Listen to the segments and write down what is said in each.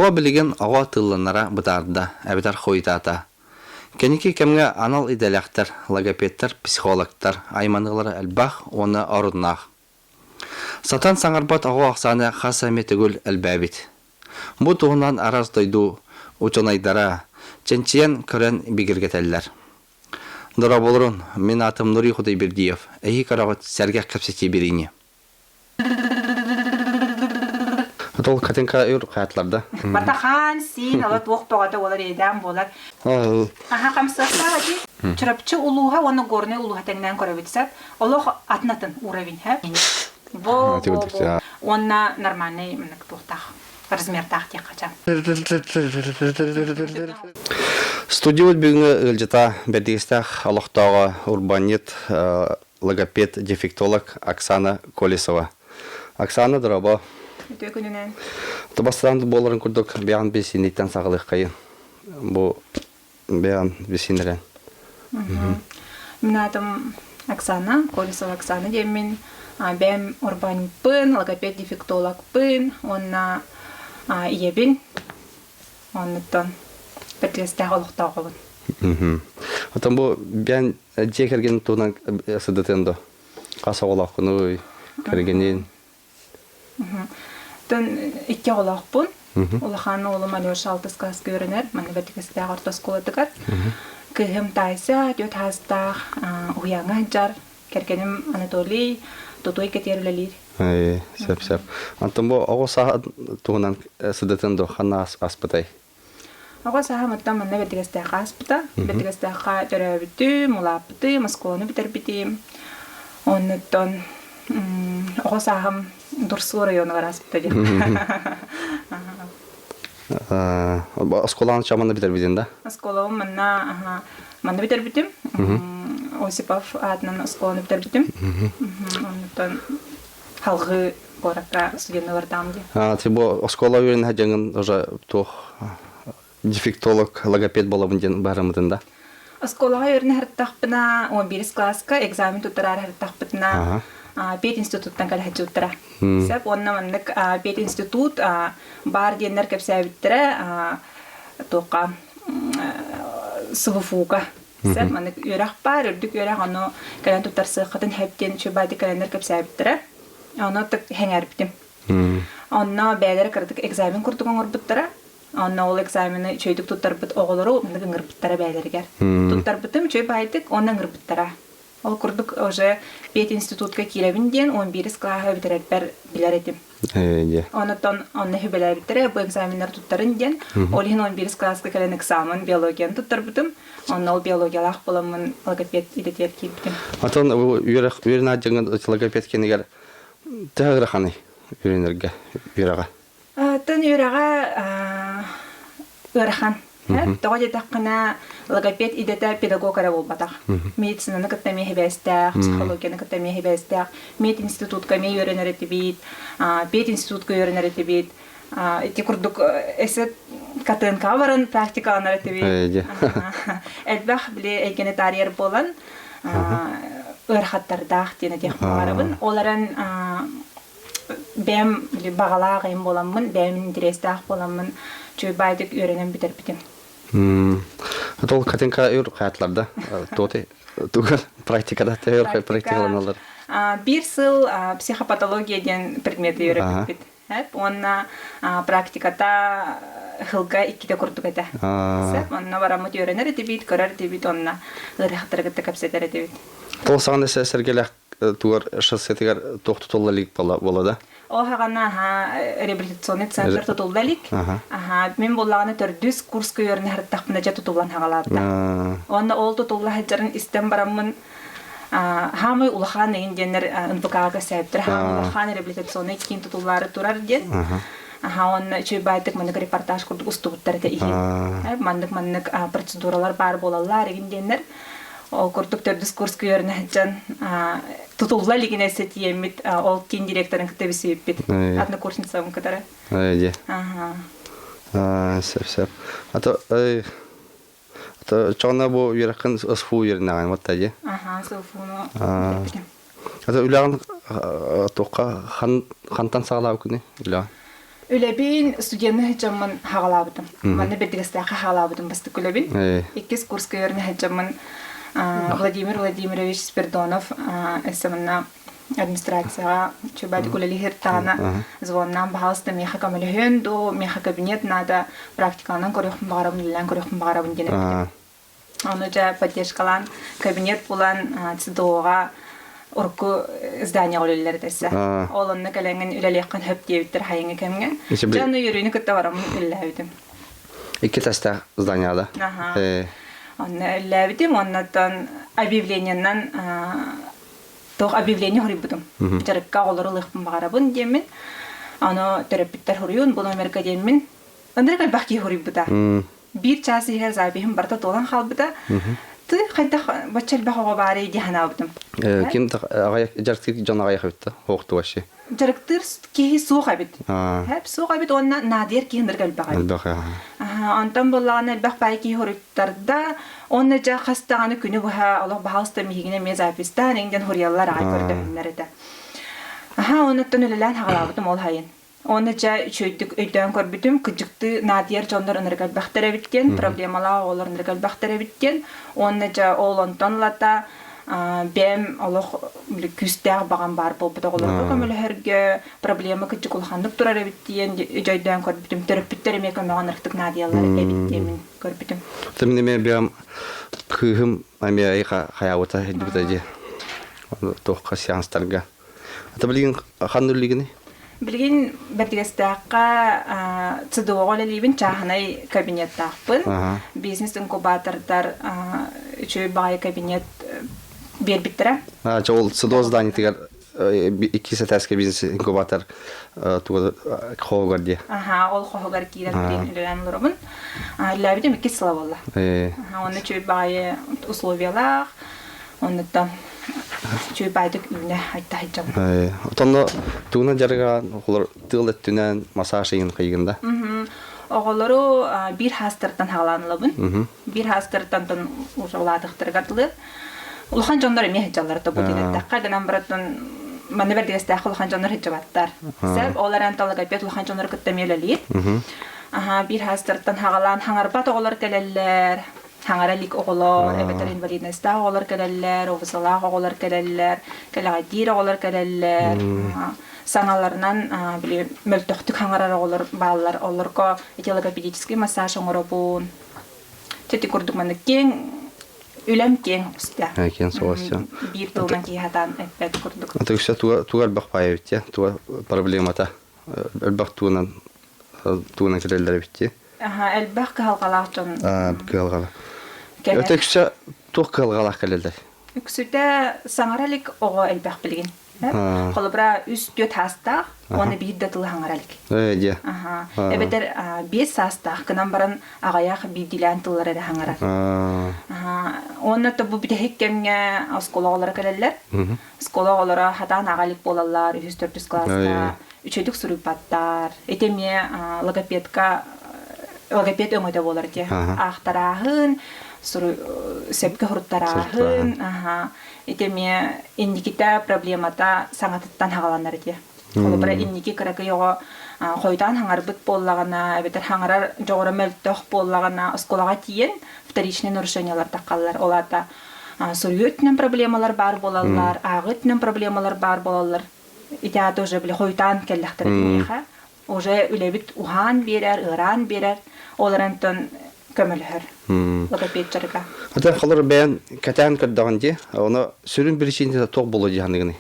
Тоҕо билигин оҕо тылланара бытаарда эбэтэр хойутаата? Кэнники кэмҥэ анал идэлээхтэр, логопедтар, психологтар айманыылара элбэх уонна оруннаах. Сатаан саҥарбат оҕо ахсаана хас эмэ төгүл элбээбит. Бу туһунан араас дойду учуонайдара чинчийэн көрөн бигэргэтэллэр. Дорооболорун, мин аатым Нурий Худайбердиев. Эһиги көрөҕүт сэргэх кэпсэтии бириини. Ол Катенька өр хаатылар да. Батахан сиин ала туох бөҕөтө буолар эйдээн буолар. Аха хамсыахтаах ити. Чурапчы улууһа уонна Горнай улууһа тэҥнээн көрөбүт сап. Олох атын-атын уровень һэ. Бо бо бо. Уонна нормальный мынык туохтаах размердаах диэххэ ча. Студиябыт бүгүҥҥү ыалдьыта бэрдигэстээх олохтооҕо урбаанньыт логопед, дефектолог Оксана Колесова. Оксана, дорообо. Үтүө күнүнэн. Бастаан буоларын курдук бэйэҕин билсиниттэн саҕалыаххайын. Бу бэйэҕин билсинэрэн. Мин аатым Оксана, Колесова Оксана диэммин. Бэйэм урбаанньыппын, логопед-дефектологпын уонна ийэбин. Оннуттан бэрдигэстээх олохтоохобун. Оттон бу бэйэн дьиэ кэргэн туһунан сырдатыан до? Хас оҕолооххунуй, кэргэнин? Оттон икки оҕолоохпун. Улахан уолум Алеша алтыс кылааска үөрэнэр, манна Бэрдигэстээх орто оскуолатыгар. Кыыһым Тайся түөрт саастаах, уһуйааҥҥа сылдьар. Кэргэним Анатолий тутуй кэтиэр үлэлиир. Сөп сөп. Онтон бу оҕо сааһа туһунан сыдытын дуо ханна аспытай? Оҕо сааһым оттон манна Бэрдигэстээххэ ааспыта. Бэрдигэстээххэ төрөөбүтүм, улааппытым, оскуоланы бүтэрбитим. Оннуттан оҕо сааһым Дурсу оройуонугар ааспыта диэн. Оскуоланы чаманна бүтэрбитин да? Оскуолабын манна манна бүтэрбитим. Осипов аатынан оскуоланы бүтэрбитим. Оннуттан халҕыы куоракка студенна бардаам дии. А, ты бу оскуола үөрэнэ дьаҥын уже туох дефектолог, логопед буолабын диэн баарымытын да? Оскуолаҕа үөрэнэ сырыттахпына, 11 класска экзамен туттараары сырыттахпытына, пединституттан кэлэ сылдьыбыттара. Сөп уонна маннык пединститут баар диэннэр кэпсээбиттэрэ туохха СВФУ-га сөп маннык үөрэх баар, үрдүк үөрэх ону кэлэн туттарсыаххытын сөп диэн үчүгэй кэлэннэр кэпсээбиттэрэ. Ону сэҥээрбитим. Онно бэйэлэрэ кыратык экзамен курдук оҥорбуттара. Онно ол экзамены үчүгэйдик туттарбыт оҕолору маннык ыҥырбыттара бэйэлэригэр. Туттарбытым үчүгэй баайдык уонна ыҥырбыттара. Ол курдук уже пединститутка киирэбин диэн 11 кылааһы бүтэрэрбэр билэр этим. Онотон онно сүбэлээбиттэрэ бу экзаменнар туттарын диэн. Ол иһин 11 кылааска кэлэн экзамен биологияны туттарбытым. Онно ол биологиялаах буоламмын логопед идэтигэр киирбитим. Отон үөрэх үөрэнэ дьаҥын логопед кэнигэр төһө ыараханый үөрэнэргэ үөрэҕэ? Тын үөрэҕэ ыарахан. Тоҕо диэтэххинэ, логопед идэтэ педагог эрэ буолбатах. Медицинаны кытта эмиэ сибээстээх, психологияны кытта эмиэ сибээстээх. Мединститутка эмиэ үөрэнэр этибит, пединститутка үөрэнэр этибит. Ити курдук эсэ КТНК баран практикаланар этибит. Элбэх били эйгэни таарыйар буолан ыарахаттардаах диэн этиэх баҕарабын. Ол эрэн бэйэм баҕалаах ыйым буоламмын, бэйэм интэриэстээх буоламмын чуйбаайдык үөрэнэн бүтэрбитим. Ол Катенька өр хаатылар да? Туоты тугар практикада төһөр практикаланалар? Биир сыл психопатология диэн предмети үөрэппиппит. Уонна практиката хылга иккитэ курдук этэ. Онно бараммыт үөрэнэр этибит, көрөр этибит, онно ыарахаттары кытта кэпсэтэр этибит. Ол саҕана сэргэлээх тугар шоссетыгар туох тутулла илик буола да? Ол хаҕана аха реабилитационный центр тутулла илик. Аха мин буоллаҕына төрдүс курска үөрэнэ сырыттахпына дьэ тутуллан хаҕалаабыта. Уонна ол тутулла сылдьарын истэн бараммын хаамай улахан ыйын диэннэр НПК-га кэсээбиттэр. Хаамай улахан реабилитационный киин тутуллаары турар диэн. Аха уонна үчүгэй баайдык маннык репортаж курдук устубуттар этэ иһин. Маннык-маннык процедуралар баар буолаллар игин диэннэр. Ол курдук төрдүс курска үөрэнэ сылдьан тутулла илигинэ сэтиэммит ол киин директорын кытта билсибиппит. Однокурсницабын кытары. Ээ Сөп сөп. Ато ато чоҕуна бу үөрэххин СФУ үөрэнэҕин батта дии. Аха, СФУну Ато үлэҕин туохха хантан саҕалаабыккыный үлэҕин? Үлэбин студенны сылдьаммын хаҕалаабытым. Манна Бэрдигэстээххэ хаалаабытым бастакы үлэбин. Иккис курска үөрэнэ сылдьаммын Владимир Владимирович Спирдонов өссө манна администрацияҕа чубаатык үлэлиир даҕаны звоннаан баһаалыста миэхэ көмөлөһүөн дуу, миэхэ кабинет наада, практикаланан көрүөхпүн баҕарабын, үлэлээн көрүөхпүн баҕарабын диэн эппитим. Ону дьэ поддержкалаан кабинет булан ЦДО-ҕа урукку здание үлэлэр этэ. Ол онно кэлэҥҥин үлэлиэххин сөп диэбиттэр хайыҥы кэмҥэ. Дьэ ону үөрүүнү кытта бараммын үлэлээбитим. Икки этажтаах зданияда. Онно үлэлээбитим, оннотон объявлениенан туох объявление хоруйбутум. Дьарыкка оҕолору ылыахпын баҕарабын диэммин. Ону төрөппүттэр хоруйун бу номерга диэммин. Ынырык элбэх киһи хоруйбута. Биир чаас иһигэр запиһым барыта туолан хаалбыта. Ты хайдах бачча элбэх оҕо баарый дии санаабытым. Ким дьарыктыыр дьон аҕыйах эбит да хоохту вообще. Дьарыктыыр киһи суох эбит. Хэп суох эбит уонна наадыйар киһи ынырык элбэх эбит. Элбэх Онтон буоллаҕына элбэх баай киһи хоруйтарда. Уонна дьэ хас даҕаны күнү быһа олох баһаалыста миһигин эмиэ записьтаан иҥдэн хуруйаллар аҕай көрдөһүннэр этэ. Аха, онуттан үлэлээн хаҕалаабытым ол хайын. Уонна дьэ үчүгэйдик өйдөөн көрбүтүм, кыдьыктыы наадыйар дьоннор ынырык элбэхтэр эбит диэн, проблемалаах оҕолор ынырык элбэхтэр эбит диэн. Уонна дьэ ол онтон ылата бэйэм олох күүстээх баҕам баар буолбут оҕолорго көмөлөһөргө, проблема кыдьык улаханнык турар эбит диэн өйдөөн көрбүтүм. Төрөппүттэр эмиэ көмөҕө ынырыктык наадыйаллар эбит диэмин көрбүтүм. Мин эмиэ бэйэм кыыһым эмиэ хайаабыта илдьибитэ дии. Туохха сеанстарга. Ата билигин ханна үллигиний? Билигин Бэрдигэстээххэ ЦДО-ҕа үлэлиибин, чааһынай кабинеттаахпын. Бизнес-инкубатордар үчүгэй баҕайы кабинет биэрбиттэрэ. Чэ, ол ЦДО зданиетыгар иккис этээскэ бизнес-инкубатор хоһугар дии. Аха, ол хоһугар киирэн билигин үлэлээн олоробун. Үлэлээбитим иккис сыла буолла. Онно үчүгэй баҕайы условиялаах, Оннуттан үчүгэй баайдык үүнэ айта сылдьабын. Отонно тугунан дьарыган оҕолор тыал өттүнэн массаж ыйын хайыгын да? Оҕолору биир хаастартан хаалаан ылабын. Биир хаастартан тон улаатыхтарыгар дылы. Улахан дьоннор эмиэ сылдьаллар тобу диэн эттэххэ гынан баран манна бэрдигэстээх улахан дьоннор сылдьыбаттар. Сөп, ол эрэн логопед улахан дьоннору кытта эмиэ үлэлиир. Аха, биир хаастартан хаҕалаан хаҥарбат оҕолор кэлэллэр. Хаҥара илик оҕолор, эбэтэр инвалидностаах оҕолор кэлэллэр, ОВЗ-лаах оҕолор кэлэллэр, кэлэҕэйдиир оҕолор кэлэллэр. Саҥаларынан били мөлтөхтүк хаҥарар оҕолор бааллар. Олорго ити логопедический массаж оҥоробун. Ити курдук маннык киэҥ үлэм киэҥ оҕуста. Киэҥ соҕус. Биир тылынан киһи сатаан эппэт курдук. Ата үксэ туга туга элбэх баай эбит дии. Туга проблемата элбэх тугунан тугунан кэлэллэр эбит дии. Аха, элбэх кыһалҕалаах дьон кыһалҕалаах. кэлэр. Өтө үксэ туох кыһалҕалаах кэлэллэр? Үксүтэ саҥара илик оҕо элбэх билигин. Холобура, үс-түөрт саастаах уонна биир да тылы хаҥара илик. Ээ, дьэ. Аха. Эбэтэр биэс саастаах гынан баран аҕыйах биирдиилээн тыллары эрэ хаҥарар. Аха. Уонна то бу бүтэһик кэмҥэ оскуола оҕолоро кэлэллэр. Оскуола оҕолоро хатаан аҕа илик буолаллар, үһүс-төрдүс кылааска үчүгэйдик суруйбаттар. Ити эмиэ логопедка логопед өҥөтө буолар дии. Аахтарааһын, сөпкө суруттарааһын, ити эмиэ инникитэ проблемата саҥатыттан хаҕаланар дии. Холобура, инники кыракый оҕо хойутаан хаҥарбыт буоллаҕына, эбэтэр хаҥарар дьоҕура мөлтөх буоллаҕына, оскуолаҕа тиийэн вторичные нарушениялар таххаллар. Ол аата суруйуу өттүнэн проблемалар баар буолаллар, ааҕыы өттүнэн проблемалар баар буолаллар. Ити аата уже били хойутаан кэллэхтэрэ киниэхэ. Уже үлэбит уһаан биэрэр, ыараан биэрэр, ол эрэнтэн көмөлөһөр логопед дьарыга. Ата холор бэйэн кэтээн көрдөҕүн дии. Оны сүрүн причината туох буолуо дии саныгыный?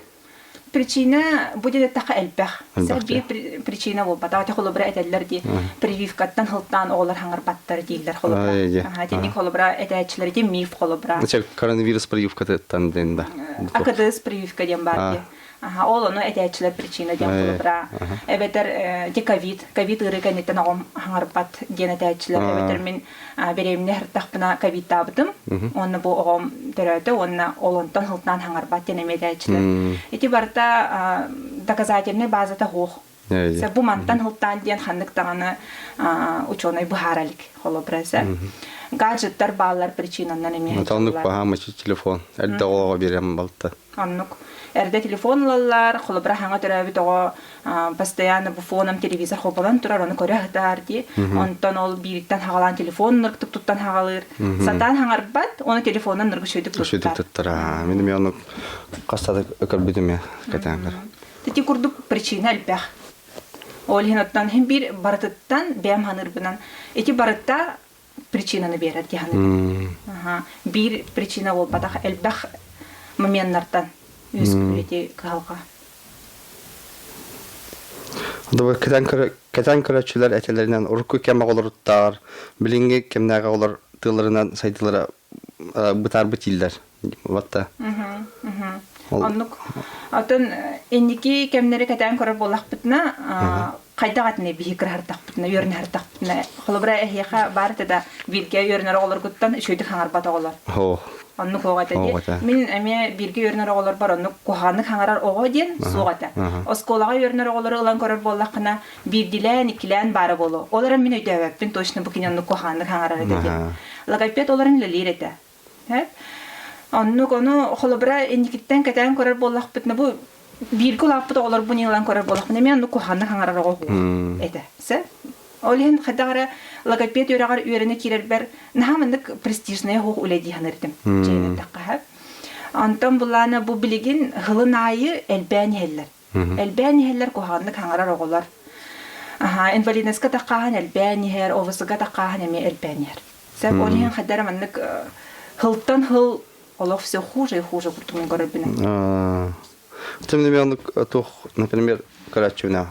Причина бу диэтэххэ элбэх. Биир причина буолбатах. Ати холобура этэллэр дии. Прививкаттан хылтаан оҕолор хаҥарбаттар дииллэр холобура. Итинник холобура этээччилэр ити миф холобура. Коронавирус прививкатыттан диэн да. АКДС прививка диэн баар дии. Аха, ол ону этээччилэр причина диэн холобура. Эбэтэр ити ковид, ковид ыарыы кэнниттэн оҕом хаҥарбат диэн этээччилэр. Эбэтэр мин беременна сырыттахпына ковидтаабытым. Уонна бу оҕом төрөөтө уонна ол онтон сылтаан хаҥарбат диэн эмиэ этээччилэр. Ити барыта доказательнай базата суох. Бу мантан сылтаан диэн ханнык даҕаны учуонай быһаара илик холобура. Гаджеттар бааллар причинаннан эмиэ Оннук баһаамычы телефон. Эрдэ оҕоҕо биэрэн балта. Оннук. Эрдэ телефон ылаллар, холобура хаҥа төрөөбүт оҕо постоянно бу фоном телевизор холбонон турар, ону көрө сытар дии. Онтон ол биириттэн хаҕалаан телефон ныргытык туттан хаҕалыыр. Сатаан хаҥарбат, оны телефонунан ныргы үчүгэйдик туттар. Үчүгэйдик туттар. Мин эмиэ оннук хаста да көрбүтүм я кэтээн көр. Ити курдук причина элбэх. Ол иһин оттон иһин биир барытыттан бэйэм ханыырбынан ити барыта причинаны биэрэр дии саныыбын. Биир причина буолбатах элбэх моменнартан үөскүүр ити кыһалҕа. Кэтэн көрөөччүлэр этэлэринэн урукку кэм оҕолоруттааҕар билиҥҥи кэмнээҕи оҕолор тылларынан сайдыылара бытаарбыт дииллэр. Батта. Оннук. Оттон инники кэмнэри кэтээн көрөр буоллахпытына, хайдах этини биһи кыраһартахпытына, үөрэнэһэртахпытына, холобура эһиэхэ баар этэ да бииргэ үөрэнэр оҕолоргуттан үчүгэйдик хаҥарбат оҕолор. Оннук оҕо этэ дии. Мин эмиэ бииргэ үөрэнэр оҕолорбор оннук куһаҕаннык хаҥарар оҕо диэн суох этэ. Оскуолаҕа үөрэнэр оҕолору ылан көрөр буоллаххына, биирдилээн, иккилээн баара буолуо. Ол эрэн мин өйдөөбөппүн точно бу кини оннук куһаҕаннык хаҥарар этэ диэн. Логопед олорон үлэлиир этэ. Оннук ону холобура инникиттэн кэтээн көрөр буоллахпытына бу бииргэ улааппыт оҕолорбун ылан көрөр буоллахпына эмиэ оннук куһаҕаннык хаҥарар оҕо уһуох этэ. Сөп? Ол иһин хайдах эрэ логопед үөрэҕэр үөрэнэ киирэрбэр наһаа маннык престижнэй оһох үлэ дии саныыр этим. Чэйин эттэххэ. Онтон булаана бу билигин һылын аайы элбээн иһэллэр. Элбээн иһэллэр куһаҕаннык хаҥарар оҕолор. Аха, инвалидностька таххааһын элбээн иһэр, ОВС-га таххааһын эмиэ элбээн иһэр. Сөп, ол иһин хайдара маннык һылтан һыл олох все хуже и хуже курдук мин көрөрбүнэн. Тем не менее, туох, например, көрөөччүбүнэ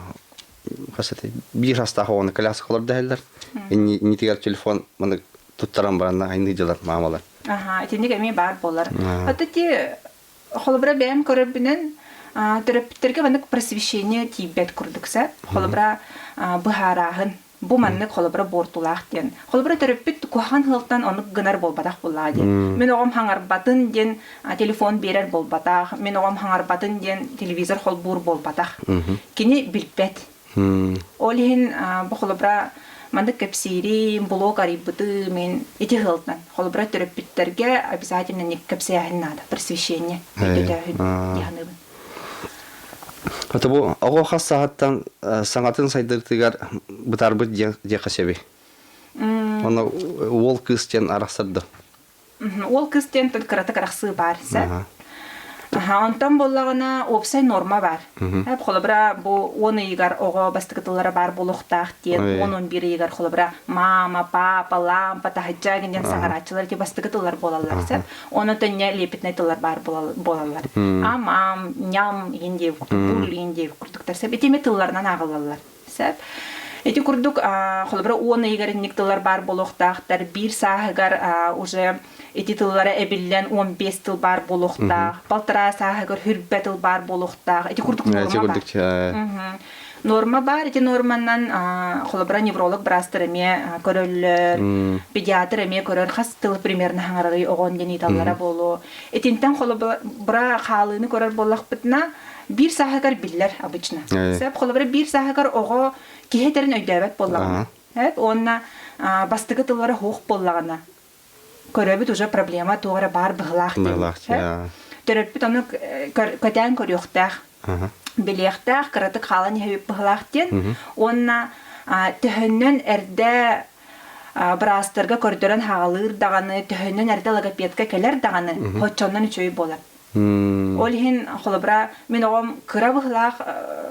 хас этэй биир састаах оҕону коляскалар дэһэллэр. Иннитигэр телефон маннык туттаран баран айныы дьылар маамалар. Аха, итинник эмиэ баар буолар. Ата ти Холобура, бэйэм көрөрбүнэн, төрөппүттэргэ маннык просвещение тиийбэт курдук сөп. Холобура, быһаарааһын. Бу маннык холобура буортулаах диэн. Холобура, төрөппүт куһаҕан ыалтан оннук гынар буолбатах буоллаҕа диэн. Мин оҕом хаҥарбатын диэн телефон биэрэр буолбатах. Мин оҕом хаҥарбатын диэн телевизор холбуур буолбатах. Кини билбэт. Ол иһин бу холобура маннык кэпсиирим, блог арыйбытым мин ити сылтан. Холобура төрөппүттэргэ обязательно кэпсээһин наада, просвещение, өйдөтөөһүн дии саныыбын. Ата бу оҕо хас саҕаттан саҥатын сайдыытыгар бытаарбыт диэххэ сөбүй? Онно уол кыыс диэн арахсар да? Уол кыыс диэн кыратык арахсыы баар сэ. Аха, онтон буоллаҕына уопсай норма баар. Холобура, бу 10 ыйыгар оҕо бастакы тыллара баар буолуохтаах диэн, 10-11 ыйыгар холобура мама, папа, лампа, таһырдьа диэн саҥарааччылар ити бастакы тыллар буолаллар сэ. Оны төннө лепетнай тыллар баар буолаллар. Ам, ам, ням, иин диэбит курдук, бур, иин диэбит курдуктар сэ. Ити эмиэ тылларынан ааҕыллаллар. Сөп. Ити курдук, холобура, 10 ыйыгар инник тыллар баар буолуохтаахтар. Биир сааһыгар уже ити тыллара эбиллэн 15 тыл баар буолуохтаах. Балтараа сааһыгар хүрбэ тыл баар буолуохтаах. Ити курдук норма баар. Норма баар. Ити норманан холобура невролог быраастар эмиэ көрөллөр, педиатр эмиэ көрөр. Хас тыл примерно хаҥарарый оҕон диэн ыыталлара буолуо. Итинтэн холобура хаалыыны көрөр буоллахпытына, биир сааһыгар биллэр обычно. Сөп, холобура биир сааһыгар оҕо киһи этэрин өйдөөбөт буоллаҕына, уонна бастакы тыллара суох буоллаҕына, көрөбүт уже проблема туох эрэ баар быһылаах диэн. Төрөппүт ону көтөөн көрүөхтээх, билиэхтээх, кыратык хаалан иһэбит быһылаах диэн. Уонна төһөннөн эрдэ быраастарга көрдөрөн хаалыыр даҕаны, төһөннөн эрдэ логопедка кэлэр даҕаны, оччоннон үчүгэй буолар. Ол иһин, холобура, мин оҕом кыра быһыылаах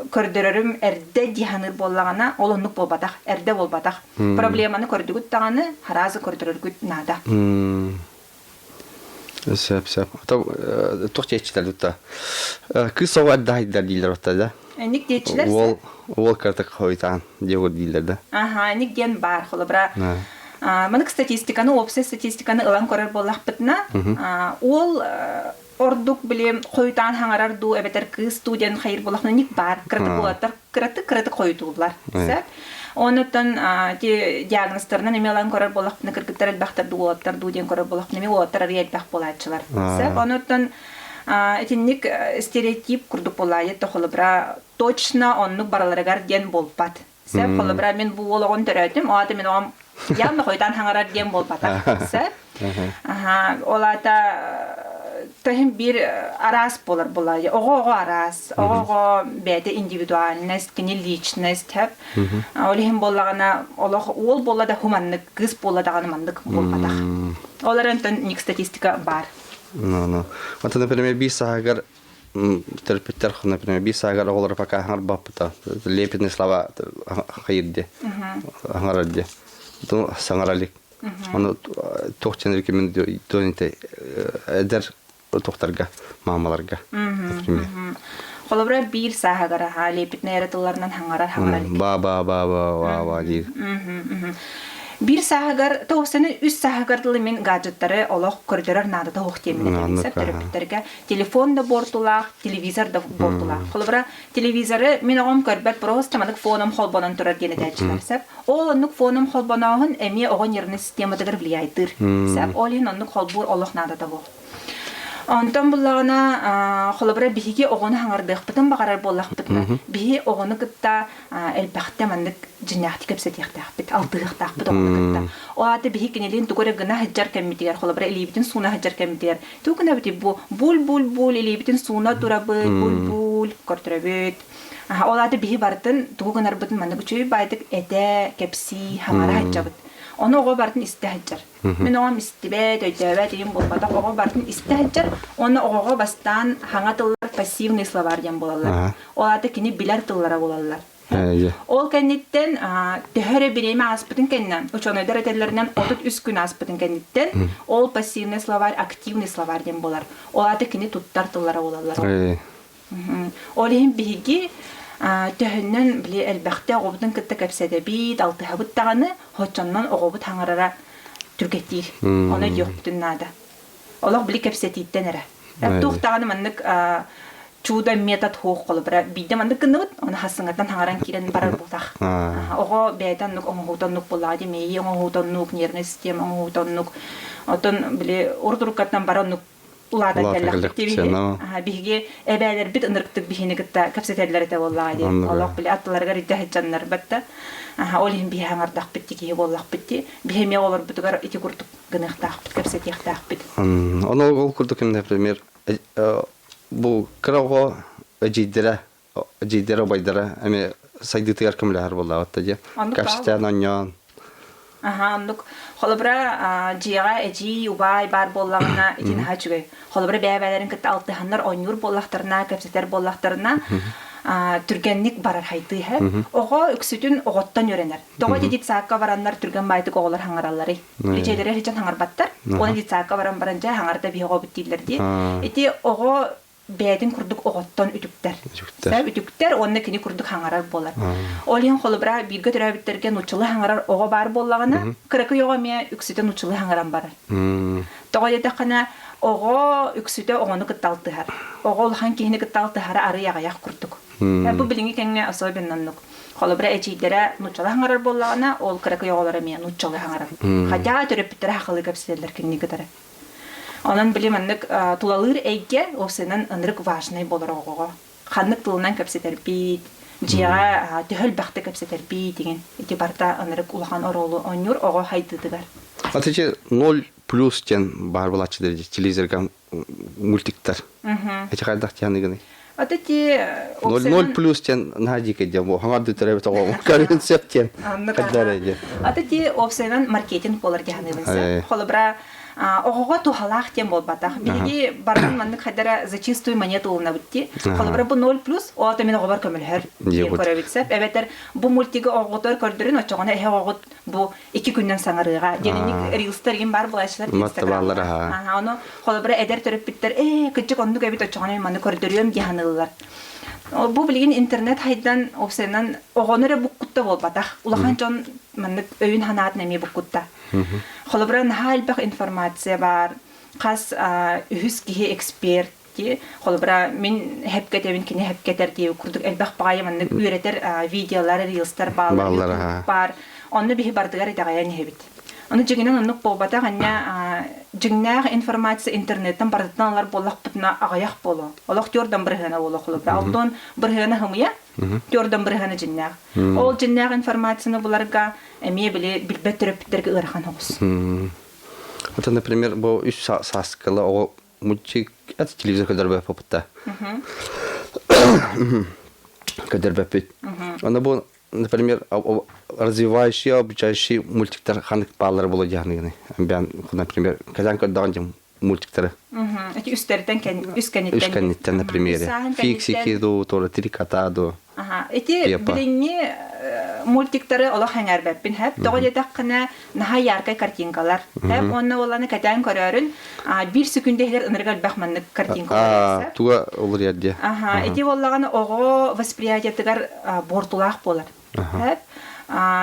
көрдөрөрүм эрдэ дии саныыр буоллаҕына, ол оннук буолбатах, эрдэ буолбатах. Проблеманы көрдүгүт даҕаны, сразу көрдөрөргүт наада. Сөп, сөп. Туох диэччилэр тутта? Кыыс оҕо эрдэ хайдар дииллэр отта да? Ник диэччилэр Уол, уол кыратык хойутаан диэҕу дииллэр да? Аха, ник диэн баар, холобура, Маннык статистиканы, уопсай статистиканы ылан көрөр буоллахпытына, уол ордук били хойутаан хаҥарар дуу эбэтэр кыыс дуу диэн хайыр буоллахна ник баар кыратык уолаттар кыратык кыратык хойутууллар сөп онуттан ти диагнозтарынан эмиэ ылан көрөр буоллахпына кыргыттар элбэхтэр дуу уолаттар дуу диэн көрөр буоллахпына эмиэ уолаттар арыый элбэх буолааччылар сөп онуттан итинник стереотип курдук буолаайы холобура точно оннук бараларыгар диэн буолбат. Сөп, холобура, мин бу уол оҕону төрөөтүм, ол аата мин оҕом явно хойутаан хаҥарар диэн буолбатах. Сөп. Аха, ол аата таһым биир араас буолар буолаа. Оҕо-оҕо араас. Оҕо-оҕо бэйэтэ индивидуальность, кини личность, хэп. Ол иһин буоллаҕына, олох уол буолла да хуманнык, кыыс буолла даҕаны маннык буолбатах. Ол эрэн ник статистика баар. Ну, ну. Вот, например, биир сааһыгар төрөппүттэр, например, биир сааһыгар оҕолоро пока хаҥарбаппыта. Лепетные слова хайырди, хаҥарар саҥара илик. Ону туох диэн рекомендуете эдэр тохтарга, маамаларга, например. Холобура биир сааһыгар аха лепетнэй эрэ тылларынан хаҥарар хаҥарар Ба ба ба ба ба ба диир. Биир сааһыгар тоҕусаны үс сааһыгар дылы мин гаджеттары олох көрдөрөр наадата суох диэммин этэбин Оннук сөп аха. төрөппүттэргэ телефон да буортулаах, телевизор да буортулаах. Холобура, телевизоры мин оҕом көрбөт, просто маннык фоном холбонон турар диэн этээччилэр сөп. Ол оннук фоном холбонооһун эмиэ оҕо нервнай систематыгар влияйдыыр. Сөп. Ол иһин оннук холбуур олох наадата буол. Онтон буллаҕына, холобура, биһиги оҕону хаҥардыахпытын баҕарар буоллахпытына, биһи оҕону кытта элбэхтэ маннык дьиҥнээхтик кэпсэтиэхтээхпит, алтыһыахтаахпыт оҕону кытта. Ол аата биһи кинилиин тугу эрэ гына сылдьар кэммитигэр, холобура, илиибитин сууна сылдьар кэммитигэр, тугу гынабытый бу буль-буль-буль илиибитин сууна турабыт, буль-буль көрдөрөбүт. Ол аата биһи барытын тугу гынарбытын маннык үчүгэй баайдык этэ, кэпсии, хаҥара сылдьабыт. Ону оҕо барытын истэ сылдьар. Мин оҕом истибэт, өйдөөбөт иһин буолбатах, оҕо барытын истэ сылдьар уонна оҕоҕо бастаан хаҥа тыллар пассивный словарь диэн буолаллар. Ол аата кини билэр тыллара буолаллар. Ол кэнниттэн төһө эрэ бириэмэ ааспытын кэннэ, учуонайдар этэллэринэн 33 күн ааспытын кэнниттэн, ол пассивный словарь активный словарь диэн буолар. Ол аата кини туттар тыллара буолаллар. Ол иһин биһиги төһөннөн били элбэхтэ оҕобутун кытта кэпсэтэбит, алтыһабыт даҕаны, оччоннон оҕобут хаҥарара түргэтиир. Ону өйдүөхпүтүн наада. Олох били кэпсэтииттэн эрэ. Туох даҕаны маннык чудо метод суох холобура биирдэ маннык гынныбыт, ону хассыҥаттан хаҥаран киирэн барар буолтах. Оҕо бэйэтэ оннук оҥоһуута оннук буоллаҕа дии, мэйии оҥоһуута оннук, нервнай система оҥоһуута оннук. Оттон били урут-уруккаттан бары оннук улаатан кэллэхпит биһиги эбээлэрбит ынырыктык биһини кытта кэпсэтэллэр этэ буоллаҕа дии олох били аттыларыгар илдьэ сылдьаннар батта ол иһин биһи аҥардахпыт ди киһи буоллахпыт ди биһи эмиэ олорбутугар ити курдук гыныахтаахпыт кэпсэтиэхтээхпит Ону ол курдук например бу кыра оҕо эдьиийдэрэ эдьиийдэрэ убайдара эмиэ сайдыытыгар көмөлөһөр буоллаҕыт дии кэпсэтээн оонньоон Аха, оннук. Холобура, дьиэҕэ эдьиий, убаай баар буоллаҕына, ити наһаа үчүгэй. Холобура, бэйэ-бэйэлэрин кытта алтыһаннар оонньуур буоллахтарына, кэпсэтэр буоллахтарына, түргэнник барар хайдыы иһэр. Оҕо үксүтүн оҕоттон үөрэнэр. Тоҕо ити детсадка бараннар түргэн баайдык оҕолор хаҥаралларый? Дьиэлэрэ сылдьан хаҥарбаттар. Уонна детсадка баран баран дьэ хаҥарда биһи оҕобут дииллэр дии. Ити оҕо бэйэтин курдук оҕоттон үтүктэр. Үтүктэр. Үтүктэр уонна кини курдук хаҥарар буолар. Ол иһин холобура бииргэ төрөөбүттэргэ нууччалыы хаҥарар оҕо баар буоллаҕына, кыракый оҕо эмиэ үксүтэ нууччалыы хаҥаран барар. Тоҕо диэтэххинэ, оҕо үксүтэ оҕону кытта алтыһар. Оҕо улахан киһини кытта алтыһара арый аҕыйах курдук. Бу билиҥҥи кэмҥэ особенно оннук. Холобура эдьиийдэрэ нууччалыы хаҥарар буоллаҕына, ол кыракый оҕолор эмиэ нууччалыы хаҥарар. Хотя төрөппүттэрэ сахалыы кэпсэтэллэр кинини кытары. Онон били маннык тулалыыр эйгэ уопсайынан ынырык важнай буолар оҕоҕо. Ханнык тылынан кэпсэтэрбит, дьиэҕэ төһө элбэхтик кэпсэтэрбит деген ити барыта ынырык улахан оруолу оонньуур оҕо хайдыытыгар. Аты 0 плюс диэн баар булааччы телевизорга мультиктар. Эти хайдах диэн Вот эти 0 плюс диэн наһаа дьиикэй диэн бу хаҥар дүтэрэ тоҕо көрүн сөп диэн хайдара диэн. Вот эти уопсайынан маркетинг буолар диһаныыбын сөп. Холобура оҕоҕо туһалаах диэн буолбатах. Биһиги баран маннык хайдара за чистую монету ылынабыт дии. Холобура бу 0 плюс оҕото мин оҕобор көмөлөһөр диэн көрөбүт сөп. Эбэтэр бу мультигы оҕотор көрдөрүн оччоҕуна эһэ оҕоҕут бу икки күннэн саҥарыаҕа диэн рилстар игин баар буолааччылар Инстаграмҥа. Аха, ону холобура эдэр төрөппүттэр ээ кырдьык оннук эбит оччоҕуна маны көрдөрүөм дии саныыллар. Бу билигин интернет хайдан уопсайынан оҕону эрэ буккутта буолбатах. Улахан дьон маннык өйүн санаатын эмиэ буккутта. Холобура наһаа элбэх информация баар. Хас үһүс киһи эксперт дии. Холобура, мин хэпкэтэбин, кини хэпкэтэр дии курдук элбэх баҕайы маннык үөрэтэр видеолар, рилстар бааллар, Бааллар, баар. Онно биһи бардыгар итэҕэйэн иһэбит. Ону дьиҥинэн оннук буолбатах, инньэ дьиҥнээх информация интернеттэн барытыттан ылар буоллахпытына аҕыйах буолуо. Олох түөрдэн бырыһыана буолуо холобура. Алтон бырыһыана хымыйа, түөрдэн бырыһыана дьиҥнээх. Ол дьиҥнээх информацияны буларга эмиэ били билбэт төрөппүттэргэ ыарахан оҕус. Это, например, бу үс сааскыла оҕо мультик это телевизор көрдөрбөппүт Көрдөрбөппүт. Аны бу например, развивающие, обучающие мультиктар ханнык бааллара буолуо диэханыгыный? Бэйэн, например, кэлэн көрдөҕүн дьон мультиктары. Эти үстэртэн үс кэнниттэн. Үс кэнниттэн, например. Фиксики ду, туора три кота ду. Аха. Ити билиҥҥи мультиктары олох эҥээрбэппин хэп. Тоҕо диэтэххинэ, наһаа яркай картинкалар. Хэп уонна уоланы кэтээн көрөөрүн, биир секунда иһигэр ынырык элбэх маннык картинка Туга олуруйар диye. Аха. Ити буоллаҕына оҕо восприятиетыгар буортулаах буолар. Хэп.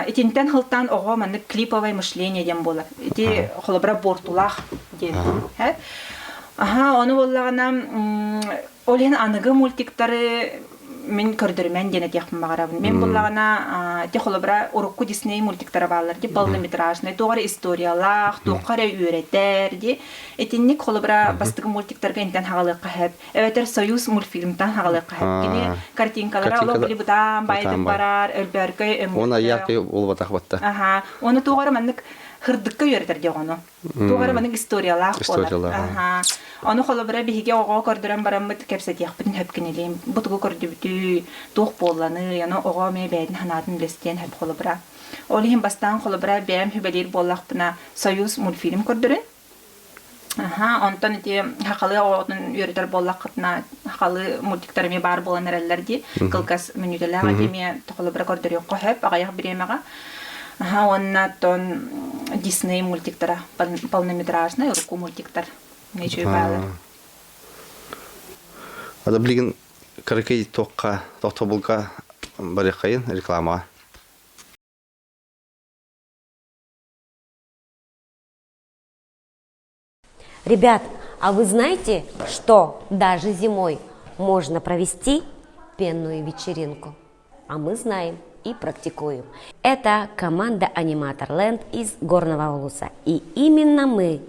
Итинтэн сылтаан оҕо маннык клиповое мышление диэн буолар. Ити холобура буортулаах диэн. Хэп. Аха, ону буоллаҕына Ол иһин аныгы мультиктары мин көрдөрүмэн диэн этиэхпин баҕарабын. Мин буллаҕына ити холобура урукку Дисней мультиктара бааллар ди полнометражный туох эрэ историялаах, туохха эрэ үөрэтэр ди. Итинник холобура бастакы мультиктарга интэн хаҕалыахха сөп. Эбэтэр Союз мультфильмтан хаҕалыахха сөп. Кини картинкалара олох били бытаан баайдык барар, өлбөөркөй өҥнөөх. Уон айаакый улбатах батта. Аха. Уонна туох эрэ маннык хырдыкка үөрэтэр диэ оҕону. Туох эрэ маннык историялаах буолар. Аха. Ону холобура биһиги оҕоҕо көрдөрөн бараммыт кэпсэтиэхпитин сөп кинилиин. Бу тугу көрдүбүтүй, туох буолланый, ону оҕо эмиэ бэйэтин санаатын үлэстиэн сөп холобура. Ол иһин бастаан холобура бэйэм сүбэлиир буоллахпына Союз мультфильм көрдөрүн. Аха, онтон ити сахалыы оҕотун үөрэтэр буоллаххытына сахалыы мультиктар эмиэ баар буолан эрэллэр дии. Кылгас мүнүүтэлээх ити эмиэ холобура көрдөрүөххэ сөп аҕыйах бириэмэҕэ. Аха, уонна оттон Дисней мультиктара, полнометражный урукку мультиктар үчүгэй баалар. Ада билигин кыракый туохха тохтобулга барыаххайын рекламаҕа. Ребят, а вы знаете, что даже зимой можно провести пенную вечеринку? А мы знаем и практикуем. Это команда «Аниматор Ленд» из Горного Улуса. И именно мы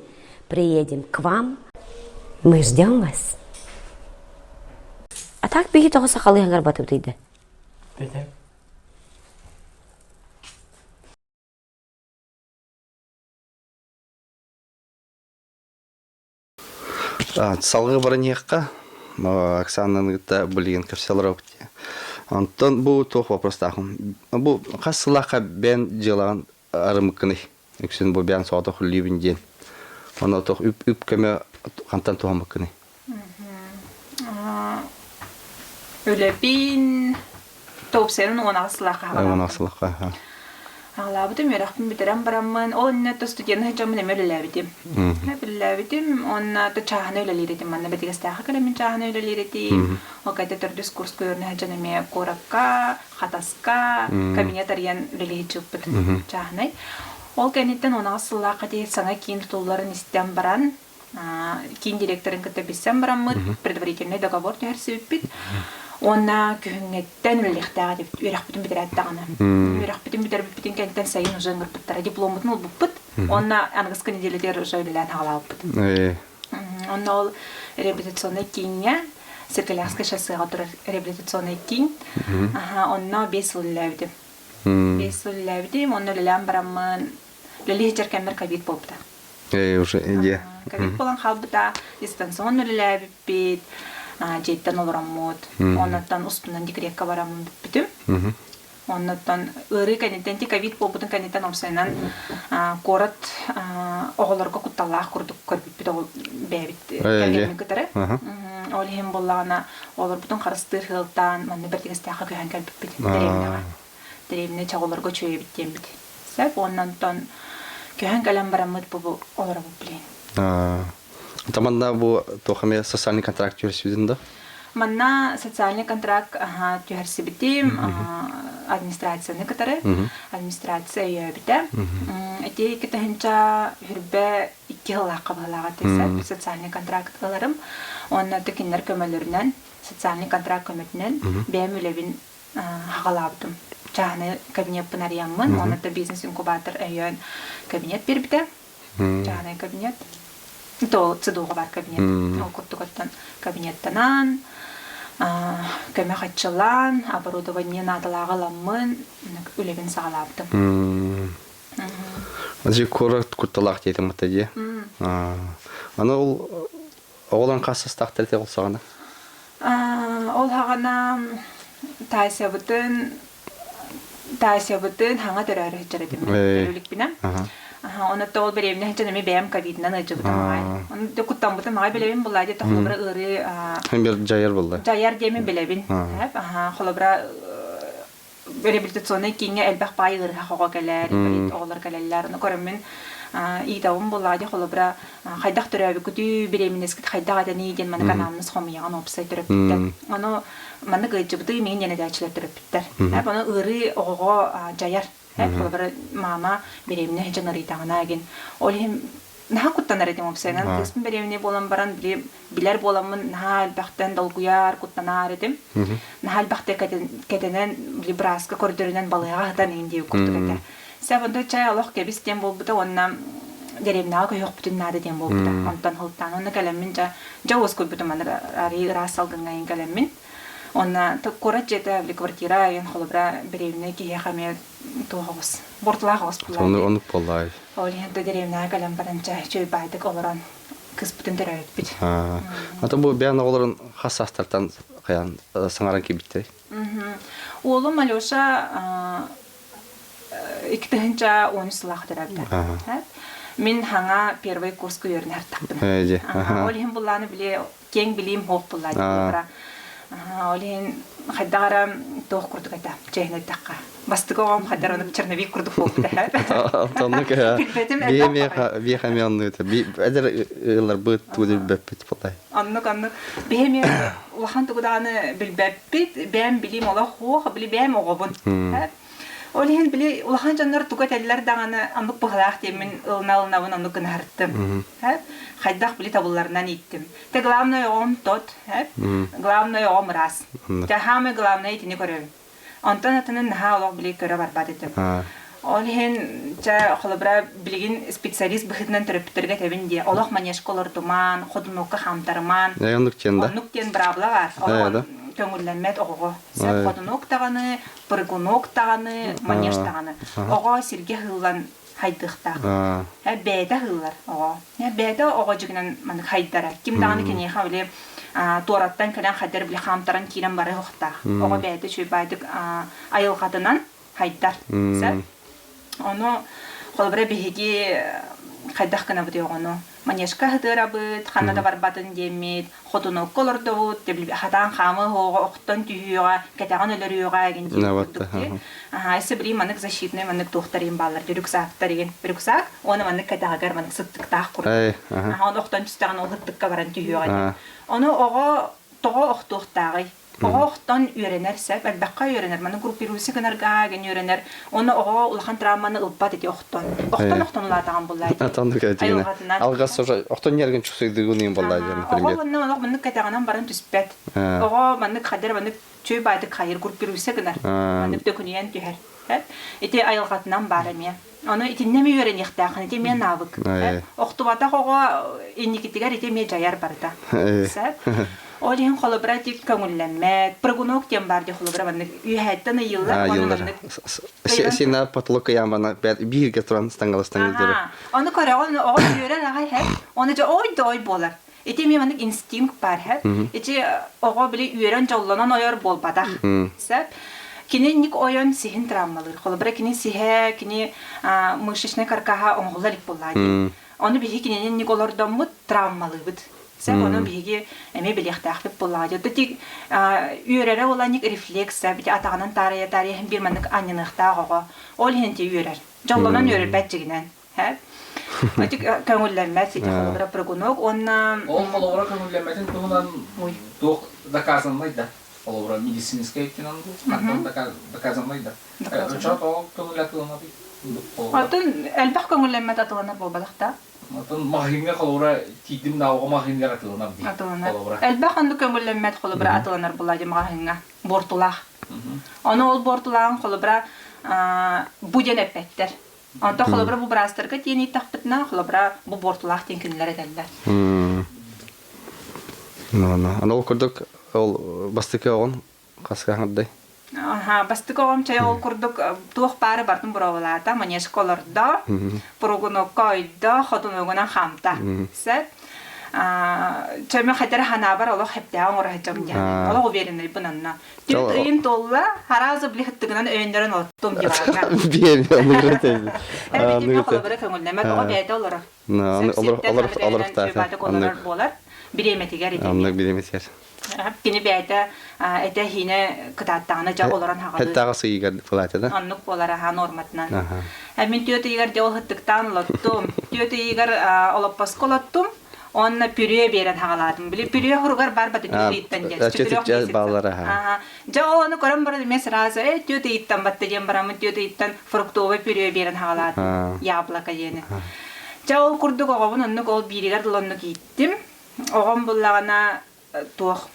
приедем к вам. Мы ждем вас. А так биһи тоҕо сахалыы саҥарбатыбыт Бетем. Салгыы баран иһиэххэ, Оксананы кытта билигин кэпсэл олоробут дии. Онтон бу туох вопростаахым. Бу хас сыллаахха бэйэн дьыалаҕын арымыккыный? Үксүн бу бэйэн соҕотох үллүүбүн диэн. Онно туох үп, үп көмө хантан туһаммыккыный? Үлэбин Тоопсайын 18 сыллаахха хаалаабытым. 18 сыллаахха. Хаалаабытым, үөрэхпин бүтэрэн бараммын, ол иннинэ то студенна сылдьаммын эмиэ үлэлээбитим. Үлэлээбитим, уонна то чааһына үлэлиир этим. Манна Бэтигэстээххэ кэлэммин чааһына үлэлиир этим. Ол кэннэ төрдүс курска үөрэнэ сылдьан эмиэ куоракка, Хатаска кабинет арыйан үлэлии сылдьыбыппыт чааһынай. Ол кэнниттэн 18 сыллаахха диэри саҥа киин тутулларын истэн баран, киин директорын кытта билсэн бараммыт, предварительный договор түһэрсибиппит. Уонна күһүҥҥэттэн үлэлиэхтээх этибит, үөрэхпитин бүтэрээт даҕаны. Үөрэхпитин бүтэрбиппитин кэнниттэн сайын уже ыҥырбыттара, дипломмутун ылбыппыт. Уонна аныгыскы неделятыгар уже үлэлээн хаалаабыппыт. Онно ол реабилитационнай кииҥҥэ, Сергелявскай шоссеҕа турар реабилитационнай киин. Онно 5 сыл үлэлээбитим. 5 сыл үлэлээбитим, онно үлэлээн бараммын, үлэлии сылдьар кэммэр ковид буолбута. Уже идея. Ковид буолан хаалбыта, дистанционно үлэлээбиппит, дьиэттэн олороммут, оннуттан устунан декрекка бараммын бүппүтүм. Оннуттан ыарыы кэнниттэн, ти ковид буолбутун кэнниттэн уопсайынан куорат оҕолорго кутталлаах курдук көрбүппүт ол бэйэбит кэргэммин кытары. Ол иһин буоллаҕына олорбутун харыстыыр сыалтан манна Бэрдигэстээххэ көһөн кэлбиппит дэриэбинэҕэ. Дэриэбинэ чоҕолорго үчүгэйбит диэммит сөп. Уонна онтон көһөн кэлэн бараммыт бу олоробут билигин. Манна бу туох эмэ социальный контракт түһэрсибитин да? Манна социальный контракт түһэрсибитим администрацияны кытары. Администрация өйөөбүтэ. Ити 2 хүрбэ 2 сыллаахха быһылааҕа социальный контракт ыларым. Уонна кинилэр көмөлөрүнэн, социальный контракт көмөтүнэн бэйэм үлэбин. хаҕалаабытым. Чааһынай кабинеппын арыйаммын, уонна бизнес-инкубатор өйөөн кабинет биэрбитэ. Чааһынай кабинет. То ЦДУ-га бар кабинет. Ол курдук оттон кабинеттанан, көмө хаччылаан, оборудование наадалааҕы ыламмын, үлэбин саҕалаабытым. Дьи куорат кутталаах диэтим ата дии. Аны ол оҕолон хас састаахтар этэ ол саҕана? Ол хаҕана Тасябытын Тасябытын хаҥа төрөөрү сылдьар этим төрүүлүкпүнэ. Оны ол беременна сылдьан эми бэйэм ковидынан ыалдьыбытым аҕай. Оны куттаммытым аҕай билэбин булла дии холобура ыарыы дьайар булла. Дьайар диэмин билэбин. Холобура реабилитационнай кииҥҥэ элбэх баай ыарыһах оҕо кэлэр, инвалид оҕолор кэлэллэр. Ону көрөммүн иитэҕим буоллаҕа дии, холобура, хайдах төрөөбүккүтүй, беременноскыт хайдах этэний диэн маннык анамнез хомуйаҕын уопсай төрөппүттэр. Ону маннык ыалдьыбытый миигин диэн этээччилэр төрөппүттэр. Ону ыарыы оҕоҕо дьайар. Холобура, мама беременна сылдьан ыарыйтаҕына игин. Ол иһин наһаа куттанар этим уопсайынан. Кыыспын беременна буолан баран, били билэр буоламмын наһаа элбэхтэн долгуйар, куттанаар этим. Наһаа элбэхтэ кэтэнэн, били бырааска көрдөрүнэн балыыһаҕа сытан иһин диэбит курдук этэ. Сэ онто чай олох кэбис диэн буолбута уонна дэриэбинэҕэ көһүөхпүтүн наада диэн буолбута. Онтон сылтаан уонна кэлэммин дьэ дьэ уоскуйбутум аны арыый ыраас салгыҥҥа иһин кэлэммин. Уонна куорат дьиэтэ били квартира иһин холобура дэриэбинэ киһиэхэ эмиэ туох оҕус буортулаах оҕус буоллаа. Оннук буоллаа. Ол иһин дэриэбинэҕэ кэлэн баран чэ үчүгэй баайдык олорон кыспытын төрөөбүппүт. Ата бу бэйэн оҕолорун хас саастартан хайаан саҥаран киирбиттэрий? Уолум Алеша 2013 сыллаах төрөөбүтэ. Мин хаҥа первый курска үөрэнэ артахпын. Ол иһин буллааны били киэҥ билиим суох буллаа диэн Ол иһин хайдах эрэ туох курдук этэ, чэһин эттэххэ. Бастакы оҕом хайдах эрэ черновик курдук буолбута. Оннук Билбэтим элбэх биэхэ эмиэ оннук этэ. Эдэр ыалларбыт тугу да билбэппит буолай. Оннук оннук. Биһи эмиэ улахан тугу даҕаны билбэппит, бэйэм билиим олох суох, били бэйэм оҕобун. Ол иһин били улахан дьоннор тугу этэллэр даҕаны оннук быһылаах диэммин ылына-ылынабын оннук гынаһарттым. Хайдах били табылларынан ииттим. Те главное оҕом тот, главное оҕом ыраас. Те самое главное итини көрөбүн. Онтон атынын наһаа олох били көрө барбат этим. Ол иһин чэ холобура билигин специалист быһыытынан төрөппүттэргэ этэбин диye олох манежка олордумаан, ходунукка хаамтарымаан. Оннук диэн да? Оннук диэн быраабыла баар. Олох көҥүллэммэт оҕоҕо. Сеп ходунук даҕаны, прыгунок даҕаны, манеж даҕаны. Оҕо сиргэ ыһыллан хайдыахтаах. Бэйэтэ ыһыллар оҕо. Бэйэтэ оҕо дьигинэн маннык хайдара. Ким даҕаны киниэхэ били туораттан кэлэн хайдар били хаамтаран киирэн барыа уохтаах. Оҕо бэйэтэ үчүгэй баайдык айылҕатынан хайдар. Ону холобура биһиги хайдах гынабытый оҕону? Манежка сытыарабыт, ханна да барбатын диэммит, хотунукка олордобут, хатаан хаамыы оһоҕо охтон түһүөҕэ, кэтэҕин өлөрүөҕэ игин диэн курдук дии. Аһаа, өссө билигин маннык защитный маннык туохтар игин бааллар, рюкзактар игин. Рюкзак уонна маннык кэтэҕигэр маннык сыттыктаах курдук. Аһаа, ону охтон түстэҕин ол сыттыкка баран түһүөҕэ диэн. Ону оҕо тоҕо охтуохтааҕый? Оҕо охтон үөрэнэр сөп, элбэххэ үөрэнэр. Маны группируйся гынарга гин үөрэнэр. Уонна оҕо улахан травманы ылбат ити охтон. Охтон охтон улаатаҕын буллаа ити. Атаннык этигинэ. Алгас уже охтон нерген чусыйдыгын иин боллаа диэн. Оҕо манна олох маннык кэтэҕинэн баран түспэт. Оҕо маннык хадыр маннык чүй баайдык хайыр группируйся гынар. Маннык төкүнүйэн түһэр. Ити айылҕатынан баар эмиэ. Ону итиннэ эмиэ үөрэниэхтээххин, ити эмиэ навык. Охтубатах оҕо инникитигэр ити эмиэ дьайар барыта. Сөп. Ол иһин холобура ити көҥүллэммэт. Прыгунок диэн баар дии холобура маннык үөһээттэн ыйыллар, уонна маннык Сина потолок ыйаан бииргэ туран стангаластан Ону көрөҕүн, оҕо үөрэр аҕай һэ. Ону дьэ ой да ой буолар. Ити эмиэ маннык инстинкт баар һэ. Ити оҕо били үөрэн дьоллонон ойор буолбатах. Сөп. Кини инник ойон сиһин травмалыыр. Холобура кини сиһэ, кини мышечнай каркаһа оҥоһулла илик буоллаа дии. Ону биһиги кинини инник олордоммут травмалыыбыт. Сөп, ону биһиги эмиэ билиэхтээхпит буоллаҕа дии. Ити үөрэрэ буолла рефлекс, бити атаҕынан таарыйа-таарыйа биир маннык анньыныахтаах оҕо. Ол иһин ти үөрэр. Дьоллонон үөрэрбэт дьигинэн. Ити көҥүллэммэт ити холобура прыгунок уонна Ол холобура көҥүллэммэтин туһунан туох доказаннай да? Холобура медицинскэй өттүнэн дуу? Хантан доказаннай да? Оччоҕо тоҕо көҥүл атыыланабый? Атын элбэх көҥүллэммэт атыыланар буолбатах да? Атын маҕаһыыҥҥа холобура тиийдим да оҕо маҕаһыыныгар атыыланар дии. Атыыланар. Элбэх оннук көҥүллэммэт холобура атыыланар буолла дии маҕаһыыҥҥа. Буортулаах. Ону ол буортулааҕын холобура бу диэн эппэттэр. Онтон холобура бу быраастарга диэн ыйыттахпытына, холобура бу буортулаах диэн кинилэр этэллэр. Аны ол курдук ол бастакы оҕон хаска хаҥырдай? Аха, бастакы оҕом чай ол курдук туох баары бартын боруобалаата, манежка олордо, пругунукка ойдо, хотунугунан хаамта. Сөп. Чөмө хатера ханаабар олох хептээҕи оҥоро сылдьабын диэн. Олох уверенныйбын онно. Түөрт ыйын туолла, араас били хыттыгынан өйөннөрөн оттум диваҥҥа. Биэ оннук Эбитимэ холобура көҥүллэмэт, оҕо бэйэтэ олорор. Олорор олорор буолар. Бириэмэтигэр ити. Оннук бириэмэтигэр. Кини бэйэтэ этэ-иһиинэ кытааттаҕына дьэ олорон хаҕалыыр. Хэттээҕи сыйыгар былаата да? Оннук буолар аха норматынан. Мин түөрт ыйыгар дьэ ол хыттыктаан олоттум. Түөрт ыйыгар олоппоско олоттум. Онно пюре биэрэн хаҕалаатым. Били пюре хоругар бар баты түөрт ыйыттан диэн. Четырех баллар аха. Дьэ ол ону көрөн баран эмиэ сразу түөрт ыйыттан батта диэн бараммын түөрт ыйыттан фруктовый пюре биэрэн хаҕалаатым. Яблоко диэни. Дьэ ол курдук оҕобун оннук ол бииригэр дылы оннук ииттим. Оҕом буллаҕына туох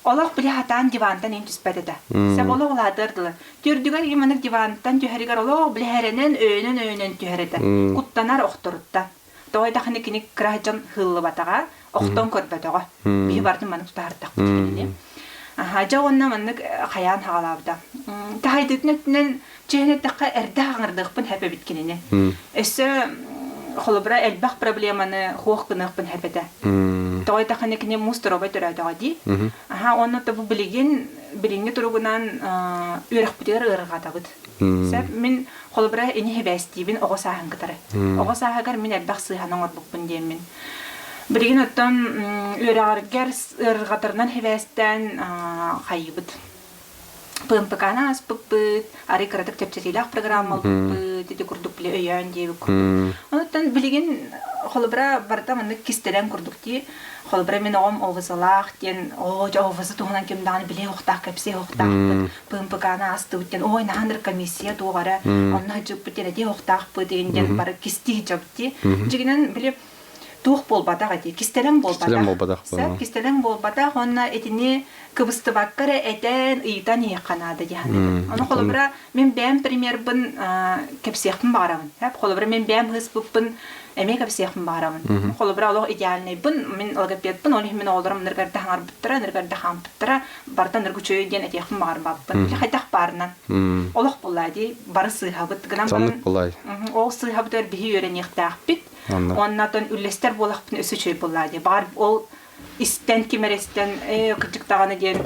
олох били хатаан дивантан ин түспэт этэ. Сөп олох улаатыар дылы. Түрдүгэр иманык дивантан түһэригэр олох били хэрэнэн өйөнөн-өйөнөн түһэр этэ. Куттанар охторуттан. Тоҕо этахына кини кыра дьон хыыллыбатаҕа, охтон көрбөтөҕө. Биһи бардым маннык тутаһартахпыт кинини. Аха, дьэ уонна маннык хайаан хаҕалаабыта. Таһайдытын өттүнэн чиһин эттэххэ эрдэ хаҥырдыахпын хэп эбит кинини. Өссө холобура элбэх проблеманы хуох гыныахпын хэп этэ. Тоҕо эттэххинэ кини муус торобой төрөөтөҕө дии. Аха, уонна то бу билигин билиҥҥи туругунан үөрэхпитигэр ыарырҕатабыт. Сөп, мин холобура ини хибээстиибин оҕо сааһын кытары. Оҕо сааһыгар мин элбэх сыыһаны оҥорбуппун диэммин. Билигин оттон үөрэҕэргэр ыарырҕатарынан хибээстээн хайыыбыт. ПМПК-ны ааспыппыт, арый кыратык чэпчэтиилээх программа ылбыппыт, ити курдук били өйөөн диэбит курдук. Онуттан билигин холобура барыта маннык кистэлэҥ курдук дии. Холобура мин оҕом ОВЗ-лаах диэн, оо дьэ ОВЗ туһунан ким даҕаны билиэ уохтаах, кэпсиэ уохтаахпыт, ПМПК-ны аастыбыт диэн, ой наһаа комиссия туох эрэ, онно сылдьыбыппыт диэн этиэ уохтаахпыт диэн диэн бары кистии сылдьабыт дии. Дьигинэн били туох буолбатах эти, кистэлэҥ буолбатах. Кистэлэҥ буолбатах. Сөп, кистэлэҥ буолбатах уонна итини кыбыстыбакка эрэ этэн, ыйытан иһиэххэ наада дии саныыбын. Ону холобура мин бэйэм примербын кэпсиэхпин баҕарабын. Холобура мин бэйэм ыһыспыппын эмиэ кэпсиэхпин баҕарабын. Холобура олох идеальнайбын, мин логопедпын, ол иһин мин оҕолорум ыныргарда хаҥарбыттара, ыныргарда хаампыттара, барыта ыныргы үчүгэй диэн этиэхпин баҕарбаппын. Ити хайдах баарынан. Олох буоллаа дии, бары сыыһабыт. Гынан баран ол сыыһабытыгар биһи үөрэниэхтээхпит. Уонна оттон үллэстэр буолахпын өссө үчүгэй буоллаа дии. Баҕар ол истэн ким эрэ истэн ээ кырдьык даҕаны диэн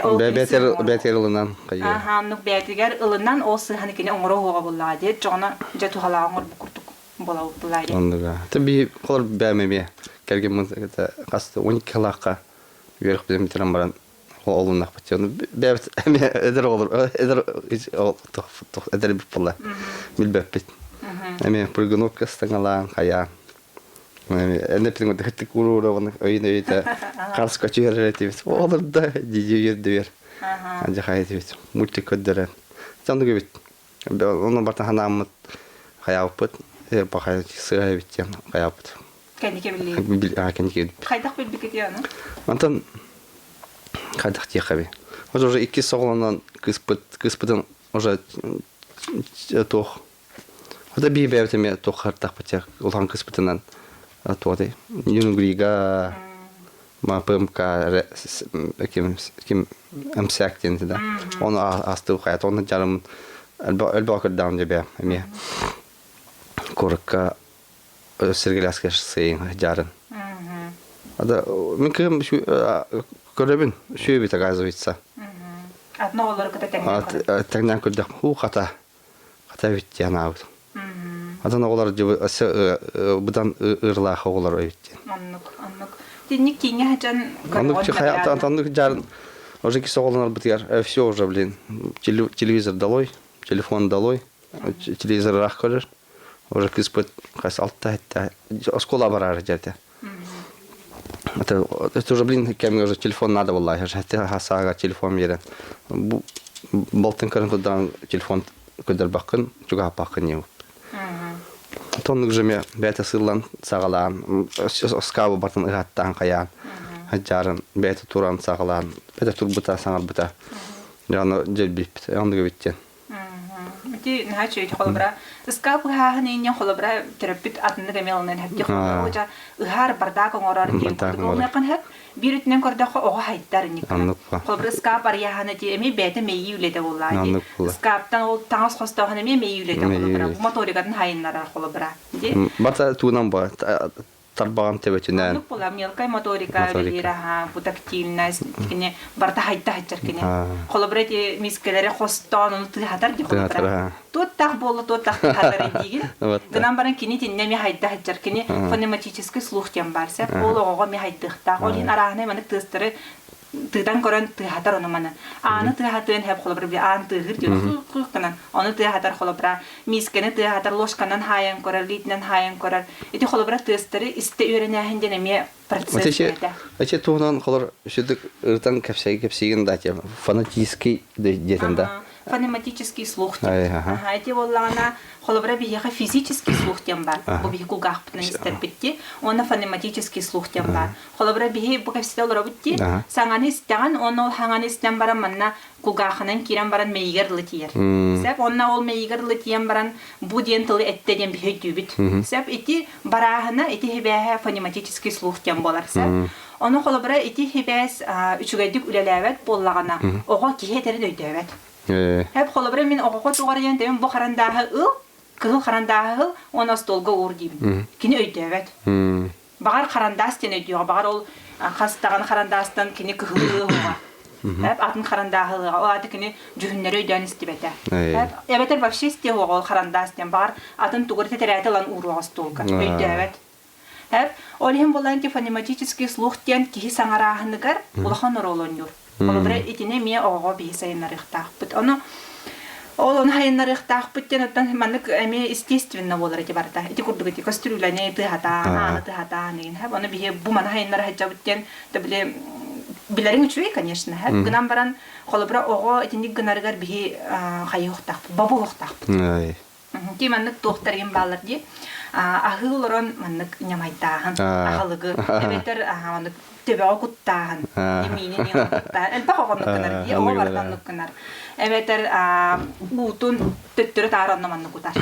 ол бэйэтигэр ылынан аха оннук бэйэтигэр ылынан ол сыыһаны кини оҥоро уоҕа буоллаҕа диэт дьоҕуна дьэ туһалааҕы оҥорбут курдук буолабыт буоллаа диэн оннуга ты би холор бэйэм эмиэ кэргэммин хас 12 сылаахха үөрэхпитин бүтэрэн баран олуннахпыт бэйэбит эмиэ эдэр оҕолор эдэр эдэр эбит буолла билбэппит эмиэ прыгунок ыстаҥалаан хайаан Энеппин хыттык уруурабын өйүн өйүтэ харска түһэрэр этибит. Олор да дии үөрдүбэр. Андьа хайытыбит. Мультик көрдөрөн. Саннык эбит. Оны барта ханааммыт хаябыппыт. Бахай сыа эбит диэн хаябыт. Кэнники биллии. Кэнники Хайдах билбиккит аны? Антон хайдах диэххэ Уже икки соҕолонон кыыспыт кыыспытын уже туох Хата бии бэйэбит эмиэ туох хартахпыт улахан кыспытынан туотай Юнгрига ПМК ким ким МСЭК диэн да оны астыы хайат оны жарым элбэх көрдөҕүм дьэ эмиэ куоракка Сергеляска сыйын жарын Ада мин кыым көрөбүн сүйөбүт оказывается Одно олору кыта тэҥнээн тэҥнээн көрдөх хуу хата Хата эбит диэн аабыт. Атын оҕолор өссө быдан ыырлаах оҕолор эбит диэн. Оннук, оннук. Тинник кииҥҥэ сылдьан Оннук оннук дьаарын уже киси оҕолонорбутугар все уже блин телевизор долой, телефон долой, телевизор ыраах көрөр. Уже кыыспыт хас алта этте оскуола барар дьэрте. Это, это уже, блин, кэмҥэ уже телефон надо было. Хасаага телефон берен. Балтын көрөн турдан телефон көдөрбаккын, чугаһаппаккын диэн. Тоннук же ме бэйэтэ сыллан саҕалаан, оскаабы бартын ыһаттаан хайаан, хаджарын бэйэтэ туран саҕалаан, бэйэтэ турбута, саҥарбыта. Дьэ аны дьэлбиппит, оннук эбит диэн. Ити наһаа үчүгэй холобура ыскаап ыһааһын иинньэн холобура төрөппүт атыннык эмиэ ылынан хэпти холобура оҕо ыһаар бардаак оҥорор диэн курдук ылыныаххын сөп биир өттүнэн көрдөххө оҕо хайдар инник холобура ыскаап арыйааһына дии эмиэ бэйэтэ мэйии үлэтэ буоллаа дии ыскааптан ол таҥас хостооһун эмиэ мэйии үлэтэ холобура бу моторикатын хайыннарар холобура дии Бата туунан ба тарбаҕын төбөтүнэн. Оннук була мелкая моторика үлэлиир аһа, бу тактильность, кини барыта хайда сылдьар кини. Холобура ити мискэлэри хостоон ону тыаһатар дии холобура. Туоттах буолла туоттах тыаһатар диигин. Гынан баран кини итиннэ эмиэ хайда сылдьар. Кини фонематический слух диэн баар сөп. Ол оҕоҕо эмиэ хайдыахтаах. Ол иһин арааһынай маннык тыастары тыытан көрөн тыаһатар ону маны. Ааны тыаһатыан хэп холобура били аан тыаһыыр диэн хык гынан ону тыаһатар холобура миискэни тыаһатар ложканан хаайан көрөр лиитинэн хаайан көрөр ити холобура тыастары истэ үөрэнээһин диэн эмиэ процесс этэ. Эчи туһунан холор сүдүк ырытан кэпсэги кэпсиигин да фонетический диэтин да фонематический слух диэн. Аха, ити буоллаҕына холобура биһиэхэ физический слух диэн бар. Бу биһи кулгаахпытынан истэрбит дии. Уонна фонематический слух диэн бар. Холобура, биһи бу кэпсэтэ олоробут дии. Саҥаны истэҕин, уонна ол саҥаны истэн баран манна кулгаахынан киирэн баран мэйиигэр дылы тиийэр. Сөп? Уонна ол мэйиигэр дылы тиийэн баран бу диэн тылы эттэ диэн биһи өйдүүбүт. Сөп? Ити барааһына, ити хибээһэ фонематический слух диэн буолар. Сөп? Ону холобура ити хибээс үчүгэйдик үлэлээбэт буоллаҕына, оҕо киһи этэрин өйдөөбөт. Хэп холобура мин оҕоҕо туҕарыйан тэбин бу харандааһы ыл, кыһыл харандааһы ыл, уонна остуолга уур диибин. Кини өйдөөбөт. Баҕар харандаас диэн өйдүөҕэ, баҕар ол хас даҕаны харандаастан кини кыһыл ыаһыаҕа. Эп атын харандааһы ылыаҕа. Ол аата кини дьүһүннэри өйдөөн истибэтэ. Эп эбэтэр вообще истиэ суоҕа ол харандаас диэн. Баҕар атын тугу эрэ тэтэрээти ылан ууруоҕа остуолга. Өйдөөбөт. Эп ол иһин буолан фонематический слух диэн киһи саҥарааһыныгар улахан оруолу оонньуур. Холобура, итини эмиэ оҕоҕо биһи сайыннарыахтаахпыт. Ону ол ону сайыннарыахтаахпыт диэн оттон маннык эмиэ естественно буолар ити барыта. Ити курдук ити көстүрүүлэни тыаһатаан, ааны тыаһатаан игин хэп. Ону биһи бу маны сайыннара сылдьабыт диэн да били билэриҥ үчүгэй, конечно, хэп. Гынан баран холобура оҕо итинник гынарыгар биһи хайыһыахтаахпыт, бобуһуохтаахпыт. Ити маннык туохтар игин бааллар дии. Аһыы олорон маннык ньамайдааһын, аһылыгы, эбэтэр маннык төбөҕө куттааһын, имиини куттааһын. Элбэх оҕо оннук гынар дии, оҕо барыта оннук гынар. Эбэтэр уутун төттөрү таары онно маннык кутар.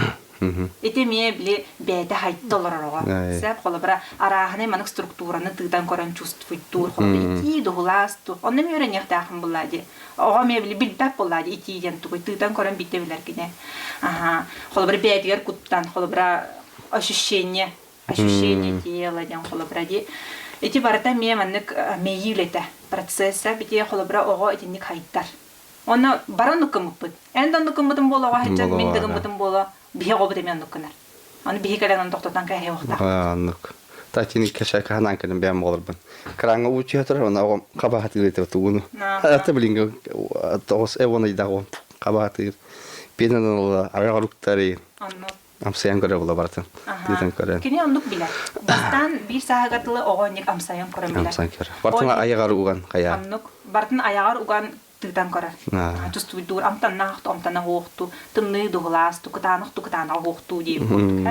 Ити эмиэ били бэйэтэ хайта олорор оҕо. Сөп, холобура, арааһынай маннык структураны тыытан көрөн чувствуйдуур, холобура, итии дуһулаас туох. Онно эмиэ үөрэниэхтээххин буллаа дии. Оҕо эмиэ били билбэт буоллаа дии итии диэн тугуй тыытан көрөн биирдэ билэр кини. Аха. Холобура бэйэтигэр куттан, холобура ощущение, ощущение тела диэн холобура дии. Ити барыта эмиэ маннык мэйии үлэтэ, процесса. Бити холобура оҕо итинник хайдар. Онно баран уккуммуппут. Эн да оннук гыммытым буолуо оҕо сылдьан, мин да гыммытым буолуо, биһи оҕобут эмиэ оннук гынар. Аны биһи кэлэн ону тохтотон кэһиэ уохтаахпыт. Оннук. Татини кэшэ каһанаан кэлэн бэйэм оҕолорбун. Кыраҥа уу түһэ турар, она оҕом хабаатыыр этэ тугуну. Ата билиҥҥи тоҕус эвон ыйдаах оҕом хабаатыыр. Пенан ыла араҕар уктары. Оннук. Амсайан көрөр була барытын. Тыытан көрөн. Кини оннук билэр. Бастаан биир сааһыгар дылы оҕо оннук амсайан көрөн билэр. Амсайан көрөр. Бартын айаҕар уган хайа. Оннук. Бартын айаҕар уган тыытан көрөр. Чувствуйдуур амтаннаах амтана уохтуу, тымныы дуһулаас, тукутаанах тукутаанаҕа уохтуу диэбит курдук.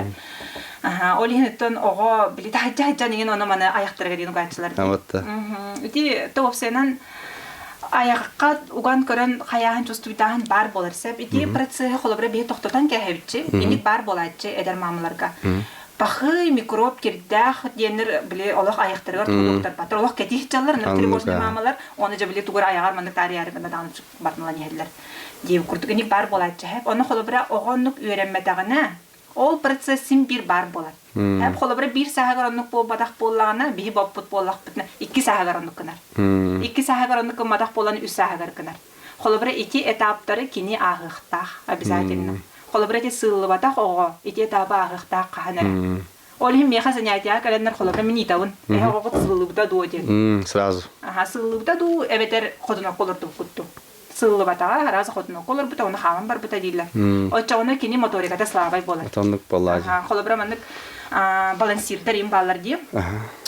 Аха, ол иһин оттон оҕо били таһырдьа сылдьан иҥин ону маны айахтарыгар диэн угааччылар. Ити тоопсуйанан айахха уган көрөн хайааһын чувствуйдааһын баар буолар сөп. Ити процеһы холобура биһи тохтотон кээһэбитчи, инник баар буолааччы эдэр маамаларга. Пахый, микроб кирдээх диэннэр били олох айахтарыгар тутуктарбаттар. Олох кэтии сылдьаллар, ынырык тревожный маамалар, оны дьэ били тугур айаҕар маннык таарыйаары гына даҕаны барытын иһэллэр. Диэбит курдук инник баар буолааччы. Ону холобура оҕо оннук үөрэммэтэҕинэ, ол процесс син биир баар буолар. Хэп холобура биир сааһыгар оннук буолбатах буоллаҕына, биһи боппут буоллахпытына, икки сааһыгар оннук гынар. Икки сааһыгар оннук гымматах буолан үс сааһыгар гынар. Холобура, ити этаптары кини ааһыахтаах обязательно. Холобура, ити сыыллыбатах оҕо ити этабы ааһыахтаах хаһан эрэ. Ол иһин миэхэ занятиеҕа кэлэннэр холобура мин ыытабын. Эһэ оҕоҕут сыыллыбыта дуо диэн. Сразу. Аха, сыыллыбыта дуу, эбэтэр хотунокко олордубуккут дуу. Сыыллыбатаҕа, араас хотунокко олорбута, оны хааман барбыта дииллэр. Оччоҕуна кини моториката слабай буолар. Оннук буоллаа. Холобура, маннык балансирдар им бааллар дии.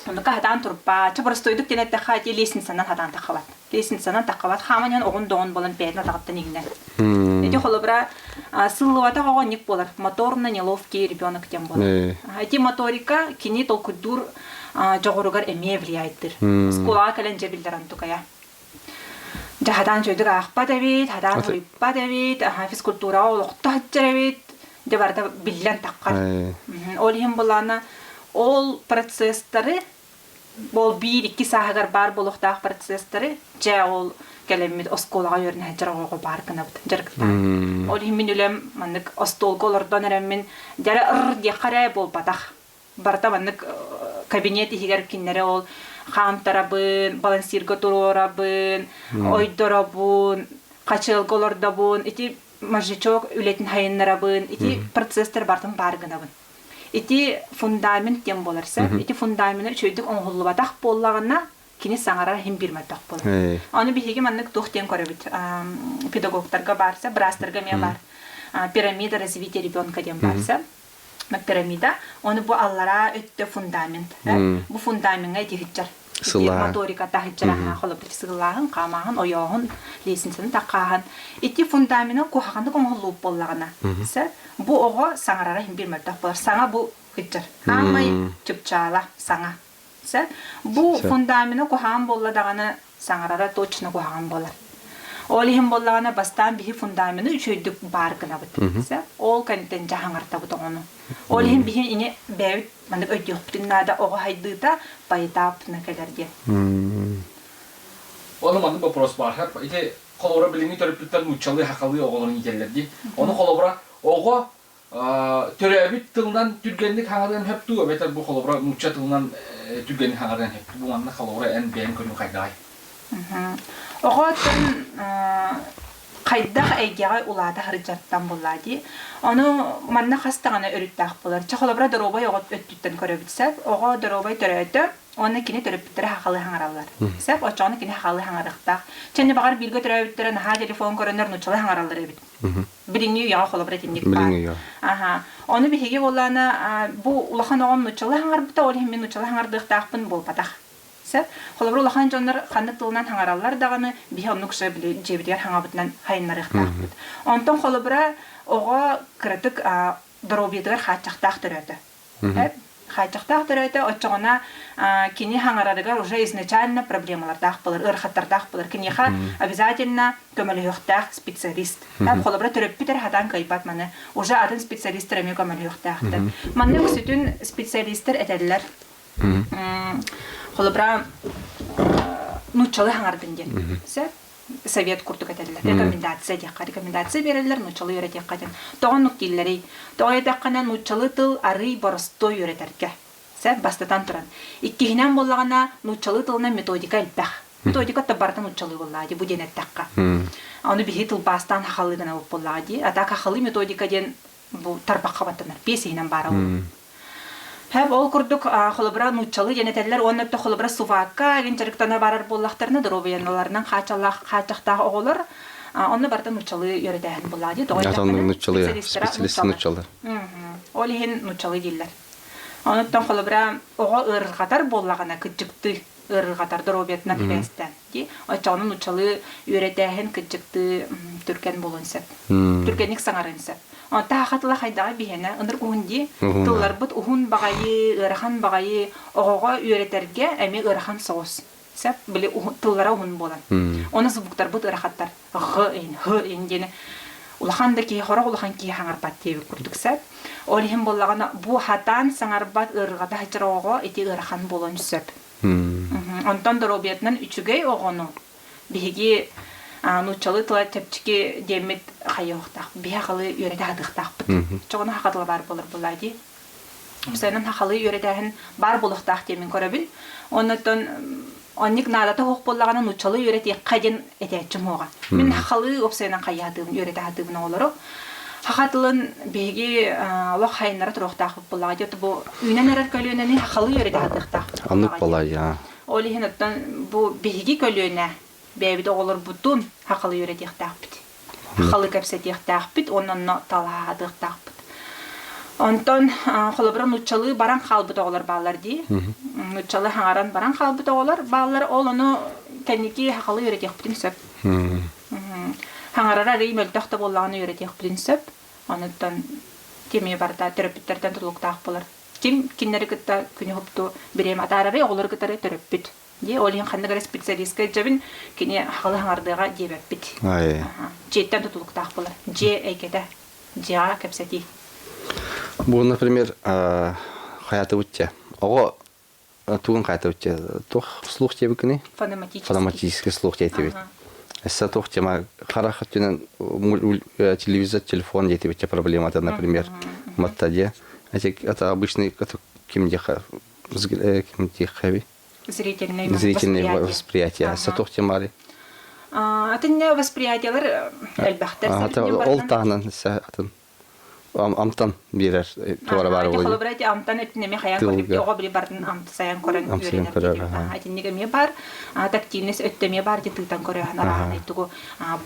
Оннука хатаан турбааччы боростуойдук диэн эттэххэ, ити лестницанан хатаан таххабат. Лестницанан таххабат хааман иһэн оҕун-доҕун буолан бэйэтин атаҕыттан иҥнэр. Ити холобура сыллыбатах оҕо оннук буолар. Моторно неловкий ребенок диэн буолар. Ити моторика кини толкуйдуур дьоҕуругар эмиэ влияеттыр. Школаҕа кэлэн дьэ биллэр онтукайа. Дьэ хатаан үчүгэйдик аахпат эбит, хатаан суруйбат эбит, физкультураҕа олохто сылдьар эбит, дьэ барыта биллэн таххар. Ол иһин былаана ол процесстары ол биир-икки сааһыгар баар буолуохтаах процесстары дьэ ол кэлэммит оскуолаҕа үөрэнэ сылдьар оҕоҕо баар гынабыт дьарыктаан. Ол иһин мин үлэм маннык остуолга олордон эрэммин дьэ ыр диэххэ эрэ буолбатах. Барыта маннык кабинет иһигэр кинилэри ол хаамтарабын, балансирга туруорабын, ойдоробун, хачыалга олордобун, ити мозжечок үлэтин хайыннарабын, ити процесстар барытын баар гынабын. Ити фундамент диэн буолар сөп. Ити фундамена үчүгэйдик оҥоһуллубатах буоллаҕына, кини саҥарар иһин биир мөлтөх буолар. Ону биһиги маннык туох диэн көрөбүт. Педагогтарга баарса, быраастарга эмиэ баар. Пирамида развития ребенка диэн баарса. Пирамида. Ону бу аллараа өттө фундамент. Бу фундамеҥҥа ити Сылаа. Моторика таһыччар аһаа холобур сылааһын, хаамааһын, ойооһун, лестницаны таккааһын. Ити фундамена куһаҕаннык оҥоһуллубут буоллаҕына, бу оҕо саҥарара иһин биир мөлтөх буолар. Саҥа бу кыдьар. Аамай чыпчаала саҥа. Бу фундамена куһаҕан буолла даҕаны саҥарара точно куһаҕан буолар. Ол иһин буоллаҕына бастаан биһи фундамены үчүгэйдик баар гынабыт. Ол кэнниттэн дьаһаҥартабыт оҕону. Ол иһин биһи ини бэйэбит маннык өйдүөхпүтүн наада оҕо хайдыыта поэтапно кэлэр диэн. Ону маннык вопрос баар. Ити холобура билиҥҥи төрөппүттэр нууччалыы сахалыы оҕолорун иитэллэр дии. Ону холобура оҕо төрөөбүт тылынан түргэнник хаҥарыан сөп дуу эбэтэр бу холобура нуучча тылынан түргэнник хаҥарыан сөп дуу? Бу манна холобура эн бэйэҥ көрүүҥ хайдаҕай? Оҕо оттон хайдах эйгэҕэ улаата сылдьартан буоллаа дии. Ону манна хас даҕаны өрүттээх буолар. Чэ холобура доруобай оҕо өттүттэн көрөбүт сөп. Оҕо доруобай төрөөтө уонна кини төрөппүттэрэ сахалыы саҥараллар. Сөп, оччоҕуна кини сахалыы саҥарыахтаах. Чэ баҕар бииргэ төрөөбүттэрэ наһаа телефон көрөннөр нууччалыы саҥараллар эбит. Билиҥҥи үйэҕэ холобура итинник баар. Аха. Ону биһиги буоллаана бу улахан оҕом нууччалыы саҥарбыта, ол иһин мин нууччалыы саҥардыахтаахпын буолбатах. Сөп. Холобура улахан дьоннор ханнык тылынан саҥараллар даҕаны, биһи оннук же били дьиэбитигэр хаҥабытынан хайыннарыахтаахпыт. Онтон холобура оҕо кыратык доруобуйатыгар хааччахтаах төрөөтө. Хааччахтаах төрөөтө, оччоҕуна кини хаҥарарыгар уже изначально проблемалардаах буолар, ыарахаттардаах буолар. Киниэхэ обязательно көмөлөһүөхтээх специалист. Холобура төрөппүт эрэ хатаан кыайбат маны. Уже атын специалистар эмиэ көмөлөһүөхтээхтэр. Манна үксүтүн специалистар этэллэр. Холобура нууччалыы хаҥардын диэн. Сөп? Совет курдук этэллэр. Рекомендация диэххэ. Рекомендация биэрэллэр, нууччалыы үөрэтиэххэ диэн. Тоҕо оннук дииллэрий? Тоҕо диэтэххинэ, нууччалыы тыл арыый боростуой үөрэтэргэ. Сөп? Бастатан туран. Иккиһинэн буоллаҕына, нууччалыы тылынан методика элбэх. Методика да барыта нууччалыы буоллаҕа дии, бу диэн эттэххэ. Ону биһи тылбаастаан сахалыы гынабыт буоллаҕа дии. А так сахалыы методика диэн бу тарбахха баттанар биэс иһинэн баара буолуо. Хэп ол курдук холобура нууччалыы диэн этэллэр уонна өттө холобура сувакка игин дьарыктана барар буоллахтарына доруобуйаналарынан хааччалаах хааччахтаах оҕолор онно барыта нууччалыы үөрэтээһин буоллаҕа дии тоҕо нууччалыы специалист нууччалар ол иһин нууччалыы дииллэр онуттан холобура оҕо ыарырҕатар буоллаҕына кыдьыктыы ыарырҕатар доруобуйатынан сибээстээн дии оччоҕуна нууччалыы үөрэтээһин кыдьыктыы түргэн буолуон сөп түргэнник саҥарыан сөп онто саха тыла хайдаҕа биһиэнэ ынырык уһун дии тылларбыт уһун баҕайы ыарахан баҕайы оҕоҕо үөрэтэргэ эмиэ ыарахан соҕус сөп били тыллара уһун буолан оны звуктарбыт ыарахаттар ҕ ин һ ин диэни улахан да киһи хорох улахан киһи хаҥарбат диэбит курдук сөп ол иһин буоллаҕына бу хатаан саҥарбат ыарырҕата сылдьар оҕоҕо ити ыарахан буолуон сөп Онтон доруобуйатынан үчүгэй оҕону биһиги нууччалыы тыла чэпчэки диэммит хайыахтаах биһи халы үөрэтэ сатыахтаахпыт. Чоҕуна саха тыла баар буолар буоллаа дии. Сайынан сахалыы үөрэтээһин баар буолуохтаах диэммин көрөбүн. Оннуттан оннук наадата суох буоллаҕына нууччалыы үөрэтиэххэ диэн этээччим уоҕа. Мин сахалыы уопсайынан хайыһатыыбын, үөрэтэ сатыыбын оҕолору. Саха тылын биһиги олох хайыннара туруохтаахпыт буоллаҕа дии. Бу үүнэн эрэр көлүөнэни сахалыы үөрэтэ сатыахтаахпыт. Оннук буолаа Ол иһин оттон бу биһиги көлүөнэ бэйэбит оҕолорбутун сахалыы үөрэтиэхтээхпит. Сахалыы кэпсэтиэхтээхпит уонна онно талаһаатыахтаахпыт. Онтон холобура нууччалыы баран хаалбыт оҕолор бааллар дии. Нууччалыы хаҥаран баран хаалбыт оҕолор бааллар. Ол ону кэнники сахалыы үөрэтиэхпитин сөп. Хаҥарара арыый мөлтөх да буоллаҕына үөрэтиэхпитин сөп. Онуттан кими барыта төрөппүттэртэн тутулуктаах буолар. Ким кинилэри кытта күнү хупту бириэмэ атаарарый, оҕолору кытары төрөппүт. Дии, ол иһин ханнык эрэ специалистка илдьэбин, кини сахалыы хаҥардыаҕа диэбэппит. Дьиэттэн тутулуктаах буолар. Дьиэ эйгэтэ, дьиэҕэ кэпсэтии. Бу, например, хайатыбытча. Оҕо тугун хайатыбытча? Туох слух диэбиккиний? Фонематический. Фонематический слух диэтибит. Эссе туох тема харах өттүнэн телевизор, телефон диэтибитчэ проблемата, например, матта дьэ. Это обычный ким диэхэ ким диэхэби? Зрительное Зрительное восприятие. Эссе туох темари? Атын восприятиелар элбэхтэр. Ол таһынан атын амтан биэрэр туора баар буолуо. Холобура ити амтан өттүн эмиэ хайаан көрдүк оҕо били бардын амтасайан көрөн үөрэнэр. Итинник эмиэ бар тактильность өттө эмиэ бар ити тыытан көрөһөн арааһынай тугу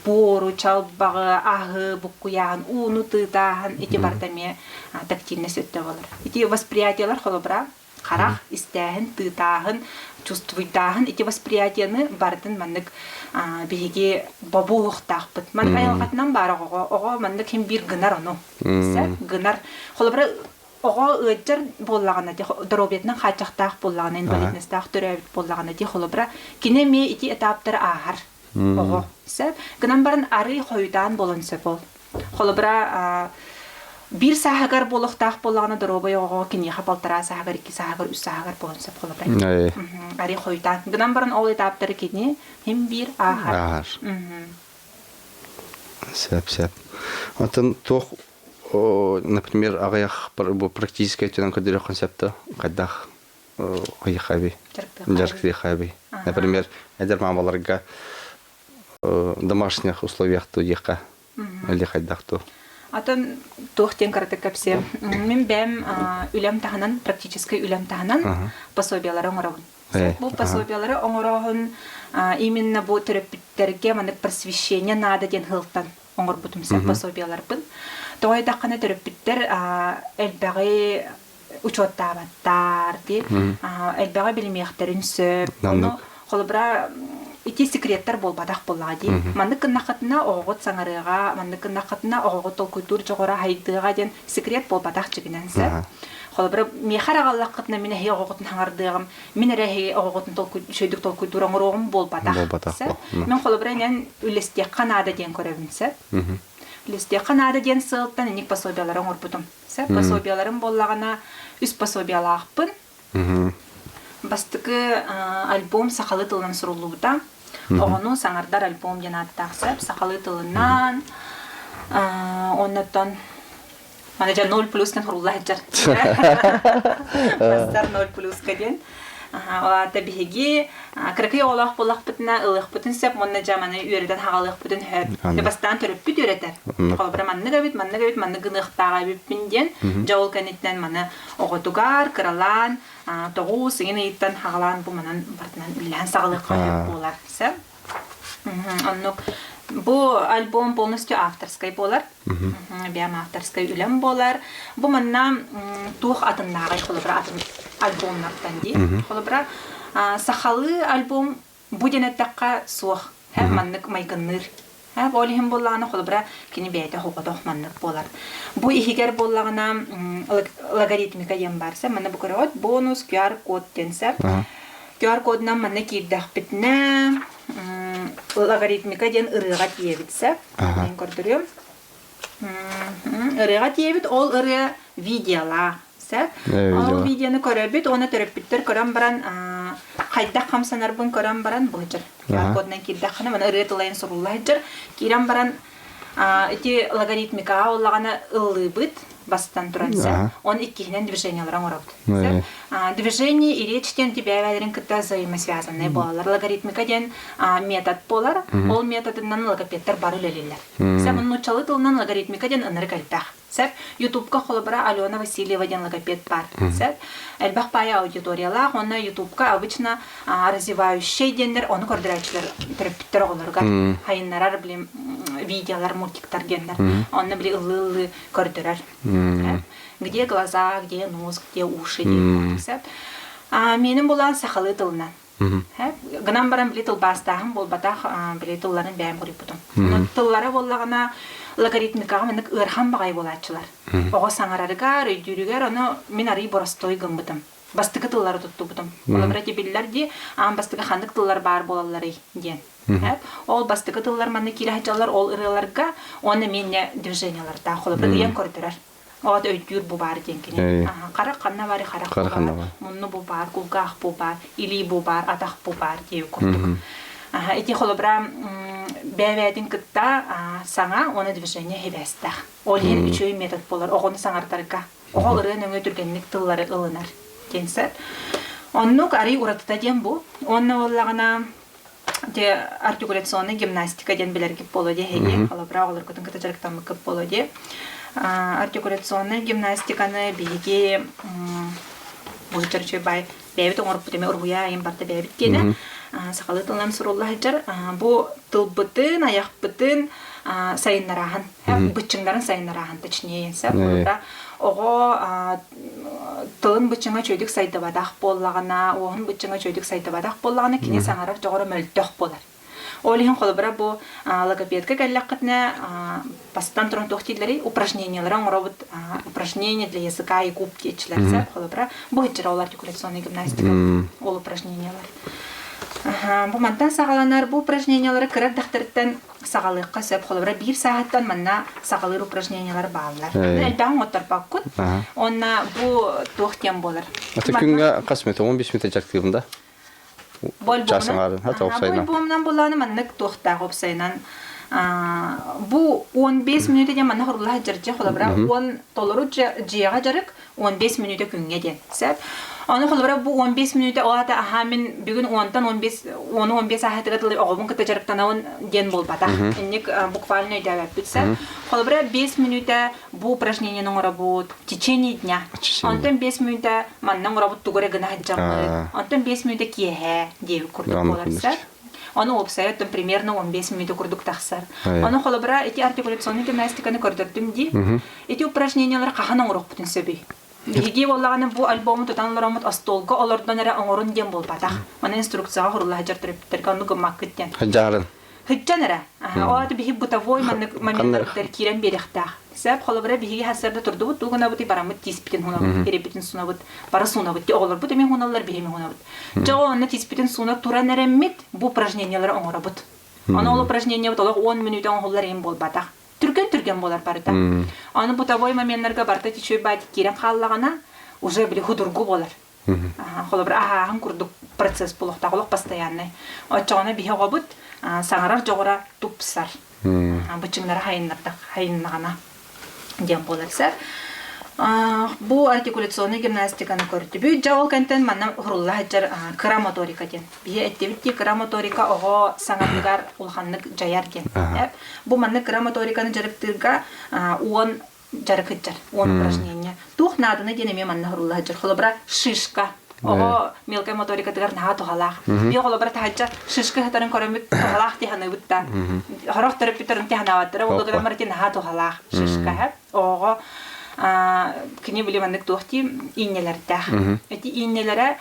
буору, чалбаҕы, аһы, буккуйааһын, ууну тыытааһын ити барыта эмиэ тактильность өттө болар. Ити восприятиелар холобура харах, истээһин, тыытааһын, чувствуйдааһын ити восприятиены барытын маннык биһиги бобуохтаахпыт. Маннык айылҕатынан баар оҕоҕо оҕо маннык хим биир гынар ону. Гынар. Холобура оҕо ыалдьар буоллаҕына доруобуйатынан хааччахтаах буоллаҕына, инвалидностаах төрөөбүт буоллаҕына ди холобура кини эмиэ ити этаптары ааһар оҕо. Сөп. Гынан баран арый хойутаан буолан сөп ол. Холобура, биир сааһыгар буолуохтаах буоллаҕына доруобай оҕоҕо киниэхэ балтараа сааһыгар, икки сааһыгар, үс сааһыгар буолуон сөп холобура. Арый хойутаан. Гынан баран ол этаптары кини хим биир ааһар. Ааһар. Сөп, сөп. Оттон туох, например, аҕыйах бу практическай өттүнэн көрдөрүөххүн сөп да хайдах ыйыхаби дьарыктыахаби. Например, эдэр маамаларга домашних условиях диэххэ или хайдах ту? Атын туох диэн кыратык кэпсиэм. Мин бэйэм үлэм таһынан, практическай үлэм таһынан пособиялары оҥоробун. Бу пособиялары оҥороһун именно бу төрөппүттэргэ маннык просвещение наада диэн сылтан оҥорбутум сөп пособияларбын. Тоҕо диэтэххинэ төрөппүттэр элбэҕи учуоттаабаттар дии элбэҕи билимиэхтэрин сөп ону холобура ити секреттэр буолбатах буоллаҕа дии маннык гыннаххытына оҕоҕут саҥарыаҕа маннык гыннаххытына оҕоҕут толкуйдуур дьоҕура хайдыаҕа диэн секрет буолбатах дьигинэн сөп холобура миэхэ эрэ аҕаллаххытына мин эһиги оҕоҕутун хаҥардыаҕым мин эрэ эһиги оҕоҕутун толкуй үчүгэйдик толкуйдуур оҥоруоҕум буолбатах сөп мин холобура инэн үллэстиэххэ наада диэн көрөбүн сөп үллэстиэххэ наада диэн сыалтан инник пособиялары оҥорбутум Сөп пособияларым буоллаҕына үс пособиялаахпын. Бастакы альбом сахалыы тылынан суруллубута. Оҕону саҥардар альбом диэн ааттаах сөп. Сахалыы тылынан оннуттан маны дьэ 0 плюс сурулла сылдьар. Бастар 0 плюска диэн. Ол аата биһиги кыракый оҕолоох буоллахпытына ылыахпытын сөп уонна дьэ маны үөрэтэн хаҕалыахпытын сөп. Бастаан төрөппүт үөрэтэр. Холобура маннык эбит, маннык эбит, маннык гыныахтаах эбиппин диэн. Дьэ ол кэнниттэн маны оҕотугар кыралаан тоҕус ыйын ыйыттан хаҕалаан бу манан барытынан үлэлэһэн саҕалыахха сөп буолар. Сөп. Оннук бу альбом полностью авторскай буолар. Бэйэм авторскай үлэм буолар. Бу манна туох атыннааҕый холобура атын альбомнартан дии. Холобура сахалыы альбом бу диэн эттэххэ суох. Маннык майгынныыр. Ол иһин буоллаҕына холобура кини бэйэтэ хоҕотох маннык буолар. Бу иһигэр буоллаҕына логаритмика диэн баар. Манна бу көрөҕүт бонус QR-код диэн сөп. QR-кодунан манна киирдэхпитинэ логаритмика диэн ырыаҕа тиийэбит сөп. Мен көрдөрүөм. Ырыаҕа тиийэбит, ол ырыа видеолаах. Сөп. Ол видеону көрөбүт уонна төрөппүттэр көрөн баран хайдах хамсанарбын көрөн баран бу сылдьар. QR-кодунан киирдэххинэ маны ырыа тылайын сурулла сылдьар. Киирэн баран ити логаритмикаҕа буоллаҕына ыллыыбыт бастан туран сөп. Он иккиһинэн движениялары оҥоробут. Сөп. Движение и речь диэн бэйэлэрин кытта взаимосвязанные буолаллар. Логаритмика диэн метод буолар. Ол методынан логопедтар бары үлэлииллэр. Сөп. Нууччалыы тылынан логаритмика диэн ынырык элбэх. Сөп. Ютубка холобура Алена Васильева диэн логопед баар. Сөп. Элбэх баайа аудиториялаах уонна Ютубка обычно развивающий диэннэр ону көрдөрөөччүлэр төрөппүттэр оҕолоругар хайыннарар били видеолар, мультиктар диэннэр. Онно били ыллыы-ыллыы көрдөрөр. Где глаза, где нос, где уши диэн. Сөп. Миэнин булан сахалыы тылынан. Гынан баран били тылбаастааһын буолбатах, били тылларын бэйэм хоруйбутум. Тыллара буоллаҕына логаритмикаҕа маннык ыарахан баҕайы буолааччылар. Оҕо саҥарарыгар, өйдүүрүгэр ону мин арый боростуой гыммытым. Бастакы тыллары туттубутум. Холобура ити биллэр дии, аан бастакы ханнык тыллар баар буолалларый диэн. Ол бастакы тыллар манна киирэ сылдьаллар, ол ырыаларга уонна эмиэ движениялардаах. Холобура ыйан көрдөрөр. Оҕото өйдүүр бу баар диэн кини. Харах ханна баар, харах бу баар, мунну бу баар, кулгаах бу баар, илии бу баар, атах бу баар диэбит курдук. Ити холобура бэйэ-бэйэтин кытта саҥа уонна движение сибээстээх. Ол иһин үчүгэй метод буолар оҕону саҥардарга. Оҕо ырыа нөҥүө түргэнник тыллары ылынар диэн сөп. Оннук арый уратыта диэн бу. Уонна буоллаҕына те артикуляционная гимнастика диэн билэргит буолуо диэ эһиги холобура оҕолоргутун кытта дьарыктаммыккыт буолуо диэ артикуляционная гимнастиканы биһиги бу үчүгэй бай бэйэбит оҥорбут эмэ уруһуйа айын барда бэйэбит диэнэ сахалыы тылынан сурулла сылдьар бу тылбытын айахпытын сайыннарааһын быччыҥнарын сайыннарааһын точнее сөп оҕо тылын быччыҥа үчүгэйдик сайдыбатах буоллаҕына, уоһун быччыҥа үчүгэйдик сайдыбатах буоллаҕына, кини саҥарар дьоҕура мөлтөх буолар. Ол иһин холобура бу логопедка кэллэххитинэ бастатан туран туох дииллэрий упражнениялары оҥоробут упражнения для языка и губ диэччилэр сөп холобура бу сылдьар ол артикуляционная гимнастика ол упражнениялар бу мантан саҕаланар бу упражнениялары кыра эрдэхтэриттэн саҕалыахха сөп. Холобура, биир сааһыттан манна саҕалыыр упражнениялар бааллар. Элбэҕин оҥотторбоккут. Уонна бу туох диэн буолар? Аты күҥҥэ хас мүнүүтэ? 15 мүнүүтэ дьарыктыыбын да? Чаас аҥаарын, хата уопсайынан. Бу альбомунан булааны маннык туохтаах уопсайынан бу 15 мүнүүтэ диэн манна хоруулаах дьардьа холобура 10 толору дьиэҕэ дьарык 15 мүнүүтэ күҥҥэ диэн сөп. Ону холобура бу 15 мүнүүтэ ол аата аһаа мин бүгүн 10-тан 15 10-у 15 ааһытыгар дылы оҕобун кытта дьарыктанабын диэн буолбатах. Инник буквально өйдөөбөппүт сөп. Холобура 5 мүнүүтэ бу упражнениены оҥоробут в течение дня. Онтон 5 мүнүүтэ манна оҥоробут тугу эрэ гына сылдьаммыт. Онтон 5 мүнүүтэ киэһэ диэбит курдук буолар сөп. Ону уопсайа оттон примерно 15 мүнүүтэ курдук тахсар. Ону холобура ити артикуляционнай гимнастиканы көрдөрдүм дии. Ити упражнениялары хаһан оҥоруохпутун сөбүй? Биһиги буоллаҕына бу альбому тутан олороммут остуолга олордон эрэ оҥорун диэн буолбатах. Маны инструкцияҕа сурулла сылдьар төрөппүттэргэ оннук гыммаккыт диэн. Дьаарын. Һыддьан эрэ. Ол аата биһи бытовой маннык моменттар киирэн биэриэхтээх. Сөп, холобура биһиги сарсыарда турдубут, тугу гынабытый бараммыт тииспитин хунабыт, ирэбитин сунабыт, бары суунабыт. Оҕолорбут эмиэ хуналлар, биһи эмиэ хунабыт. Дьэ онно тииспитин сууна туран эрэммит бу упражнениялары оҥоробут. Ону ол упражнениябыт олох 10 мүнүүтэ оҥоһуллар иһин буолбатах. Түргэн-түргэн буолар барыта. Аны бытовой моменнарга барыта үчүгэй баайдык киирэн хааллаҕына, уже били худургу буолар. Холобур, аһааһын курдук процесс буолуохтаах, олох постоянный. Оччоҕуна биһи оҕобут саҥарар дьоҕура тупсар. Быччыҥнара хайыннардах, хайыннаҕына диэн буолар сэр. Бу артикуляционный гимнастиканы көрдүбүт. Дьэ ол кэнтэн манна уһурулла сылдьар кыра моторика диэн. Биһи эттибит дии кыра моторика оҕо саҥатыгар улаханнык дьайар диэн. Бу маннык кыра моториканы дьарыктыырга 10 дьарык сылдьар, 10 упражнение. Туох нааданы диэн эмиэ манна уһурулла сылдьар. Холобура, шишка. Оҕо мелкай моторикатыгар наһаа туһалаах. Биир холобура таһычча шишка сытарын көрөммүт туһалаах дии саныыбыт да. Сорох төрөппүттэр онтон санаабаттара, ол гынан баран наһаа туһалаах шишка. Оҕоҕо кини били маннык туох дии иинньэлэрдээх. Ити иинньэлэрэ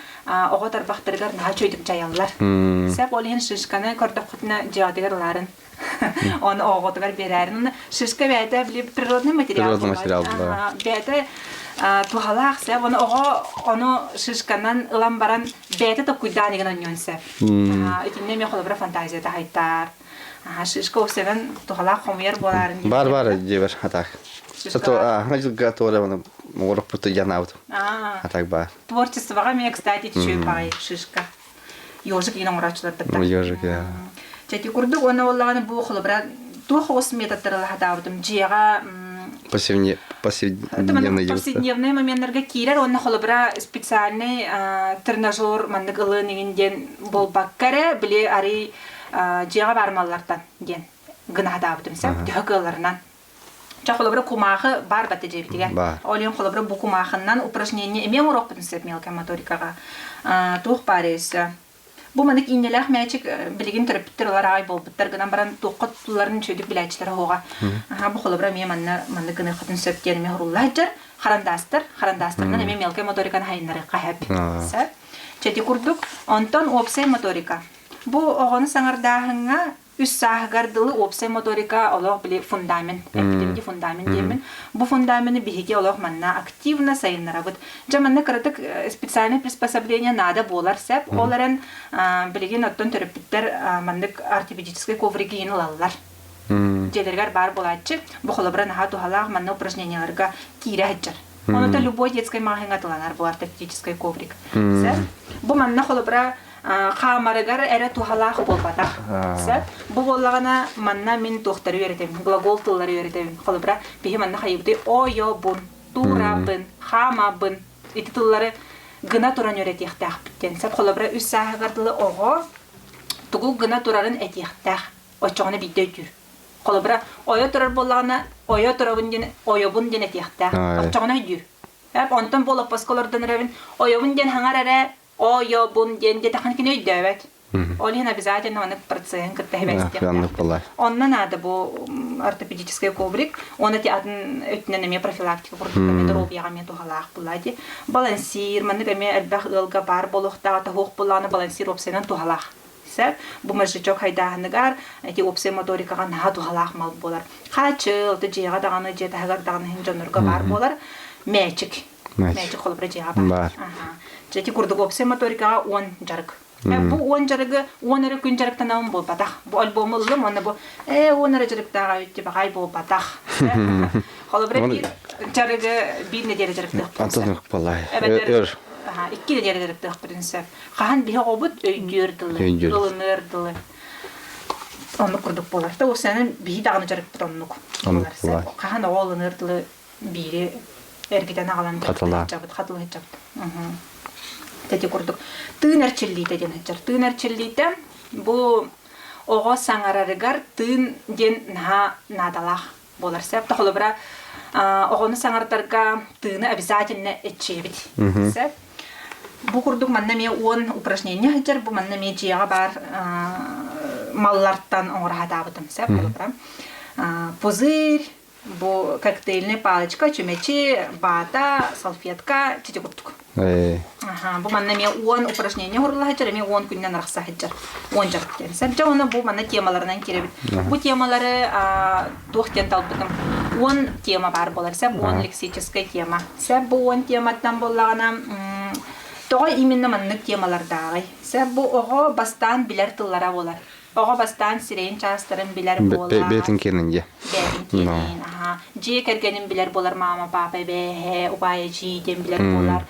оҕо тарбахтарыгар наһаа үчүгэйдик дьайаллар. Сөп ол иһин шишканы көрдөххүтүнэ дьиэҕитигэр ылаарын. Оны оҕотугар биэрээрин. Оны шишка бэйэтэ били природный материал. Природный материал Бэйэтэ туһалаах сөп. Оны оҕо ону шишканан ылан баран бэйэтэ токуйдаан игин онньуон сөп. Итиннэ эмиэ холобура фантазия таһайтаар. Шишка усенан туһалаах хомуйар буолаарын Бар бар дьиэбэр атак. Сато аһаҥа туора оны оҥороппуту дьанаабытым. Атак баар. Творчествоҕа эмиэ кстати үчүгэй баҕайы шишка. Ёжик иин оҥорооччуларбыттар. Ёжик, я. Чэ ити курдук уонна буоллаҕына бу холобура туох оҕус методтары сатаабытым дьиэҕэ Повседневный повседневный моменнарга киирэр уонна холобура специальный тренажер маннык ылын игин диэн буолбакка эрэ били арый дьиэҕэ баар маллартан диэн гына сатаабытым сөп төһө кыалларынан Ча холобура кумаахы баар бата дьиэбитигэр. Ол иһин холобура бу кумаахыннан упражнение эмиэ оҥоруохпутун сөп мелкая моторикаҕа. Туох баар өссө? Бу маннык иинньэлээх мээчик билигин төрөппүттэр ылар аҕай буолбуттар гынан баран туохха туттулларын үчүгэйдик билээччилэр оһуоҕа. Аха бу холобура эмиэ манна маннык гыныаххытын сөп диэн эмиэ сурулла сылдьар. Харандаастар, харандаастарынан эмиэ мелкая моториканы хайыннарыахха сөп. Сөп. Чэ ити курдук. Онтон уопсай моторика. Бу оҕону саҥардааһыҥҥа. Үс сааһыгар дылы уопсай моторика олох били фундамент, эппитим фундамент диэммин. Бу фундамены биһиги олох манна активно сайыннарабыт. Дьэ манна кыратык специальное приспособление наада буолар сөп. Ол эрэн билигин оттон төрөппүттэр маннык ортопедическай ковриги иин ылаллар. Дьиэлэригэр баар буолааччы. Бу холобура наһаа туһалаах манна упражненияларга киирэ сылдьар. Онута любой детскай маҕаһыыҥҥа атыланар бу ортопедическай коврик. Бу манна холобура хаамарыгар эрэ туһалаах буолбатах. Сөп. Бу буоллаҕына манна мин туохтары үөрэтэбин, глагол тыллары үөрэтэбин. Холобура, биһи манна хайыбытый ойобун, туурабын, хаамабын ити тыллары гына туран үөрэтиэхтээхпит диэн. Сөп. Холобура, үс сааһыгар дылы оҕо тугу гына турарын этиэхтээх. Оччоҕуна биирдэ өйдүүр. Холобура, ойо турар буоллаҕына, ойо турабын диэн, ойобун диэн этиэхтээх. Оччоҕуна өйдүүр. Онтон бу олоппоско олордон эрэбин, ойобун диэн хаҥар эрэ ойобун диэн диэтэххинэ кини өйдөөбөт. Ол иһин обязательно маннык процеһын кытта сибээстиэхтээх. Онно наада бу ортопедическай коврик, уонна ти атын өттүнэн эмиэ профилактика курдук эмиэ доруобуйаҕа эмиэ туһалаах буолла дии. Балансир, маннык эмиэ элбэх ыалга баар буолуохтаах, тоһуох буоллаҕына балансир уопсайынан туһалаах. Сөп. Бу мозжечок хайдааһыныгар ити уопсай моторикаҕа наһаа туһалаах мал буолар. Хаачыл, дьиэҕэ даҕаны, дьиэ таһыгар даҕаны иһин дьоннорго баар буолар. Мээчик. Мээчик холобура дьиэҕэ баар. Дьэ ити курдук уопсай моторикаҕа 10 дьарык. Бу 10 дьарыгы 10 эрэ күн дьарыктанабын буолбатах. Бу альбому ыллым уонна бу ээ 10 эрэ дьарыктааҕа үтти баҕай буолбатах. Холобура биир дьарыгы биир нэдиэлэ дьарыктыахпын сөп. Эбэтэр икки нэдиэлэ дьарыктыахпытын сөп. Хаһан биһи оҕобут өйдүөр дылы, ылыныар дылы. Оннук курдук буолар. Та уопсайынан биһи даҕаны дьарыкпыт оннук буолар. Хаһан оҕо ылыныар дылы биири эргитэн аҕалан дьарыктаһыччабыт, хатылаһыччабыт. Ити курдук. Тыын эрчиллиитэ диэн сылдьар. Тыын эрчиллиитэ бу оҕо саҥарарыгар тыын диэн наһаа наадалаах буолар сөп. Холобура, оҕону саҥардарга тыыны обязательно эччиэбит. Сөп. Бу курдук манна эмиэ 10 упражнение сылдьар, бу манна эмиэ дьиэҕэ баар маллартан оҥоро сатаабытым. Сөп, холобура. Пузырь, бу коктейльная палочка, чүмэчи, баата, салфетка, чити курдук. Аха, бу манна эмиэ 10 упражнение оҥорулла сылдьар, эмиэ 10 күнүнэн арахса сылдьар. 10 дьарык диэн. Сэрдьэ уонна бу манна темаларынан киирэбит. Бу темалары туох диэн талбытым. 10 тема баар буолар. Сөп 10 лексическая тема. Сөп бу 10 тематтан буоллаҕына тоҕо именно маннык темалардааҕый? Сөп бу оҕо бастаан билэр тыллара буолар. Оҕо бастаан сирэйин чаастарын билэр буолар. Бэйэтин киэнин дьэ. Бэйэтин киэнин, аха. Дьиэ кэргэнин билэр буолар мама, папа, эбээһэ, убайа, эдьиий диэн билэр буолар.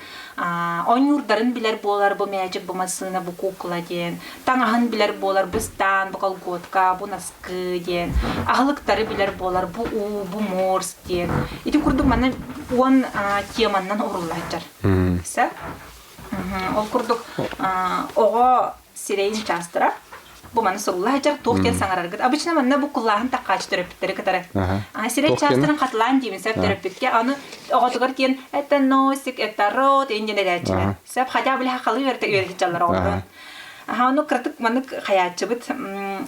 Оонньуурдарын билэр буолар, бу мээчик, бу массыына, бу кукла диэн. Таҥаһын билэр буолар, бу ыстаан, бу колготка, бу наскы диэн. Аһылыктары билэр буолар, бу уу, бу морс диэн. Ити курдук манна 10 теманнан урулла сылдьар. Сөп? Ол курдук оҕо сирэйин чаастара бу маны сурулла сылдьар туох диэн саҥараргыт обычно манна бу куллааһын таккааччы төрөппүттэри кытары сирэй чаастарын хатылаан диибин сөп төрөппүткэ аны оҕотугар диэн это носик это рот иин диэн этээччилэр сөп хотя бы хахалы үөрэтэ үөрэтиччаллар оҕолорун Аха, ону кыратык маннык хайааччыбыт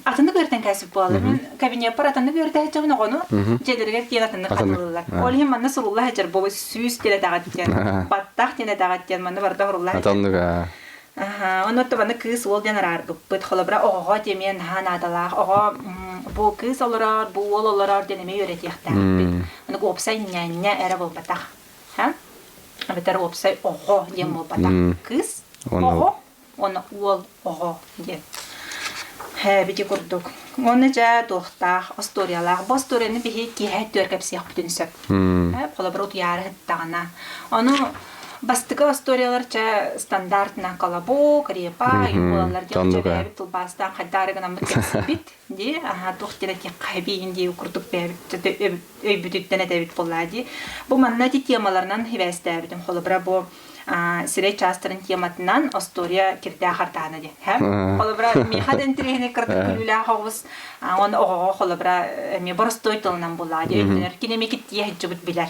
атыннык үөрэтэн кээсип буолаллар. Мин кабинеппар атыннык үөрэтэ оҕону дьиэлэригэр тиэн атыннык хатылыыллар. Ол иһин манна сурулла сылдьар бу сүүс диэн этэҕит диэн, баттах диэн этэҕит диэн манна барыта сурулла Атыннык Аһаа, онно табаны кыыс уол диэн араарбыппыт. Холобура, оҕоҕо диэмиэн наһаа наадалаах. Оҕо бу кыыс олорор, бу уол олорор диэн эмиэ үөрэтиэхтээхпит. Аны уопсай ньээнньэ эрэ буолбатах. Ха? Эбэтэр уопсай оҕо диэн буолбатах. Кыыс оҕо уонна уол оҕо диэн. Һээбити курдук. Уонна дьэ туохтаах, остуоруйалаах. Бу остуоруйаны биһи киэһэ өттүгэр кэпсиэхпитин сөп. Холобура, утуйаары сыттаҕына. Ону бастакы остуоруйалар чэ стандартынан колобок, репа буолаллар диэн чэ бэйэбит тылбаастаан хайдаары гынаммыт кэпсиибит дии. Аха туох диэн этиэххэ эбиин дии курдук бэйэбит өйбүтүттэн этэбит буоллаа дии. Бу манна ити темаларынан сибээстээбитим. Холобура, бу сирэй чаастарын тематынан остуоруйа кирдээх ардаана диэн. Холобура, миэхэ да интэриэһинэй кыратык күлүүлээх оҕус, уонна оҕоҕо холобура эмиэ боростуой тылынан буоллаҕа дии өйдөнөр. Кини эмиэ киттийэ сылдьыбыт билэр.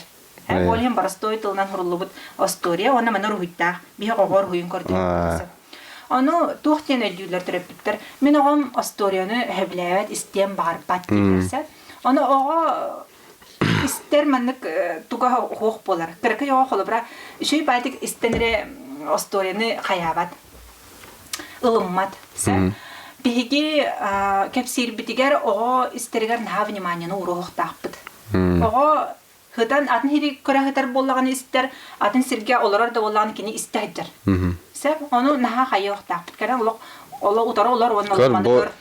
Ол иһин боростуой тылынан суруллубут остуоруйа уонна манна уруһуйдаах. Биһи оҕо уруһуйун көрдөрөр. Ону туох диэн өйдүүллэр төрөппүттэр? Мин оҕом остуоруйаны сөбүлээбэт, истиэн баҕарбат дииллэр. Ону оҕо истэр маннык туга суох буолар. Кыракый оҕо холобура үчүгэй баайдык истэн эрэ остуоруйаны хайаабат, ылыммат. Биһиги кэпсиирбитигэр оҕо истэригэр наһаа вниманиены ууруохтаахпыт. Оҕо Һытан атын сири көрө сытар буоллаҕына истэр, атын сиргэ олорор да буоллаҕына кини истэ сылдьар. Сөп, ону наһаа хайыахтаахпыт. Кэлэн олох олох утары олор уонна Көр, маны бу көр.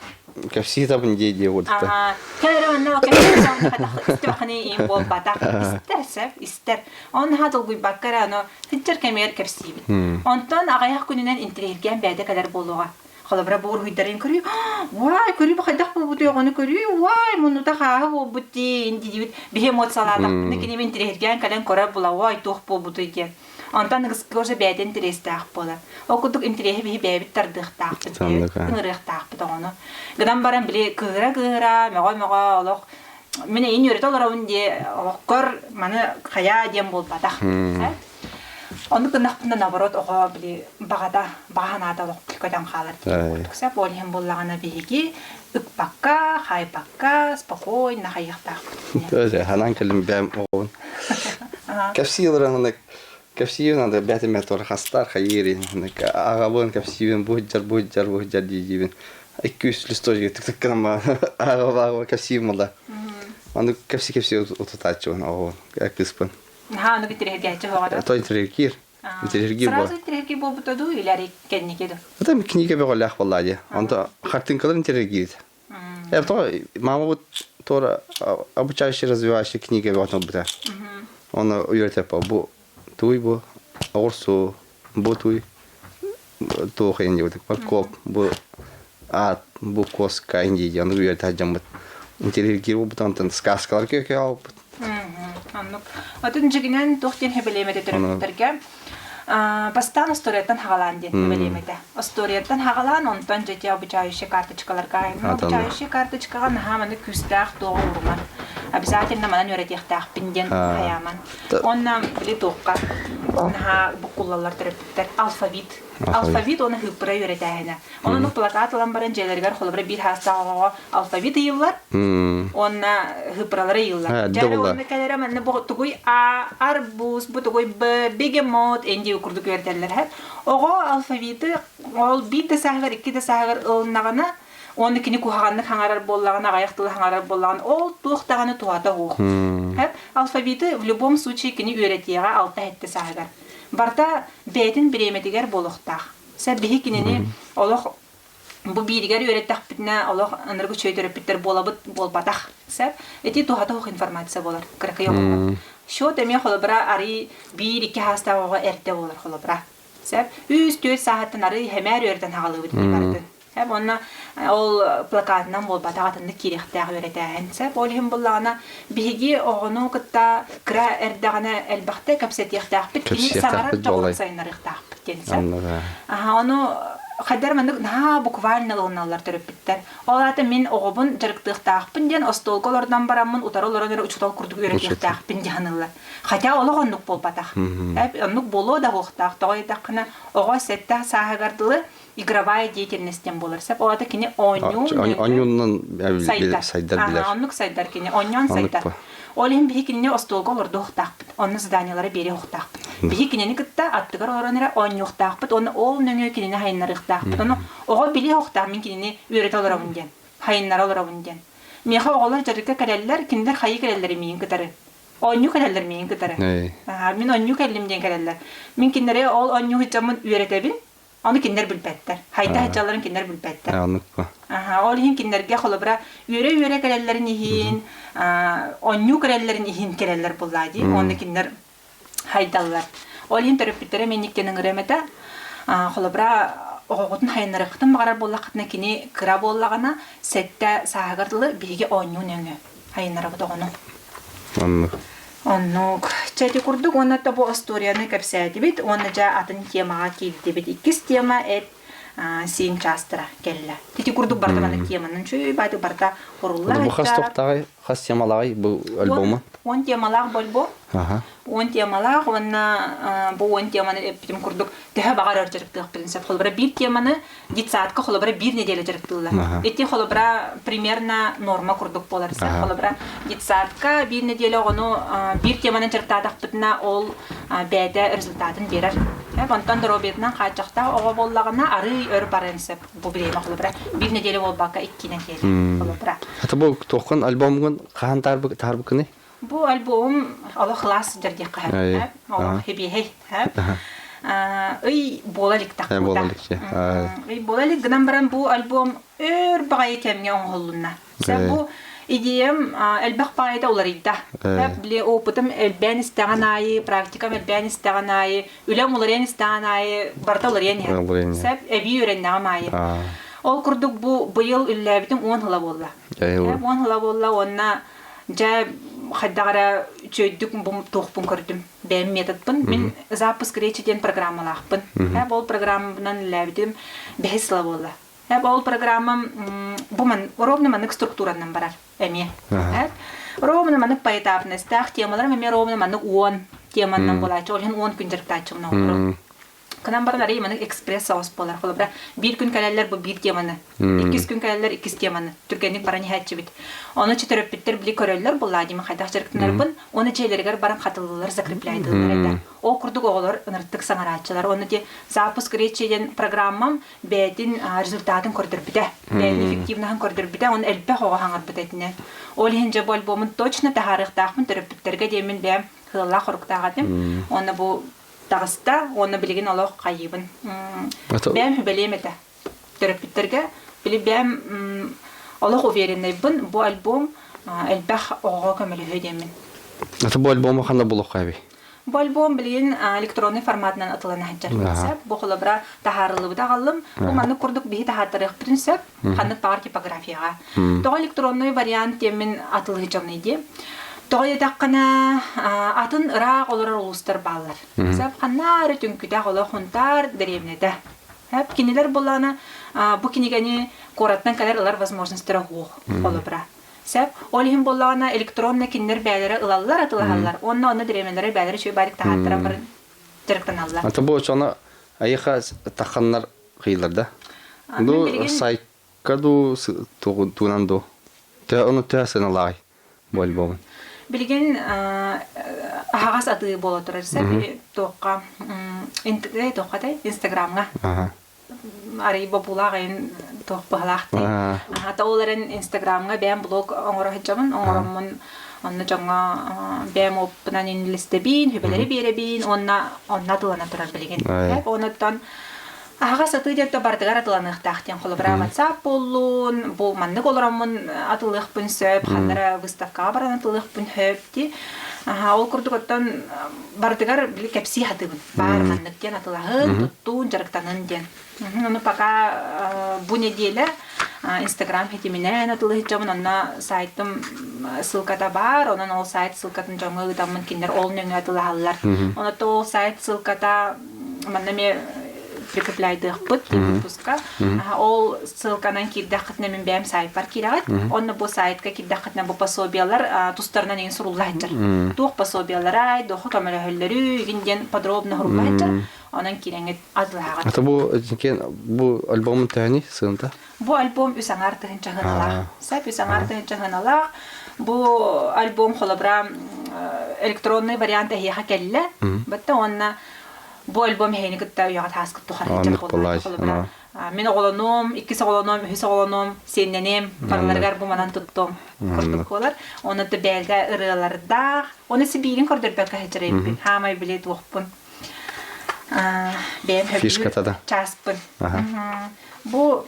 кэпсии табын дии дии уурта. Аха, кэлэр онно кэпсии истэххини иин буолбатах. Истэр сөп, истэр. Оны наһаа долгуйбакка эрэ ону сылдьар кэмигэр кэпсиибит. Онтон аҕыйах күнүнэн интириэһиргээн бэйэтэ кэлэр буолуоҕа. Холобура бу уруһуйдарын көрүү, уай, көрүү бу хайдах буолбутуй оҕону көрүү, уай, муннута хааһы буолбут дии, диибит. Биһи эмоциялаатахпытына киним интириэһиргээн кэлэн көрөр була, уай, туох буолбутуй диэн. Онтон аныгыскы уже бэйэтэ интэриэстээх буолар. Ол курдук интэриэһи биһи бэйэбит тардыахтаахпыт, ыҥырыахтаахпыт оҕону. Гынан баран били кыыһыра-кыыһыра, мөҕө-мөҕө олох мин эйин үөрэтэ олоробун диэ, олохкор маны хайаа диэн буолбатах. Ону гыннахпына наоборот оҕо били баҕата, баҕа санаата олох көтөн хаалар диэн курдук сөп. Ол иһин буоллаҕына биһиги ыкпакка, хаайбакка, спокойно хайыахтаахпыт. Тоже ханаан кэлим бэм оҕобун. Кэпсии олорон кэпсиибин анда бээтим туора хастар хайыырын аҕабын кэпсиибин бу дьар бу дьар бу дьар диибин икки үс листочек тык тык гынан аҕаба аҕаба кэпсиибин буолла. Аны кэпси кэпси утутааччыбын оҕобун кыыспын. Наһаа ону битириһиргээччи оҕото. То интриһиргиир. Интриһиргиир Сразу интриһиргиир буолбута дуу или кэнники дуу? Это книга бөҕөлөөх буоллаа дии. Онто хартыынкалар интриһиргиир. Э, то мама вот тоже обучающий развивающий книга бөҕөтүн ылбыта. Оны үйрөтеп бу туй бу оҕурсу бу туй туох инди моркоп бу аат бу куоска инди диэн үөрэтэ дьоммут интеллигир буолбут онтон сказкалар көкө албыт Оннук. Отун дьигинэн туох диэн хэбэлиэмэтэ төрөппүттэргэ бастаан остуоруйаттан хаҕалаан диэн хэбэлиэмэтэ. Остуоруйаттан хаҕалаан онтон дьэ обучающие карточкаларга обучающие карточкаҕа наһаа маны күүстээх туоҕу ууруман. Обязательно манан үөрэтиэхтээхпин диэн хайааман. Онно били туохха наһаа буккуллаллар төрөппүттэр алфавит. Алфавит уонна хыыппыра үөрэтээһинэ. Онон плакат ылан баран дьиэлэригэр холобура биир хаастаах оҕоҕо алфавит ыйыллар уонна хыыппыралары ыйыллар. Дьэ уонна кэлэрэ манна бу тугуй А, арбуз, бу тугуй Б, бегемот, энди курдук үөрэтэллэр. Оҕо алфавиты ол биир да сааһыгар, икки да сааһыгар ылыннаҕына Уонна кини куһаҕаннык хаҥарар буоллаҕына, аҕыйах тылы хаҥарар буоллаҕына, ол туох даҕаны туһата суох. Алфавиты в любом случае кини үөрэтиэҕэ алта-сэттэ сааһыгар. Барыта бэйэтин бириэмэтигэр буолуохтаах. Сэ биһи кинини олох бу бииригэр үөрэттэхпитинэ олох ынырык үчүгэй төрөппүттэр буолабыт буолбатах. Сөп. Ити туһата суох информация буолар кыракый оҕоҕо. Счет эмиэ холобура арый биир-икки саастаах оҕо эрдэ буолар холобура. Сөп. Үс-түөрт сааһыттан арый хэмээр үөрэтэн хаҕалыыбыт ити барытын. Сөп. Уонна ол плакатынан буолбатах атыннык киириэхтээх үөрэтээһин. Сөп. Ол иһин буллаҕына биһиги оҕону кытта кыра эрдэҕинэ элбэхтэ кэпсэтиэхтээхпит, кини саҥарар Кэпсиэхтээхпит дьоҕурун буолай. сайыннарыахтаахпыт диэн сөп. Анныга. Аха, ону хайдар маннык наһаа буквально ылыналлар төрөппүттэр. Ол аата мин оҕобун дьарыктыахтаахпын диэн остуолга олордон бараммын утары олорон эрэ учуутал курдук үөрэтиэхтээхпин дии саныыллар. Хотя олох оннук буолбатах. Оннук буолуо да буолуохтаах. Тоҕо диэтэххинэ, оҕо сэттэ сааһыгар дылы игровая деятельность диэн буолар. Сөп. Ол аата кини оонньуу Оонньуунан сайдар. сайдар билэр. Оннук сайдар кини. Оонньоон сайдар. Ол иһин биһи кинини остуолга олордуохтаахпыт. Онно заданиелары биэриэхтаахпыт. Биһи кинини кытта аттыгар олорон эрэ оонньуохтаахпыт. Уонна ол нөҥүө кинини хайыннарыахтаахпыт. Ону оҕо билиэхтаах мин кинини үөрэтэ олоробун диэн. Хайыннара олоробун диэн. Миэхэ оҕолор дьарыкка кэлэллэр, кинилэр хайыы кэлэллэр миигин кытары. Оонньуу кэлэллэр миигин кытары. Мин оонньуу кэллим диэн кэлэллэр. Мин кинилэри ол оонньуу сылдьаммын үөрэтэбин, ону кинилэр билбэттэр. Хайда сылдьалларын кинилэр билбэттэр. Ол иһин кинилэргэ холобура үөрэ-үөрэ кэлэллэрин иһин, оонньуу кэлэллэрин иһин кэлэллэр буоллаа дии. Уонна кинилэр хайдаллар. Ол иһин төрөппүттэрэ минник диэн ыҥырыам этэ. Холобура, оҕоҕутун хайыннарыаххытын баҕарар буоллаххытына, кини кыра буоллаҕына, сэттэ сааһыгар дылы биһиги оонньуу нөҥүө хайыннарабыт оҕону. Оннук. Оннук. Чэ, ити курдук уонна да бу остуоруйаны кэпсээтибит уонна дьэ атын темаҕа киирдибит. Иккис тема эт сиин чаастара кэллэ. Ити курдук барыта маннык теманан үчүгэй баайдык барыта хорулла Бу хас тохтаҕай, хас темалааҕый бу альбому? Уон темалаах бу альбом. Уон темалаах уонна бу уон теманы эппитим курдук төһө баҕар өр дьарыктыахпытын сөп. Холобура биир теманы детсадка холобура биир неделя дьарыктыыллар. Ити холобура примерно норма курдук буолар. Холобура детсадка биир неделя оҕону биир теманы дьарыктаатахпытына ол бэйэтэ результатын биэрэр. Онтон доруобуйатынан хааччахтаах оҕо буоллаҕына арыый өр барыан сөп бу бириэмэ холобура биир нэдиэлэ буолбакка икки нэдиэлэ холобура. Ата бу туоххун альбомгун хаһан таарбыккыный? Бу альбом олох кылаас сылдьар диэххэ сөп. Олох хибиэһэй. Ый буола илик тахпыта. Ый буола илик гынан баран бу альбом өр баҕайы кэмҥэ оҥоһуллунна. Бу идеям элбэх баҕайыта уларыйда. Били опытым элбээн истэҕин аайы, практикам элбээн истэҕин аайы, үлэм уларыйан истэҕин аайы барыта уларыйан иһэр. Сөп, эбии үөрэннэҕим аайы. Ол курдук бу быйыл үллээбитим 10 сыла буолла. 10 сыла буолла уонна дьэ хайдах эрэ үчүгэйдик туохпун көрдүм. Бэйэм методпын. Мин запуск речи диэн программалаахпын. Ол программабынан үллээбитим бэһис сыла буолла. Ол программам бу ман ровно маннык структуранан барар эмиэ. Ровно маннык поэтапностаах темаларым эмиэ ровно маннык 10 теманнан буолааччы. Ол иһин 10 күн дьарыктааччыбын оҥорорум. Кынан баран арый маннык экспресс соҕус буолар. Холобура, биир күн кэлэллэр бу биир теманы, иккис күн кэлэллэр иккис теманы. Түргэнник баран иһээччибит. Ону төрөппүттэр били көрөллөр буоллаа дии хайдах дьарыктанарбын, уонна дьиэлэригэр баран хатыллылар, закрепляйдыыллар этэ. Ол курдук оҕолор ыныртык саҥарааччылар. Уонна ити запуск речи диэн программам бэйэтин результатын көрдөрбүтэ. Бэйэтин эффективноһын көрдөрбүтэ, он элбэх оҕо хаҥарбыта этинэн. Ол иһин дьэ бу альбомун точно таһаарыахтаахпын төрөппүттэргэ диэммин бэйэм сыаллаах хоруктаах этим. Уонна бу таҕыста уонна билигин олох хайыыбын. Бэйэм сүбэлиэм этэ. Төрөппүттэргэ били бэйэм олох увереннайбын бу альбом элбэх оҕоҕо көмөлөһүө диэммин. Это бу альбому ханна булуохха эбий? Бу альбом билигин электронный форматынан атылана сылдьар. Сөп. Бу холобура таһаарыллыбыта аҕаллым. Бу маннык курдук биһи таһаартарыахпытын сөп. Ханнык баҕар типографияҕа. Тоҕо электронный вариант диэммин атылыһычамный дии. Тоҕо диэтэххинэ атын ыраах олорор улуустар бааллар. Сөп ханна эрэ түҥкүтэх олох Хунтаар дэриэбинэтэ. Сөп кинилэр буллаҕына бу кинигэни куораттан кэлэр ылар возможностара суох холобура. Сөп. Ол иһин буоллаҕына электронно кинилэр бэйэлэрэ ылаллар, атылаһаллар. Уонна онно дэриэбинэлэрэ бэйэлэрэ үчүгэй баайдык таһааттаран баран дьарыктаналлар. Ата бу очоно айыха таханнар кыйлар да. Ду сайтка ду тугунан ду. Тө ону тө сыналаай бу альбомун. Билигин аһаҕас атыы буола турар сөп туохха туохха Инстаграмҥа арый бобуулаах айын туох быһалаах дии. Аһата ол эрэн Инстаграмҥа бэйэм блог оҥоро сылдьабын, оҥороммун онно дьоҥҥо бэйэм оппунан инлистэбин, сүбэлэри биэрэбин уонна онно атылана турар билигин. Онуттан аһаҕас атыы диэн барытыгар атыланыахтаах диэн холобура WhatsApp буоллун, бу маннык олороммун атылыахпын сөп, ханна эрэ выставкаҕа баран атылыахпын сөп дии. Ол курдук оттон барытыгар били кэпсии сатыыбын. Баар маннык диэн атылаһын, туттуун, дьарыктанын диэн. Ону пока бу неделя Инстаграм ситиминэн атылыһыччабын, онно сайтым ссылката баар, онон ол сайт ссылкатын дьоҥҥо ыытаммын кинилэр ол нөҥүө атылаһаллар. Онон ол сайт ссылката манна эмиэ прикрепляйдыахпыт выпуска. Ол ссылканан киирдэххитинэ мин бэйэм сайтпар киирэҕит. Онно бу сайтка киирдэххитинэ бу пособиялар тустарынан игин сурулла сылдьар. Туох пособияларай, доху көмөлөһөллөрүй игин диэн подробно сурулла сылдьар. Онон киирэҥҥит атылаһаҕыт. Ата бу бу альбомун төһөнүй сыынта? Бу альбом үс аҥаар тыһыынча сыаналаах. Сөп үс аҥаар тыһыынча сыаналаах. Бу альбом холобура электронный вариант эһиэхэ кэллэ. Бытта уонна бу альбом эһиэни кытта үйэҕэ тааскыт тухары холобура мин оҕолонуом, иккис оҕолонуом, үһүс оҕолонуом, сиэннэниэм, барыларыгар бу манан туттуом курдук буолар. Оны да бээлгэ ырыалардаах, оны сибиирин көрдөрбөккө сылдьар Хаамай били туохпун. Бэйэм Фишката да. Чааспын. Бу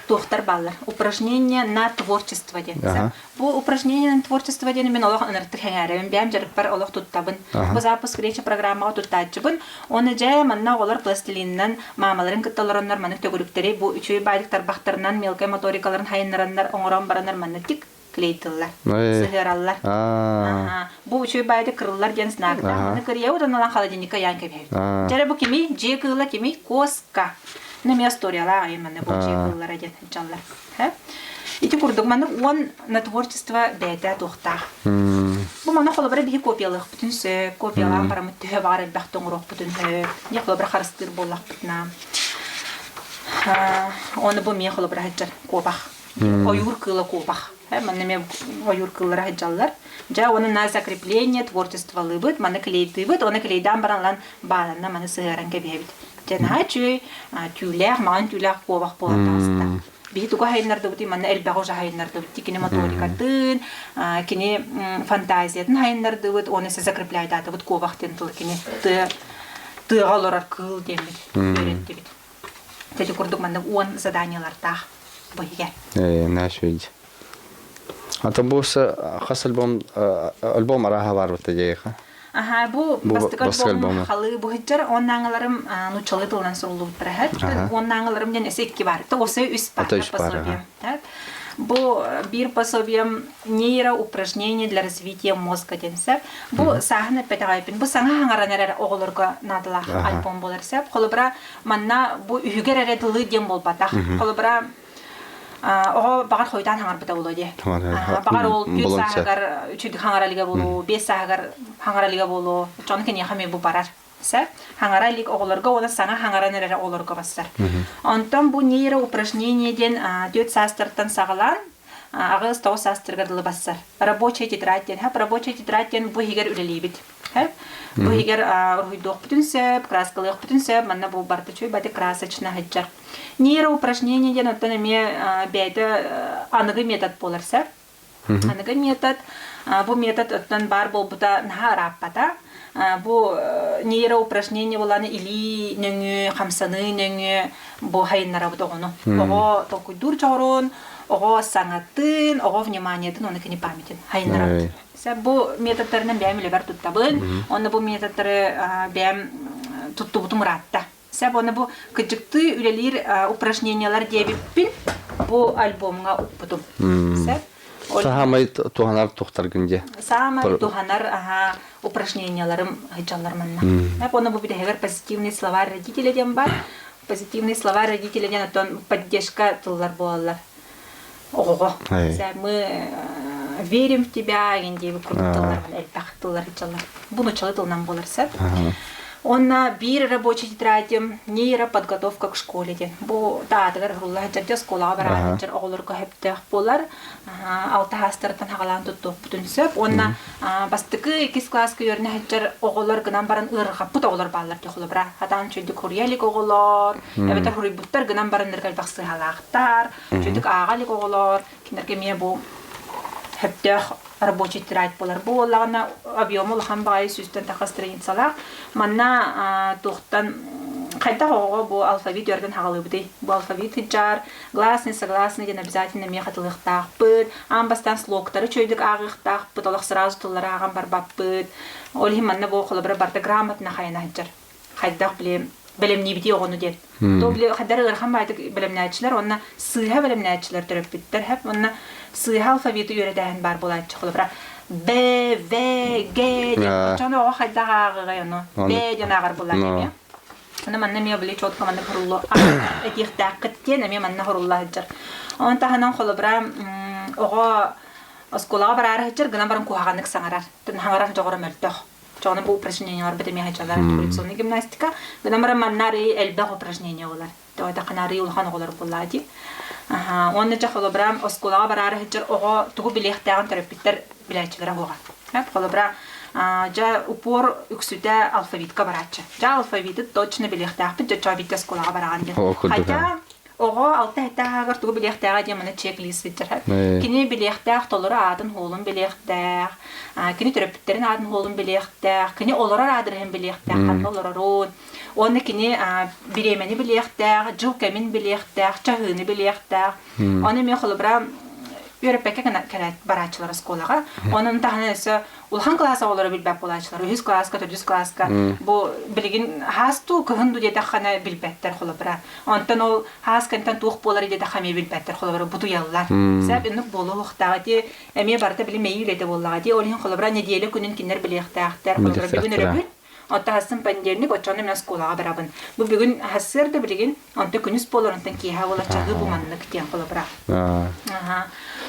туохтар бааллар. Упражнение на творчество диэн. Бу упражнение на творчество диэн мин олох ыныртык сэҥээрэбин, бэйэм дьарыкпар олох туттабын. Бу запуск речи программаҕа туттааччыбын. Оны дьэ манна оҕолор пластилинынан маамаларын кытта олороннор маннык төгүрүктэри бу үчүгэй баайдык тарбахтарынан мелкай моторикаларын хайыннараннар оҥорон бараннар маннык тик клейтыллар, сыһыараллар. Бу үчүгэй баайдык кырыллар диэн знактаах. Маны кырыйабыт онон холодильникка ыйаан кэбиһэбит. Дьэ бу кими? Дьиэ кыыла кими? Куоска. Эмиэ историялаах айым манна бу дьиэ кыыллара диэн сылдьаллар. Ити курдук маннык уон на творчество бэйэтэ туохтаах. Бу манна холобура биһи копиялыахпытын сөп, копиялаан бараммыт төһө баҕар элбэхтэ оҥоруохпутун сөп. Дьэ холобура харыстыыр буоллахпытына. Оны бу миэ холобура сылдьар куобах. Ойуур кыыла куобах. Манна эмиэ ойуур кыыллара сылдьаллар. Дьэ, уонна на закрепление творчестволыыбыт, маны клейдыыбыт, уонна клейдаан баран ылан бааланна маны сыһыаран кэбиһэбит. Дьэ, наһаа үчүгэй түүлээх, маҥан түүлээх куобах буолан таҕыста. Биһи тугу хайыннардыбытый, манна элбэҕи уже хайыннардыбыт. Кини моторикатын, кини фантазиятын хайыннардыбыт, уонна закрепляйдаатыбыт куобах диэн тылы кини тыа тыаҕа олорор кыыл диэммит үөрэттибит. Ити курдук маннык 10 заданиелардаах бу иһигэр. Наш види. А то бу хас альбом альбом арааһа бар бутта дьиэхэ. Аха, бу бастакы альбом халы быһыджар оннааҥыларым нууччалыы тылынан суруллубуттара һэт. Оннааҥыларым диэн эсе икки бар. Тоҕуса үс бар пособием. Бу биир пособием нейроупражнение для развития мозга диэн сөп. Бу сааһын эппэтэҕэйпин. Бу саҥа хаҥаран эрэр оҕолорго наадалаах альбом буолар сөп. Холобура, манна бу үһүгэр эрэ дылы диэн буолбатах. Холобура, оҕо баҕар хойутаан хаҥарбыта буолуо дии. Баҕар ол түөрт сааһыгар үчүгэй хаҥара илигэ буолуо, биэс сааһыгар хаҥара илигэ буолуо. Оччоҕуна киниэхэ эмиэ бу барар. Сөп. Хаҥара илик оҕолорго уонна саҥа хаҥаран эрэр оҕолорго бассар. Онтон бу нейроупражнение диэн түөрт саастартан саҕалаан 8-9 саастарыгар дылы бассар. Рабочая тетрадь диэн. Рабочая тетрадь диэн бу иһигэр үлэлиибит. Бу иһигэр уруһуйдуохпутун сөп, краскалыахпытын сөп, манна бу барыта үчүгэй бати красочно сылдьар. Нейроупражнение диэн оттон эмиэ бэйэтэ аныгы метод буолар сөп. Аныгы метод, бу метод оттон баар буолбута наһаа ырааппата. Бу нейроупражнение буолан илии нөҥүө, хамсаныы нөҥүө бу хайыннарабыт оҕону. Оҕо толкуйдуур дьоҕурун, оҕо саҥатын, оҕо вниманиетын уонна кини памятын хайыннарабыт. Сэ бу методтарынан бэйэм үлэбэр туттабын. Онно бу методтары бэйэм туттубутум ыраатта. Сэ уонна бу кыдьыктыы үлэлиир упражнениялар диэбиппин бу альбомҥа укпутум. Сэ Саамай туһанар тухтаргын дьэ. Саамай туһанар аха упражненияларым сылдьаллар манна. Уонна бу бүтэһигэр позитивные слова родителя диэн бар. Позитивные слова родителя диэн оттон поддержка тыллар буолаллар. Оҕоҕо. Мы верим в тебя деген диэбит курдук тыллар элбэх тыллар сылдьаллар. Бу нуччалыы тылынан буолар сөп. Онно биир рабочий тетрадим нейроподготовка к школе диэн. Бу таатыгар уһулла сылдьар оскуолаҕа бараан сылдьар оҕолорго сөптөөх буолар. Алта саастарыттан хаҕалаан туттуохпутун сөп. Уонна бастакы иккис кылааска үөрэнэ сылдьар оҕолор гынан баран ыарырҕаппыт оҕолор бааллар дии холобура. Хатаан үчүгэйдик хуруйа илик оҕолор, эбэтэр хуруйбуттар гынан бараннарга элбэх сыыһалаахтар, үчүгэйдик ааҕа илик оҕолор, кинилэргэ эмиэ бу сөптөөх рабочий тетрадь буолар. Бу буоллаҕына объема улахан баҕайы сүүстэн тахса страницалаах. Манна туохтан хайдах оҕоҕо бу алфавит үөрэтэн хаҕалыыбытый? Бу алфавит сыдьаар, гласный, согласный диэн обязательно эмиэ хатылыахтаахпыт. Аан бастаан слогтары үчүгэйдик ааҕыахтаахпыт, олох сразу тыллары ааҕан барбаппыт. Ол иһин манна бу холобура барыта грамотно хайана сылдьар. Хайдах били бэлэмниибитий оҕону диэн. То били хайдар ыарахан баайдык бэлэмнээччилэр уонна сыыһа бэлэмнээччилэр төрөппүттэр хэп уонна сыыһа алфавиты үөрэтээһин баар буолааччы холобура Б, В, Г диэн оччону оҕо хайдах ааҕыай ону Б диэн ааҕар буоллаах эмиэ. Аны манна эмиэ били четко манна хоруллу этиэхтээххит диэн эмиэ манна хорулла сылдьар. Онон таһынан холобура оҕо оскуолаҕа бараары сылдьар гынан баран куһаҕаннык саҥарар. Саҥарар дьоҕура мөлтөх. Чоҕуна бу упражнениялар бит эмиэ сылдьаллар артикуляционная гимнастика. Гынан баран манна арыый элбэх упражнение болар. Тоҕо арыый улахан оҕолор буоллаа дии. Уонна дьэ холобура оскуолаҕа бараары сылдьар оҕо тугу билиэхтээҕин төрөппүттэр билээччилэрэ буоҕа. Холобура дьэ упор үксүтэ алфавитка барааччы. Дьэ алфавиты точно билиэхтээхпит, дьэ чообитте оскуолаҕа бараҕын диэн. Хотя оҕо алта-сэттэ ааҕар тугу билиэхтээҕэ диэн маны чек-лист сылдьар. Кини билиэхтээх толору аатын-суолун билиэхтээх, кини төрөппүттэрин аатын-суолун билиэхтээх, кини олорор аадырыһын билиэхтээх, ханна олорорун, Уонна кини бириэмэни билиэхтээх, дьыл кэмин билиэхтээх, чаһыыны билиэхтээх. Ону эмиэ холобура үөрэппэккэ кэлээт барааччылар оскуолаҕа. Онон таһынан өссө улахан кылаас оҕолоро билбэт буолааччылар. Үһүс кылааска, төрдүс кылааска бу билигин хаас дуу, кыһын дуу диэтэххинэ билбэттэр холобура. Онтон ол хаас кэнтэн туох буолар диэтэххэ эмиэ билбэттэр холобура бутуйаллар. Сөп иннук буолуохтаах. Ити эмиэ барыта били мэйии үлэтэ буоллаҕа. Ити ол иһин холобура нэдиэлэ күнүн кинилэр билиэхтээхтэр. Холобура бүгүн өрөбүл Оттон хассын понедельник, оччоҕуна мин оскуолаҕа барабын. Бу бүгүн сарсыарда билигин, онто күнүс буолар, онтон киэһэ буолар чаһыы бу маннык диэн холобура. Аха.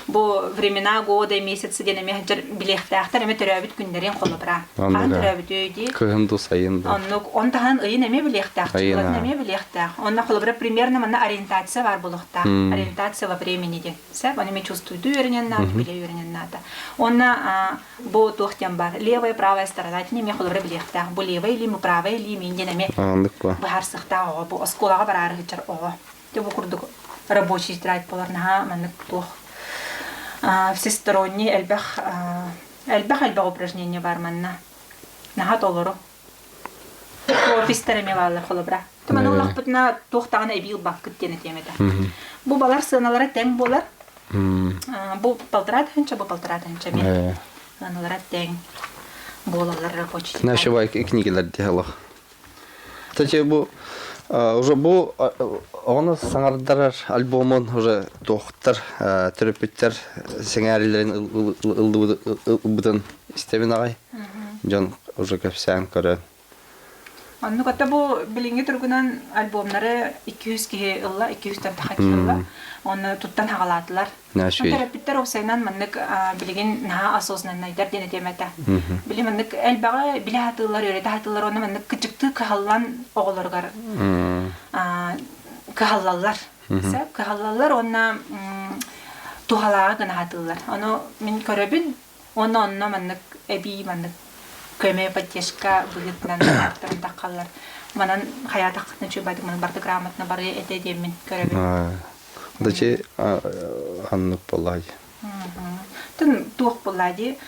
Бу времена года и месяцы диэн эмиэ сылдьар билиэхтээхтэр эмиэ төрөөбүт күннэрин холобура. Хаһан төрөөбүтүй дии. Кыһын ду сайын ду. Оннук он таһынан ыйын эмиэ билиэхтээх, числатын эмиэ билиэхтээх. Онно холобура примерно манна ориентация баар буолуохтаах. Ориентация во времени диэн. Сөп, ону эмиэ чувствуйдуу үөрэнэн наада, билэ үөрэнэн наада. Онно бу туох диэн баар левая правая сторона итини эмиэ холобура билиэхтээх. Бу левая илии, бу правая илии мин диэн эмиэ быһаарсыахтаах оҕо. Бу оскуолаҕа бараары сылдьар оҕо. Дьэ бу курдук рабочий тетрадь буолар наһаа маннык туох всесторонний элбэх элбэх элбэх упражнение бар манна. Наһаа толору. Офистар эмиэ бааллар холобура. Маны ыллахпытына туох даҕаны эбии ылбаккыт диэн этиэм этэ. Бу балар сыаналара тэҥ буолар. Бу полтора тыһыынча, бу полтора тыһыынча эмиэ. Сыаналара тэҥ буолаллар рабочий. Наша книгалар диһалах. Кстати, бу уже бу оҕону саҥардарар альбомун уже туохтар төрөппүттэр сэҥээрилэрин ылбытын истэбин аҕай. Дьон уже кэпсээн көрөн. Оннук ата бу билиҥҥи туругунан альбомнары 200 киһи ылла, 200-тэн таха киһи ылла. Онно туттан хаҕалаатылар. Төрөппүттэр уопсайынан маннык билигин наһаа осознаннайдар диэн этиэм этэ. Били маннык элбэҕи билэ сатыыллар, үөрэтэ сатыыллар уонна маннык кычыктыы кыһаллан оҕолоругар кыһаллаллар. Сөп, кыһаллаллар уонна туһалааҕы гына сатыыллар. Ону мин көрөбүн уонна онно маннык эбии маннык көмө поддержка быһыытынан таххаллар. Манан хайаатаххытына үчүгэй манан барыта грамотно барыа этэ диэммин көрөбүн. Дачи аннык буоллаа дии. Тын туох буоллаа дии.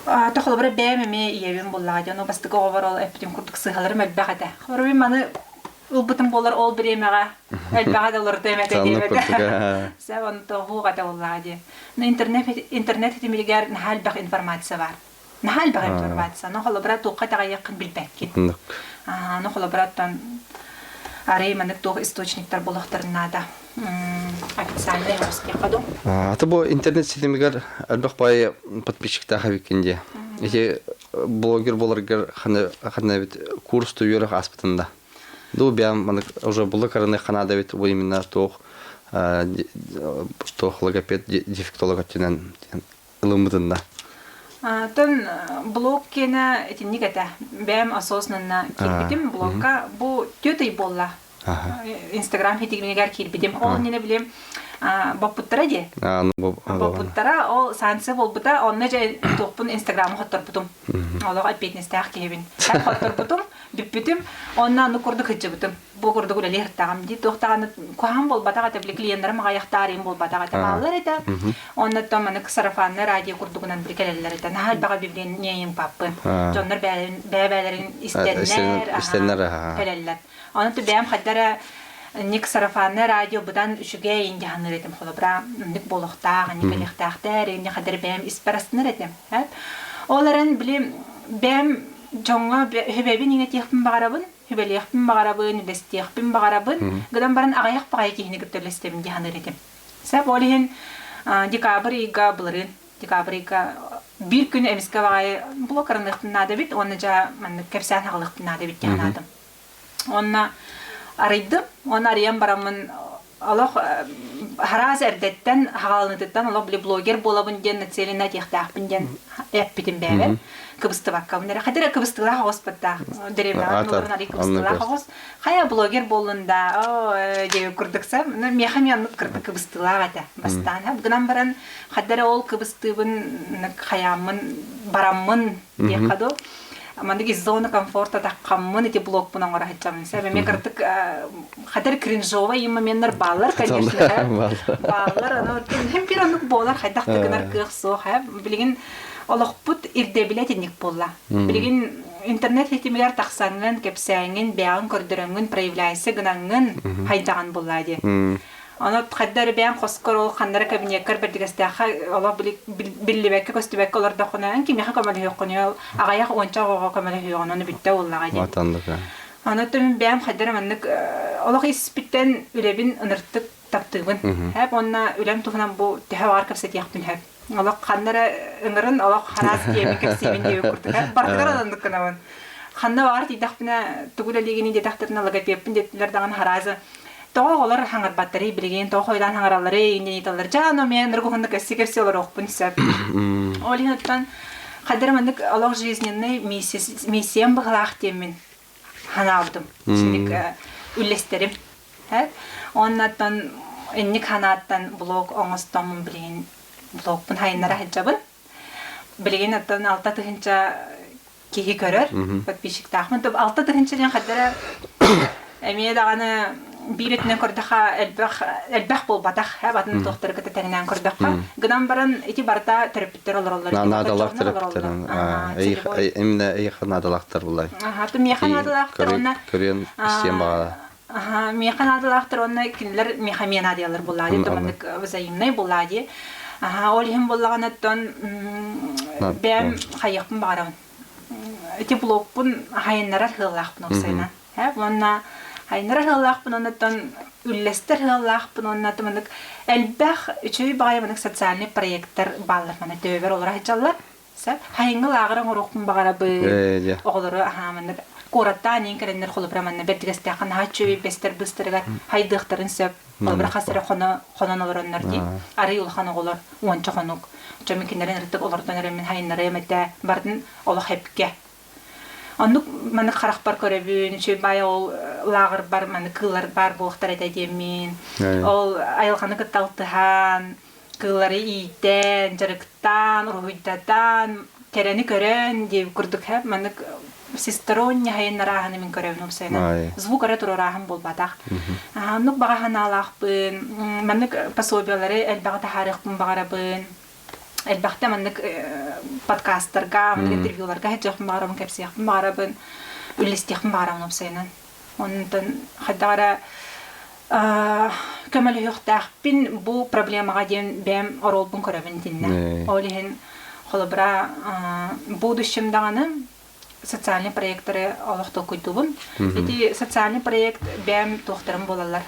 Тохолобура бэйэм эмиэ ийэбин буоллаҕа дии. Ону бастакы оҕобор ол эппитим курдук сыыһаларым элбэх этэ. Холобура мин маны ылбытым буолар ол бириэмэҕэ элбэҕэ да олордуом этэ диэм этэ. Сөп, ону тоҕуох этэ буоллаҕа дии. Но интернет интернет ситимигэр наһаа элбэх информация баар. Наһаа элбэх информация. Ну, холобура, туохха итэҕэйиэххин билбэккин. Ну, холобура, оттон арый маннык туох источниктар буолуохтарын наада. Официальный диэххэ дуу. Аты бу интернет ситимигэр элбэх баай подписчиктаах эбиккин дии. Ити блогер буоларгар хана хана эбит курс үөрэх ааспытын да. Ду бэйэм маннык уже булу караны ханаада эбит бу именно туох туох логопед дефектолог өттүнэн ылыммытын да? Тон блог киэнэ итинник этэ. Бэйэм осознанно киирбитим блогка. Бу түөрт ый буолла. Инстаграм хитигинигэр киирбитим. Ол иннинэ билим боппуттара дии. Боппуттара ол санкция буолбута. Онно дьэ туохпун Инстаграмы хотторбутум. Олох ответственностаах киһибин. Хотторбутум, бүппүтүм. Онно аны курдук сылдьыбытым. Бу курдук үлэлиир ыртаҕым дии. Туох даҕаны куһаҕан буолбатах этэ, били клиеннэрим аҕыйахтаарыйым буолбатах этэ, бааллар этэ. Оннуттан маннык сарафаннай радио курдугунан били кэлэллэр этэ. Наһаа элбэҕи объявление паппын. Дьоннор бэйэ-бэйэлэрин истэннэр, истэннэр кэлэллэр. Онон бэйэм хайда эрэ ник сарафаннай радио быдан үчүгэй инди саныыр этим холобура инник буолуохтаах, инник кэлиэхтээхтэр, инник хайда эрэ бэйэм испэр астынар этим. Ол эрэн били бэйэм дьоҥҥо үһүбэбин иҥэтиэхпин баҕарабын, Сүбэлиэхпин баҕарабын, үлэстиэхпин баҕарабын, гынан баран аҕыйах баҕайы киһини кытта үлэстэбин дии саныыр этим. Сөп, ол иһин декабрь ыйга былырыын декабрь ыйга биир күн эмискэ баҕайы блок арыныахпын наада эбит уонна дьэ маннык кэпсээн аҕалыахпын наада эбит дии санаатым. Уонна арыйдым, уонна арыйан бараммын олох хараас эрдэттэн хаҕаланыытыттан олох били блогер буолабын диэн нацелена этиэхтээхпин диэн эппитим бэйэбэр кыбыстыбаккабын эрэ хата эрэ кыбыстыылаах оҕус баттаах дэриэбинэҕэ олорон арый кыбыстыылаах оҕус хайа блогер буоллун да оо диэбит курдукса миэхэ эмиэ оннук кырдык кыбыстыылаах этэ бастаан гынан баран хата эрэ ол кыбыстыыбын хайааммын бараммын диэххэ дуу маннык из зоны комфорта таххаммын ити блокпун оҥоро сылдьабын. Сэ эмиэ кырдык хатар кринжовый моменнар бааллар, конечно, бааллар. Аны хем бир оннук буолар хайдах да гынар кыах суох. Билигин олохпут ирдэбилэ итинник буолла. Билигин интернет ситимигэр тахсаҥҥын, кэпсээҥҥин, бэйэҕин көрдөрөҥҥүн, проявляйся гынаҥҥын хайдаҕын буоллаа дии. Ону хайда эрэ бэйэҥ хоскор ол ханна эрэ кабинеккар бэрдигэстээххэ олох биллибэккэ көстүбэккэ олордоххуна эн кимиэхэ көмөлөһүөххүнүй ол аҕыйах уонча оҕоҕо көмөлөһүөҕүн ону бүттэ буоллаҕа дии. Аны мин бэйэм хайда эрэ маннык олох испиттэн үлэбин ыныртык таптыыбын. Хэп уонна үлэм туһунан бу төһө баҕар кэпсэтиэхпин сөп. Олох ханна эрэ ыҥырын олох хараас диэбин кэпсиибин диэбит курдук. Барытыгар оннук гынабын. Ханна баҕар тиийдэхпинэ тугу үлэлиигиний диэтэхтэринэ логопедпын диэтилэр даҕаны хараазы. Тоҕо оҕолор хаҥарбаттарый билигин, тоҕо хойутаан хаҥаралларый иннин ыйыталлар. Дьэ, аны мен ыргуһуннук кэсси-кэсси олоруохпун сөп. Ол иһин оттон хадыр маннык олох жизненный миссиям быһылаах диэммин ханаабытым. Шинник үллэстэрим. Оннаттан инник ханааттан блог оҥостоммун билигин блогпун хайыннара сылдьабын. Билигин оттон 6000 киһи көрөр, подписчиктаахмын. 6000 диэн хаддара эмиэ даҕаны биир өттүнэн көрдөххө элбэх элбэх буолбатах атын туохтары кытта тэҥнээн көрдөххө гынан баран ити барыта төрөппүттэр олороллор наадалаах төрөппүттэр именно эйиэхэ наадалаахтар булай миэхэ наадалаахтар уонна көрүөн истиэн баҕала Аха, миэхэ наадалаахтар уонна кинилэр миэхэ эмиэ наадыйаллар буоллаа дии, маннык взаимнай буоллаа дии. Аха, ол иһин буоллаҕына оттон бэйэм хайыахпын баҕарабын. Ити блогпун хайыннарар сыаллаахпын уопсайынан. Уонна хайыннарар сыаллаахпын уонна оттон үллэстэр сыаллаахпын уонна маннык элбэх үчүгэй баҕайы маннык социальный проекттар бааллар маны төбөбөр олоро сылдьаллар. Сөп. Хайыҥҥы лааҕыр оҥоруохпун баҕарабын. Оҕолору аһаа маннык куораттаан иин кэлэннэр холобура манна бэрдигэстээххэ наһаа үчүгэй бэстэр быыстарыгар хайдыахтарын сөп. Холобура хас эрэ хоно хонон олороннор дии. Арый улахан оҕолор уонча хонук. Чомин кинилэрин ырытык олордон эрэммин хайыннарыам этэ. Бардын олох эпкэ. Оннук маннык харахпар көрөбүн, үчүгэй баай ол лааҕырбар маннык кыыллар баар буолуохтар этэ диэммин. Ол айылҕаны кытта алтыһан, кыыллары иитэн, дьарыктаан, уруһуйдатан, кэрэни көрөн диэбит курдук һэ маннык всесторонне хайыннарааһыны мин көрөбүн уопсайынан. Звук эрэ туруорааһын буолбатах. Оннук баҕа санаалаахпын, маннык пособиялары элбэҕи таһаарыахпын баҕарабын. Элбэхтэ маннык подкасттарга, маннык интервьюларга сылдьыахпын баҕарабын, кэпсиэхпин баҕарабын, үллэстиэхпин баҕарабын уопсайынан. Онтон хайдах эрэ көмөлөһүөхтээхпин бу проблемаҕа диэн бэйэм оруолбун көрөбүн итиннэ. Ол иһин холобура будущем даҕаны социальный проекттары олох толкуйдуубун. Ити социальный проект бэйэм туохтарым буолаллар.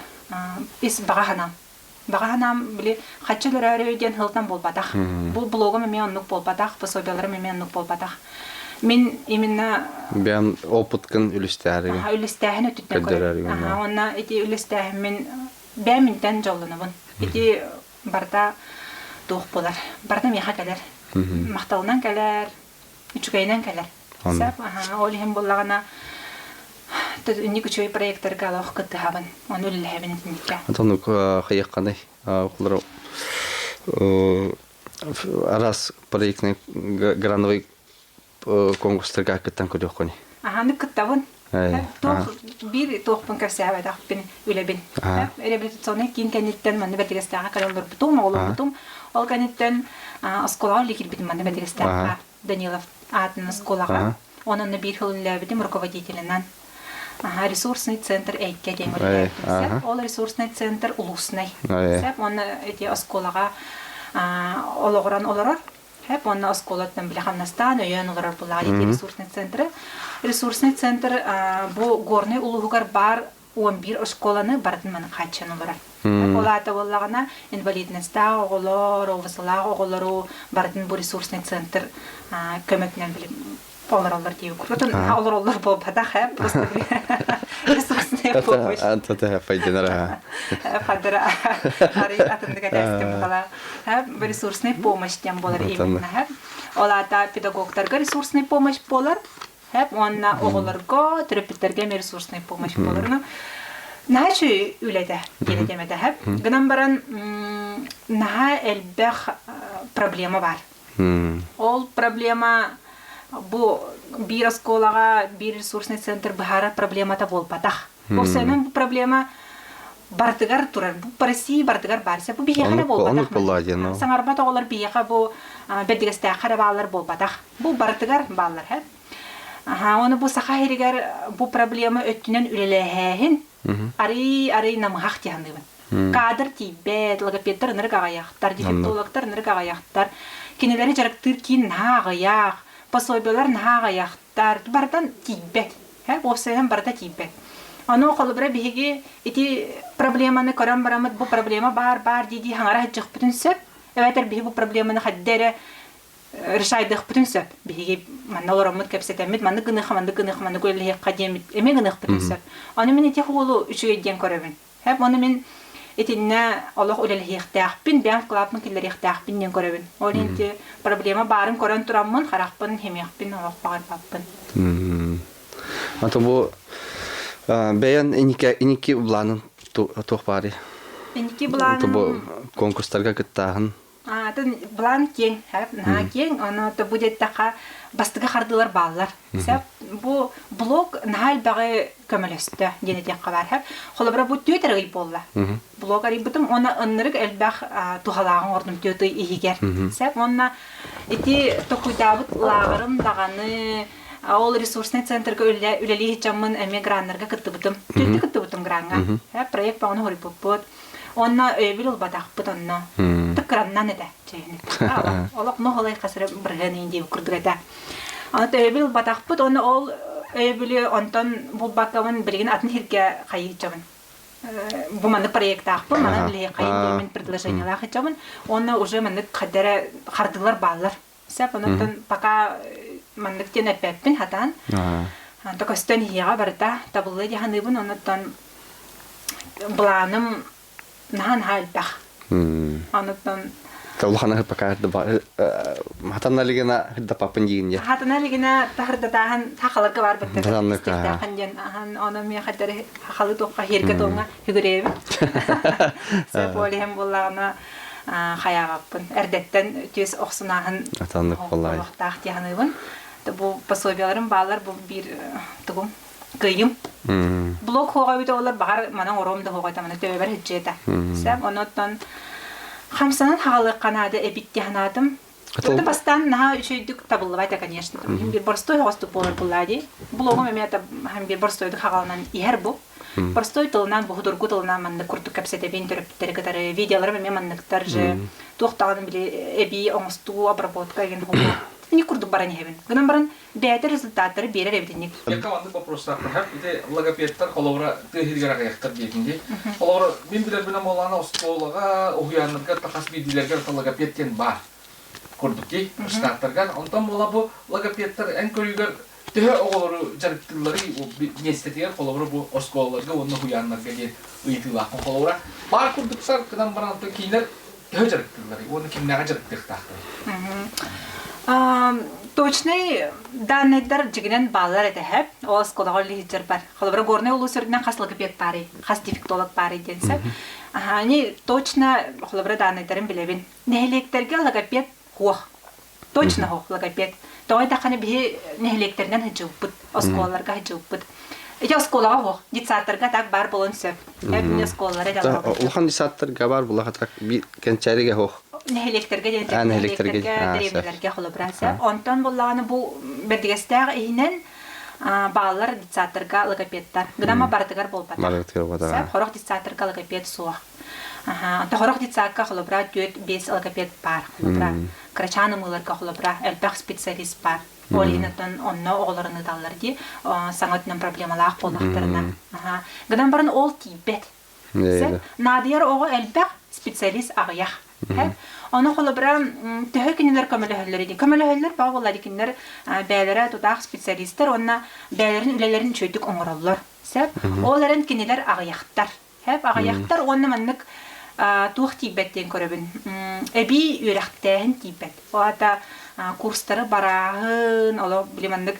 Ис баҕа санаам. Баҕа санаам били хаччы өлөрөөрү диэн сылтан буолбатах. Бу блогум эмиэ оннук буолбатах, пособияларым эмиэ оннук буолбатах. Мин именно Бэйэм опыткын үлүстээриги. Үлүстээһин өттүттэн көрөбүн. Уонна ити үлүстээһиммин бэйэм интэн дьоллонобун. Ити барыта туох буолар. Барыта миэхэ кэлэр. Махталынан кэлэр, үчүгэйинэн кэлэр. Сөп, ол иһин буоллаҕына инник үчүгэй проекттарга олох кыттыһабын, ону үлэлэһэбин итинниккэ. Оннук хайыахханый? Холобура араас проектный грановый конкурстарга кыттан көрүөххүнүй? Аһаны кыттабын. Туох биир туохпун кэпсээбэтэхпин үлэбин. Реабилитационнай киин кэнниттэн манна Бэрдигэстээххэ кэлэн олорбутум, оҕолорбутум. Ол кэнниттэн оскуолаҕа үлэ киирбитим манна Бэрдигэстээххэ. Данилов аатын оскуолаҕа. Онон биир сыл үлэлээбитим руководителинэн. Аха, ресурсный центр Эйгэ диэн үлэлээбитим. Ол ресурсный центр улуснай. Сөп. Уонна эти оскуолаҕа олоҕуран олорор. Хэп уонна оскуолаттан били хамнастаан өйөөн олорор булаа эти ресурсный центры. Ресурсный центр бу Горнай улууһугар баар 11 оскуоланы барытын маны хааччыйан олорор. Ол аата буоллаҕына инвалидностаах оҕолор, ОВЗ-лаах оҕолору барытын бу ресурсный центр көмөтүнэн билим олороллор диэбит курдук. Олороллор буолбатах, э, просто ресурсная помощь. Фадара атындык этээстим бухала. Ресурсная помощь диэн буолар именно. Ол аата педагогтарга ресурсная помощь буолар, Хэп уонна оҕолорго, төрөппүттэргэ эмиэ ресурсная помощь буолар. Наһаа үчүгэй үлэтэ диэн этиэм этэ хэп. Гынан баран наһаа элбэх проблема бар. Ол проблема бу биир оскуолаҕа биир ресурсный центр быһаарар проблемата буолбатах. Уопсайынан бу проблема барытыгар турар. Бу по России барытыгар баар. Бу биһиэхэ эрэ буолбатах. Саҥарбат оҕолор биһиэхэ бу бэрдигэстээххэ эрэ бааллар буолбатах. Бу барытыгар бааллар һэ. Аха, оны бу саха иһигэр бу проблема өттүнэн үлэлээһээһин арый арый намыһах диһаныыбын. Кадр тиийбэт, логопедтар ынырык аҕыйахтар, дефектологтар ынырык аҕыйахтар, кинилэри дьарыктыыр киин наһаа аҕыйах, пособиелар наһаа аҕыйахтар, барытан тиийбэт. Һэ, уопсайынан барыта тиийбэт. Ону холобура биһиги ити проблеманы көрөн бараммыт бу проблема баар баар дии-дии хаҥара сылдьыахпытын сөп. Эбэтэр биһи бу проблеманы хайда эрэ решайдыахпытын сөп. Биһиги манна олороммут кэпсэтэммит, маннык гыныахха, маннык гыныахха, маннык үлэлэһиэххэ диэммит эмиэ гыныахпытын сөп. Ону мин ити уолу үчүгэй диэн көрөбүн. Хэп ону мин итиннэ олох үлэлэһиэхтээхпин, бэйэм вкладпын киллэриэхтээхпин диэн көрөбүн. Ол иһин ити проблема баарын көрөн тураммын, харахпын химиэхпин олох баҕарбаппын. Ата бу бэйэн иники былаанын туох баарый? Инники былааным... Бу конкурстарга кыттааһын Атын былаан киэҥ, наһаа киэҥ, ону бу диэттэххэ бастакы хардыылар бааллар. Сөп бу блог наһаа элбэҕи көмөлөстө диэн этиэххэ баар. Сөп. Холобура бу түөрт эрэ ый буолла. Блог арыйбытым уонна ыннырык элбэх туһалааҕын оҥордум түөрт ый иһигэр. Сөп. Уонна ити токуйдаабыт лааҕырым даҕаны ол ресурсный центрга үлэлии сылдьаммын эмиэ граннарга кыттыбытым. Түөртэ кыттыбытым граҥҥа. Проект баҕаны хоруйбуппут. Онно өйөбүл ылбатахпыт онно. Тыккыраннан этэ чэйини. Олох ноһолой хасыры бырыһыан иин диэбит курдук этэ. Аны өйөбүл ылбатахпыт, оны ол өйөбүлү онтон булбаккабын билигин атын сиргэ хайыычабын. Бу маннык проектаахпын, манан билиһи хайын диэмин предложениялаах ичабын. Онно уже маннык хаддара хардылар бааллар. Сөп, онон пока маннык диэн эппэппин хатаан. Онто көстөн иһиэҕэ барыта табыллыа дии саныыбын, онуттан былааным наһаа-наһаа элбэх. Онуттан Улахан пока хатана илигина хырдапаппын диигин дии. Хатана илигина тахырдатааһын хахаларга бар быттар. Истихтаахан диэн ахан ону миэхэ хаддары хахалы туохха хиэргэ туоҥа хүгүрээбит. Сөп ол иһин буоллаҕына хайаабаппын. Эрдэттэн түөс охсунааһын олохтоох дии саныыбын. Бу пособияларым бааллар, бу биир тугум кыйым. Блок хуоҕа эбит олар баҕар манан оруом да хуоҕа маны төбөбөр сылдьыата. Сөп, онуттан хамсанан хаалыахха наада эбит дии санаатым. Это бастаан наһаа үчүгэйдик табыллыбата, конечно. Хим бир боростой хоҕостук буолар буллаа дии. Блогум эмиэ хим бир боростойдук хаҕаланан иһэр бу. Простой тылынан, буһудургу тылынан маннык курдук кэпсэтэбин төрөппүттэри кытары. Видеоларым эмиэ манныктар же. Туох даҕаны били эбии оҥостуу, обработка деген холбоо. Ини курдук баран иһэбин. Гынан баран бэйэтэ результаттары биэрэр эбит инник. Якка маннык вопростаахпын. Ити логопедтар холобура тыа иһигэр аҕыйахтар диэтин дии. Холобура мин билэрбинэн буоллаҕына оскуолаҕа, уһуйааннарга хас биирдиилэргэ логопед диэн баар курдук дии штаттарга. Онтон буола бу логопедтар эн көрүүгэр Төһө оҕолору дьарыктыылларый миэстэтигэр холобура бу оскуолаларга уонна уһуйааннарга диэн ыйытыылаахпын холобура баар курдуктар гынан баран киинэр төһө дьарыктыылларый уонна кимнээҕи дьарыктыахтаахтарый? Точнай данныйдар дьигинэн бааллар этэ һэп. Ол оскуолаҕа үлэлиир бар. Холобура Горнай улуус үрдүнэн хас логопед баарый, хас дефектолог баарый диэн сөп. Они точно холобура данныйдарын билэбин. Нэһилиэктэргэ логопед суох. Точно суох логопед. Тоҕо диэтэххинэ биһи нэһилиэктэринэн сылдьыбыппыт, оскуолаларга сылдьыбыппыт. Ити оскуолаҕа суох, детсадтарга так баар буолуон сөп. Эбини оскуолалара дьаллаабыт. Улахан детсадтарга бар була так кэнчээригэ суох. Нэһилиэктэргэ диэн нэһилиэктэргэ, дэриэбинэлэргэ холобура сөп. Онтон буллаҕына бу бэрдигэстээх иһинэн бааллар детсадтарга логопедтар. Гынама барытыгар буолбатах. Барытыгар буолбатах. Сөп, хорох детсадтарга логопед суох. Аха, хорох детсадка холобура 4-5 логопед баар. Холобура кырачаан ымыыларга холобура элбэх специалист баар. Ол иһин оттон онно оҕолорун ыыталлар дии, саҥа өттүнэн проблемалаах буоллахтарына. Гынан баран ол тиийбэт. Наадыйар оҕо элбэх, специалист аҕыйах. Ону холобура төһө кинилэр көмөлөһөллөр дии. Көмөлөһөллөр баа буолла кинилэр бэйэлэрэ тутаах специалистар уонна бэйэлэрин үлэлэрин үчүгэйдик оҥороллор. Сөп. Ол эрэн кинилэр аҕыйахтар. Хэп аҕыйахтар уонна маннык туох тиийбэт диэн көрөбүн. Эбии үөрэхтээһин тиийбэт. Ол аата курстары барааһын, олох били маннык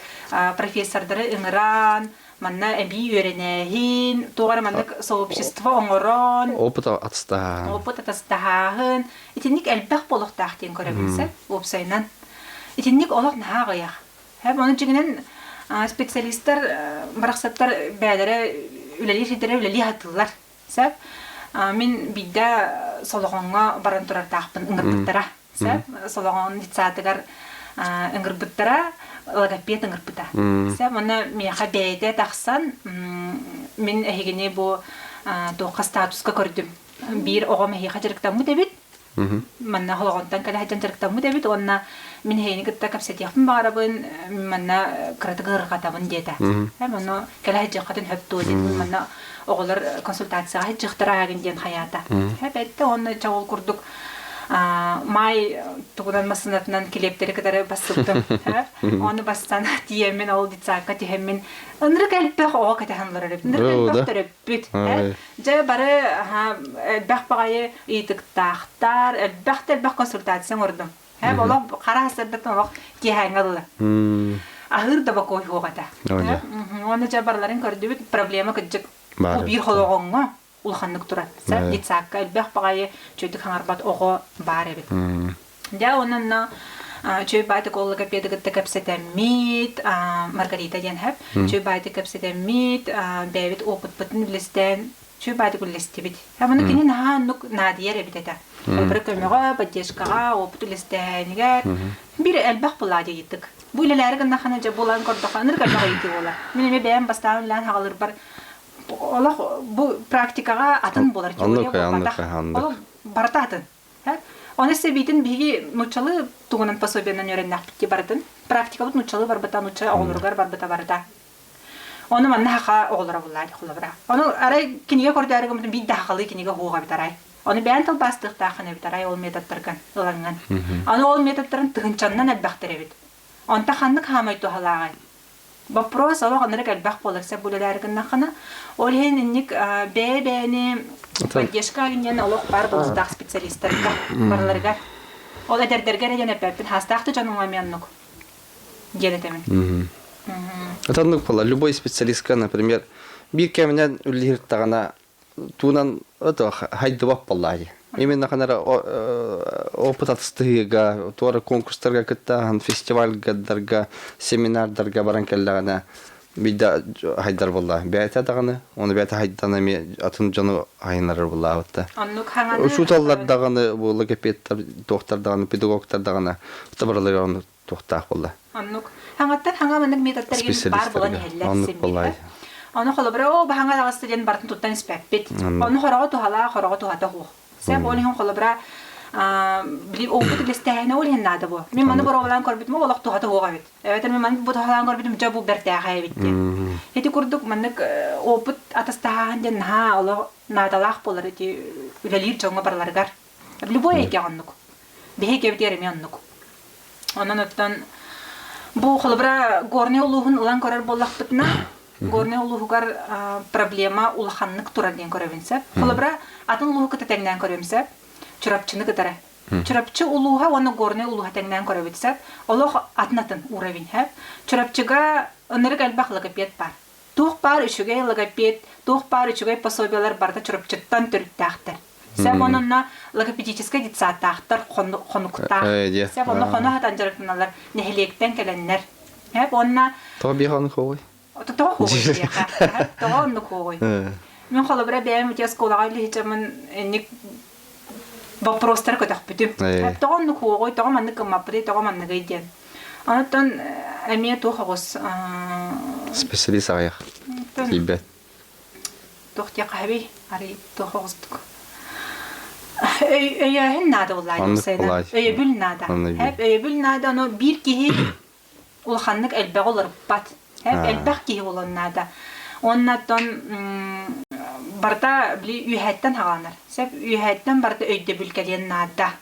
профессордары ыҥыран, манна эбии үөрэнээһин, туох эрэ маннык сообщество оҥорон, опыт атастаһааһын. Опыт атастаһааһын. Итинник элбэх буолуохтаах диэн көрөбүн сэ, уопсайынан. Итинник олох наһаа аҕыйах. Һэм ону дьиҥинэн специалистар барахсаттар бэйэлэрэ үлэлиир сирдэрэ үлэлии сатыыллар. Сөп. Мин биирдэ Солоҕоҥҥо баран турардаахпын ыҥырбыттара. Сөп. Солоҕон детсадыгар ыҥырбыттара, логопед ыҥырбыта. Сөп. Онно миэхэ бэйэтэ тахсан мин эһигини бу туохха статуска көрдүм. Биир оҕом эһиэхэ дьарыктаммыт эбит. Манна холоҕонтон кэлэ сылдьан дьарыктаммыт эбит уонна мин эһигини кытта кэпсэтиэхпин баҕарабын, манна кыратык ыарырҕатабын диэтэ. Ону кэлэ сылдьыаххытын сөп дуо диэтим. Манна оҕолор консультацияҕа сылдьыахтара аагын диэн хайаата. Эбэтте уонна чэ ол курдук. Маай тугунан массыынатынан килиэптэри кытары бассыбытым. Ону бастан тиийэммин ол детсадка түһэммин ынырык элбэх оҕо кэтэһэн олорор эбит. Ынырык элбэх төрөппүт. Дьэ бары элбэх баҕайы ыйытыктаахтар, элбэх да элбэх консультация оҥордум. Олох хара сырдаттан олох киэһээҥҥэ дылы. Аһыыр да бокуой суох этэ. Уонна дьэ барыларын көрдүбүт, проблема кырдьык бу биир холоҕоҥҥо улаханнык турар. Детсадка элбэх баҕайы чөйдүк хаҥарбат оҕо баар эбит. Дьэ онон Чөй баайтык ол логопеды кытта кэпсэтэммит, Маргарита диэн хэп, Чөй баайтык кэпсэтэммит, бэйэбит опытпытын үллэстэн, Чөй баайтык үллэстибит. Маны кини наһаа оннук наадыйар эбит этэ. Бары көмөҕө, поддержкаҕа, опыт үллэстээһинигэр бир элбэх булаа дьайытык. Бу үлэлээри гыннаххына дьэ булан көрдөххө ынырык элбэх ыйытыы буолар. Мин эмиэ бэйэм бастаан үлэлээн хаҕалырбар олох бу практикаҕа атын буолар теория буолбатах. Олох барыта атын. Оны сэбиитин биһиги нууччалыы тугунан пособиенан үөрэннэхпит дии барытын. Практикабыт нууччалыы барбыта, нуучча оҕолоругар барбыта барыта. Ону манна хаха оҕолоро буллаа холобура. Ону арай кинигэ көрдөөрү гыммытым биир да хахалыы кинигэ уһуоҕа эбит арай. Ону бэйэн тылбаастыахтааххын эбит арай ол методтаргын ылаҥҥын. Аны ол методтарын тыһынчаннан элбэхтэр эбит. Онто ханнык хаамай туһалааҕый? Вопрос олох ынырык элбэх буолар сөп үлэлээри гыннаххына. Ол иһин инник бэйэ-бэйэни поддержка диэн олох баар буолуохтаах специалистарга барыларыгар. Ол эдэрдэргэ эрэ диэн эппэппин, хаастаах да дьонуҥа эмиэ оннук диэн этэмин. Это оннук буолар. Любой специалистка, например, биир кэминэн үллэһиртэҕинэ туунан это хайдыбат буоллаа дии. Именно ханара опыт атыстыһыыга, туора конкурстарга кыттааһын, фестивальдарга, семинардарга баран кэллэҕинэ биирдэ хайдар буолла. Бэйэтэ даҕаны, оны бэйэтэ хайдан эмиэ атын дьону хайынарар буоллаабытта. Оннук хаҥаны Учууталлар даҕаны, бу логопедтар, туохтар даҕаны, педагогтар даҕаны, барыларыгар оннук туохтаах буолла. Оннук. Хаҥаттан хаҥа маннык методтар баар буолан иһэллэр Оннук буолла. Ону холобура, оо, баһаҥа таҕыста диэн барытын туттан испэппит. Ону хороҕо туһалаах, хороҕо туһата суох. Сеп ол иһин холобура, били опыт үлэстээһинэ ол иһин наада буо. Мин маны боруобалаан көрбүтүм, олох туһата суох эбит. Эбэтэр мин маны бу туһалаан көрбүтүм, дьэ бу бэртээхэй эбит диэн. Ити курдук маннык опыт атастаһааһын диэн наһаа олох наадалаах буолар ити үлэлиир дьоҥҥо барыларыгар. Любой эйгэҕэ оннук. Биһиги эбитигэр эмиэ оннук. Онон оттон бу холобура Горнай улууһун ылан көрөр буоллахпытына, Горнай улууһугар проблема улаханнык турар диэн көрөбүн сөп. Холобура атын улууһу кытта тэҥнээн көрүөм сөп. Чурапчыны кытары. Чурапчы улууһа уонна Горнай улууһа тэҥнээн көрөбүт сөп. Олох атын-атын уровень сөп. Чурапчыга ынырык элбэх логопед баар. Туох баар үчүгэй логопед, туох баар үчүгэй пособиелар барыта Чурапчыттан төрүттээхтэр. Сөп ононно логопедическай детсадтаахтар хонуктаах. Сөп онно хоно сатан дьарыктаналлар нэһилиэктэн кэлэннэр. Сөп уонна Тоҕо биэхэ оннук хуоҕуй? Тоҕо хуоҕуй биэхэ? Тоҕо оннук хуоҕуй? Мин холобура бэйэм ити оскуолаҕа үлэһитэмин инник боппуруостары көтөхпүтүм. Тоҕо оннук хуоҕуй, тоҕо маннык гыммаппытый, тоҕо манныгый диэн. Онтон эмиэ туох оҕус Специалист аҕыйах. Тиийбэт. Туох диэххэ арый туох оҕустук өйөөһүн наада буоллаа өйөбүл наада өйөбүл наада ону биир киһи улаханнык элбэҕи уларыппат элбэх киһи буолуон наада уонна оттон барыта били үөһээттэн хаҕаланар сөп үөһээттэн барыта өйдөбүл кэлиэн наада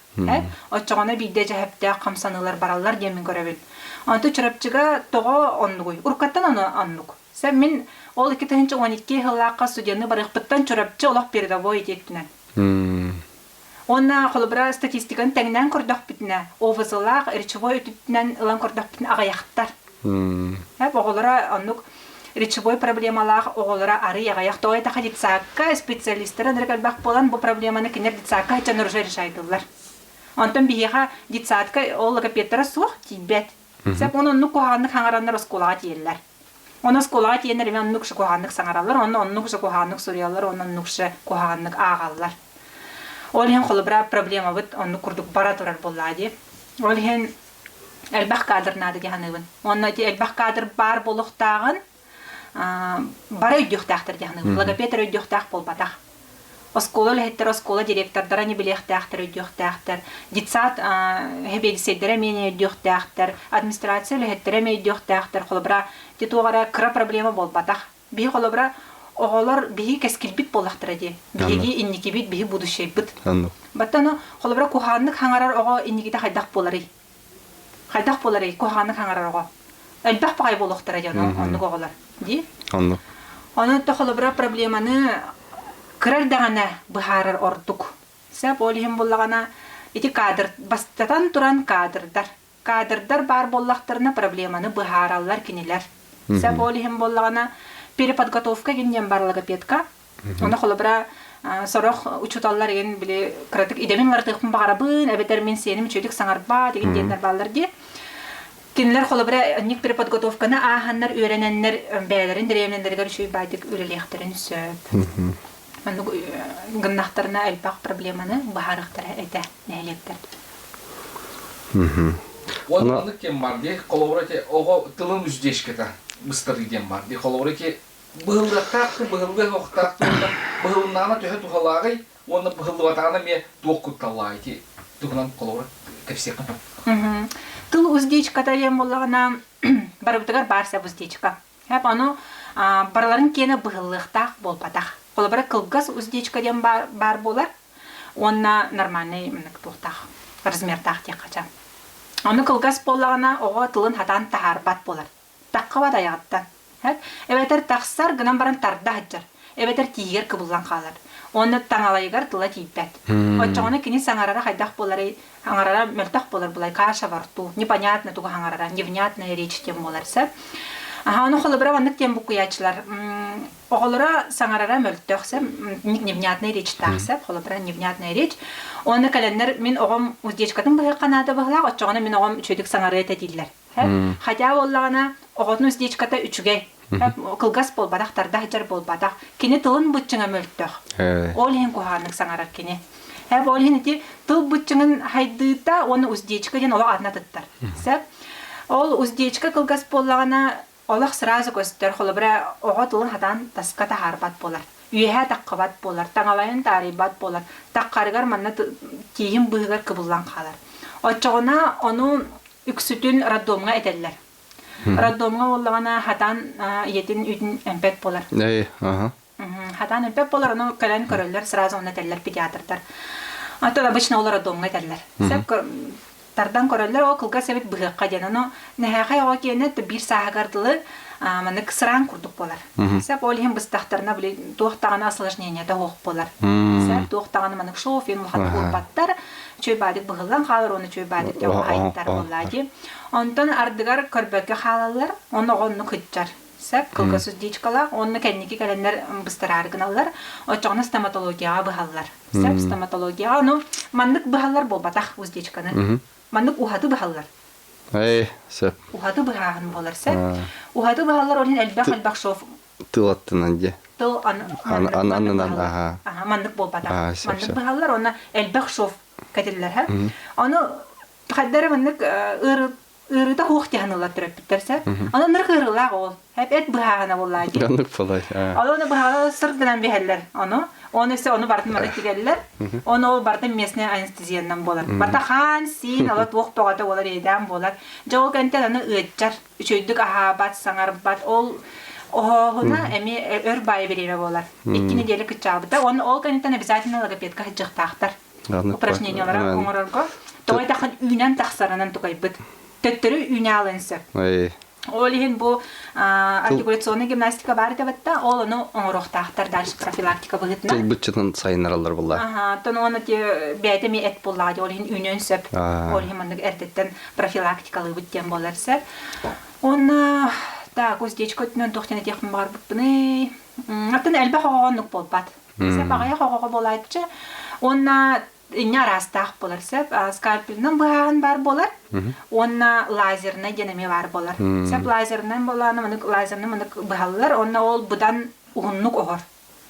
оччоҕуна биирдэ дьэһэптээх хамсаныылар бараллар диэн мин көрөбүн онтон Чурапчыга тоҕо оннугуй уруккаттан ону оннук Сэ мин ол 2012 сыллаахха студенны барыахпыттан Чурапчы олох передовой ити өттүнэн. Уонна холобура статистиканы тэҥнээн көрдөхпүтүнэ, ОВЗ-лаах речевой өттүнэн ылан көрдөхпүтүнэ аҕыйахтар. Оҕолоро оннук речевой проблемалаах оҕолоро арый аҕыйах. Тоҕо этэ детсадка специалистара ынырык элбэх буолан бу проблеманы кинилэр детсадка сылдьан уже решайдыллар. Онтон биһиэхэ детсадка ол логопедтара суох тиийбэт. Сөп уонна оннук куһаҕаннык хаҥараннар оскуолаҕа тиийэллэр. Онно оскуолаҕа тиийэннэр эмиэ оннук куһаҕаннык саҥараллар, онно оннук куһаҕаннык суруйаллар, онно оннук куһаҕаннык ааҕаллар. Ол иһин холобура проблемабыт оннук курдук бара турар буоллаҕа дии. Ол иһин элбэх кадр наада дии саныыбын. Уонна ити элбэх кадр баар буолуохтааҕын бары өйдүөхтээхтэр дии саныыбын. Логопед эрэ өйдүөхтээх буолбатах. Оскуола үлэһиттэрэ, оскуола директордара не билиэхтээхтэр, өйдүөхтээхтэр. Детсад сэбиэдиссэйдэрэ эмиэ өйдүөхтээхтэр. Администрация үлэһиттэрэ эмиэ өйдүөхтээхтэр. Холобура, ити туох эрэ кыра проблема буолбатах. Биһи холобура, Оҕолор биһи кэскилбит буоллахтара дии. Биһиги инникибит, биһи будущайбыт. Баттан холобура куһааннык хаҥарар оҕо инникитэ хайдах буоларый? Хайдах буоларый куһааннык хаҥарар оҕо? Элбэх баҕайы буолуохтара дии оннук оҕолор. Дии? Оннук. Онон то холобура проблеманы кыра эрдэҕинэ быһаарар ордук. Сөп ол иһин буллаҕына ити кадр бастатан туран кадрдар. Кадрдар баар буоллахтарына проблеманы быһаараллар кинилэр. Сөп ол иһин буоллаҕына переподготовка диэн бар логопедка. Онно холобура сорох учууталлар игин били кыратык идэбин уларытыахпын баҕарабын эбэтэр мин сиэним үчүгэйдик саҥарбат игин диэннэр бааллар дии. Кинилэр холобура оннук переподготовканы ааһаннар үөрэнэннэр бэйэлэрин дэриэбинэлэригэр үчүгэй баайдык үлэлиэхтэрин сөп. Оннук гыннахтарына элбэх проблеманы быһаарыахтара этэ нэһилиэктэр. Уонна оннук диэн бар дии, холобура ити оҕо тылын үздешката быстарыы диэн бар дии. Холобура ити быһыллыахтаах быһыллыах охтаах быһылыннаҕына төһө туһалааҕый уонна быһыллыбатаҕына эмиэ туох кутталлааҕый ити туһунан холобура кэпсиэххин сөп. Тыл уздечката диэн буоллаҕына барыбытыгар баар сөп уздечка. Хэп ону барыларын киэнэ быһыллыахтаах буолбатах. Холобура кылгас уздечка диэн баар буолар уонна нормальный туохтаах размердаах диэххэ ча. Ону кылгас буоллаҕына оҕо тылын хатаан таһаарбат буолар. Таххабат айаҕыттан. Эбэтэр тахсар гынан баран тарда сылдьар. Эбэтэр тииһигэр кыбыллан хаалар. Уонна таҥалайыгар тыла тиийбэт. Оччоҕуна кини саҥарара хайдах буоларый? Аҥарара мөлтөх буолар булай каша во рту. Непонятно тугу хаҥарара, невнятная речь диэн буолар сөп. Аха, ону холобура маннык диэн буккуйааччылар. Оҕолоро саҥарара мөлтөх сөп, невнятная речьтаах сөп, холобура невнятная речь. Уонна кэлэннэр мин оҕом уздечкатын быһыахха наада быһылаах, оччоҕуна мин оҕом үчүгэйдик саҥарыа этэ дииллэр. Хотя буоллаҕына оҕотун уздечката үчүгэй. Кылгас буолбатах, тарда сылдьар буолбатах. Кини тылын быччыҥа мөлтөх. Ол иһин куһаҕаннык саҥарар кини. Ол иһин ити тыл быччыҥын хайдыыта уонна уздечка диэн олох атына тыттар. Сөп. Ол уздечка кылгас буоллаҕына олох сразу көстөр. Холобура, оҕо тылын хатаан таска таһаарбат буолар. Үөһээ таххыбат буолар, таҥалайын таарыйбат буолар. Таххарыгар манна тииһин быыһыгар кыбыллан хаалар. Оччоҕуна ону үксүтүн роддомҥа этэллэр. Роддомҥа буоллаҕына хатаан ийэтин үүтүн эмпэт буолар. Хатаан эмпэт буолар, ону кэлэн көрөллөр, сразу онно этэллэр педиатрдар. А то обычно ол роддомҥа этэллэр. Сөп тардан көрөллөр, ол кылгас эбит быһыахха диэн. Ону нэһээхэй оҕо киэнэ биир сааһыгар дылы маннык сыраан курдук буолар. Сөп ол иһин быстахтарына били туох даҕаны осложнениета суох буолар. Сөп туох даҕаны маннык шофин улахан буолбаттар. Үчүгэй баадык быһыллан хаалар уонна үчүгэй баадык дьон хайыттар буоллаа дии. Онтон ардыгар көрбөккө хаалаллар, онно оҕо оннук һыччар. Сөп, кылгас уздечкалаах, уонна кэнники кэлэннэр быстараары гыналлар. Оччоҕуна стоматологияҕа быһаллар. Сөп, стоматологияҕа ону маннык быһаллар буолбатах уздечканы. Маннык уһаты быһаллар. Эй, сөп. Уһаты быһааһын буолар, сөп. Уһаты быһаллар, ол иһин элбэх-элбэх шов Тыл аттынан дьэ. Тыл аннынан аха. Аха, маннык буолбатах. Маннык быһаллар, уонна элбэх шов кэтиллэр, ха. Ону хайдары маннык ыарыыта хуох тиһанылар төрөппүттэр сөп. Ону ынырык ыарыылаах ол. Хэп эт быһааһына буоллаа дии. Оннук буолай. Ону быһаала сыр гынан биһэллэр. Ону оны өссө ону барытын маннык тигэллэр. Ону ол барытын местный анестезиянан буолар. Барыта хаан, сиин, ала туох бөҕөтө буолар, иэдээн буолар. Дьэ ол кэнтэн аны ыаддьар. Үчүгэйдик аһаабат, саҥарбат. Ол оһооһуна эмиэ өр баайы бириэмэ буолар. Икки неделя кыччаабыта. Уонна ол кэнниттэн обязательно логопедка сылдьыахтаахтар. Упражнениялары оҥорорго. Тоҕо этаххын үүнэн тахсарынан тукайбыт. Төттөрү үүнэ аалын сөп. Ол иһин бу артикуляционный гимнастика баар этэ ол ону оҥоруохтаахтар дальше профилактика быһыытынан. Тылбытчытын сайыннараллар булла. Аха, тон оны бэйэтэ эми эт буллаҕа ол иһин үүнүөн сөп. Ол иһин маннык эрдэттэн профилактикалыыбыт диэн буолар сөп. Уонна так, уздечка өттүнэн туох диэн этиэхпин баҕарбыппыный? Аттан элбэх оҕоҕо оннук буолбат. Сөп аҕыйах оҕоҕо буолааччы. Уонна инньэ араастаах буолар сөп. Скальпелинэн быһааһын баар буолар. Уонна лазернай диэн эмиэ баар буолар. Сөп лазерынан буолааны манык лазерынан манык быһаллар. Уонна ол быдан уһуннук оһор.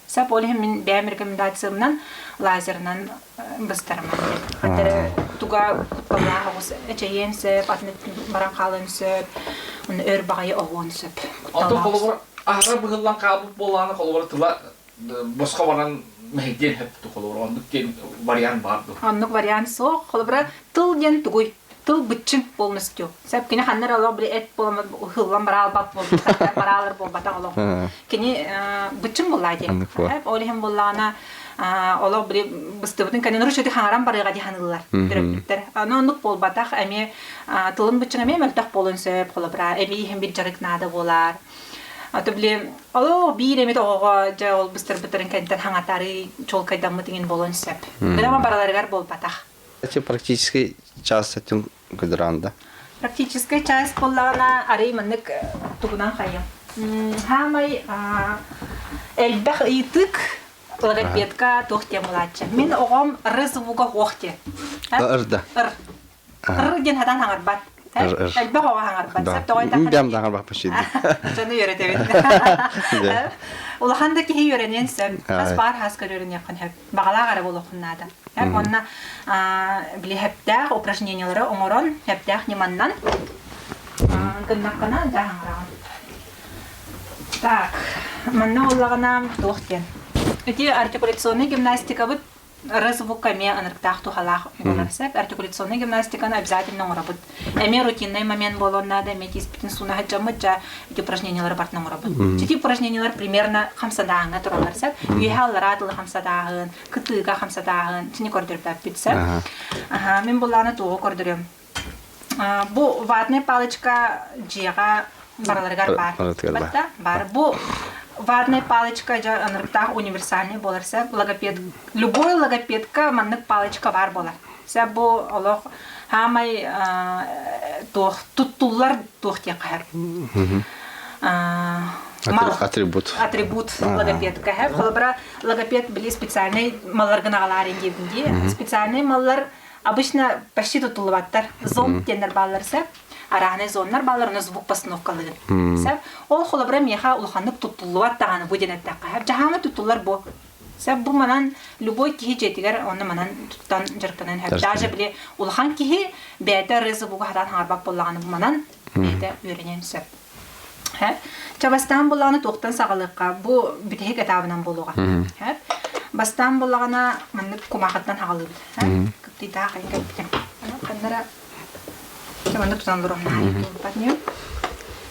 Сөп ол иһин мин бэйэм рекомендациябынан лазерынан быстарыман диэн. Хатары туга кутталлаах оҕус эчэйиэн сөп, атын баран хаалыан сөп, уонна өр баҕайы оһуон сөп. Онтон холобур аһара быһыллан хаалбыт буоллаҕына холобура тыла босхо баран мэһэйдиэн сөп холобура оннук диэн вариант баар дуо? Оннук вариант суох. Холобура тыл диэн тугуй? Тыл быччыҥ полностью. Сөп кини ханна эрэ олох били эт буолан ыһыллан бараалбат буолбатах, бараалар буолбатах олох. Кини быччыҥ буоллаа дии. Ол иһин буоллаҕына олох били быстыбытын кэннин ручеты хаҥаран барыаҕа дии саныыллар төрөппүттэр. Аны оннук буолбатах, эмиэ тылын быччыҥ эмиэ мөлтөх буолуон сөп, холобура, эмиэ иһин бир дьарык наада буолар. Ато били олох биир эмит оҕоҕо дьэ ол быстарбыттарын кэнниттэн хаҥатары чуолкайдаммыт иҥин буолуон сөп. Быдама бараларыгар буолбатах. Эти практический час этим гыдыранда. Практическая часть буоллаҕына арый маннык тугунан хайым. Хаамай элбэх ыйытык логопедка туох диэн булааччы. Мин оҕом р звуга ох диэн. Р да. Р. Р диэн хатан хаҥарбат. Элбэх оҕо хаҥарбат. Бэм да хаҥарбат почти. Дьону үөрэтэбин. Улахан да киһи үөрэниэн сөп. Хас баар хас көрүөрүнүөххүн сөп. Баҕалаах эрэ буолуоххун наада. Уонна били хэптээх упражнениялары оҥорон, хэптээх ньыманнан гыннаххына да хаҥараҕын. Так, манна буоллаҕына туох диэн. Ити артикуляционнай гимнастикабыт р звукка эмиэ ынырыктаах туһалаах буолар сөп. Артикуляционнай гимнастиканы обязательно оҥоробут. Эмиэ рутинный момент буолуон наада, эмиэ тииспитин сууна сылдьаммыт, дьэ ити упражнениялары барытын оҥоробут. Ити упражнениялар примерно хамсадааһыҥҥа тураллар сөп. Үөһэ аллараа тылы хамсадааһын, кытыыга хамсадааһын, итини көрдөрбөппүт сөп. Аха, мин буллааны туоҕу көрдөрүөм. Бу ватная палочка дьиэҕэ барыларыгар баар. Батта баар. Бу ватная палочка дьэ ынырыктаах универсальный буолар сөп. Логопед любой логопедка маннык палочка баар буолар. Сөп бу олох хаамай туох туттуллар туох диэххэ мал атрибут атрибут логопедка холобура логопед били специальный малларгын аҕалаар диэбин дии специальный маллар обычно почти тутуллубаттар. Зон диэннэр бааллар сөп. Арааһынай зоннар бааллар, онно звук постановкалыыр. Сөп. Ол холобура миэхэ улаханнык туттуллубат даҕаны бу диэн эттэххэ. Дьаһаама туттуллар бу. Сөп бу манан любой киһи дьиэтигэр онно манан туттан дьарыктанан сөп. Даже били улахан киһи бэйэтэ ырыа звуга хатаан хаҥарбат буоллаҕына бу манан бэйэтэ үөрэниэн сөп. Чэ, бастаан буоллаҕына туохтан саҕалыахха? Бу бүтэһик этабынан буолуоҕа. Бастаан буоллаҕына маннык кумаахыттан саҕалыыбыт. Кыптыйдаах айан кэлбитим. Ханнара чэ маннык тутан олоруом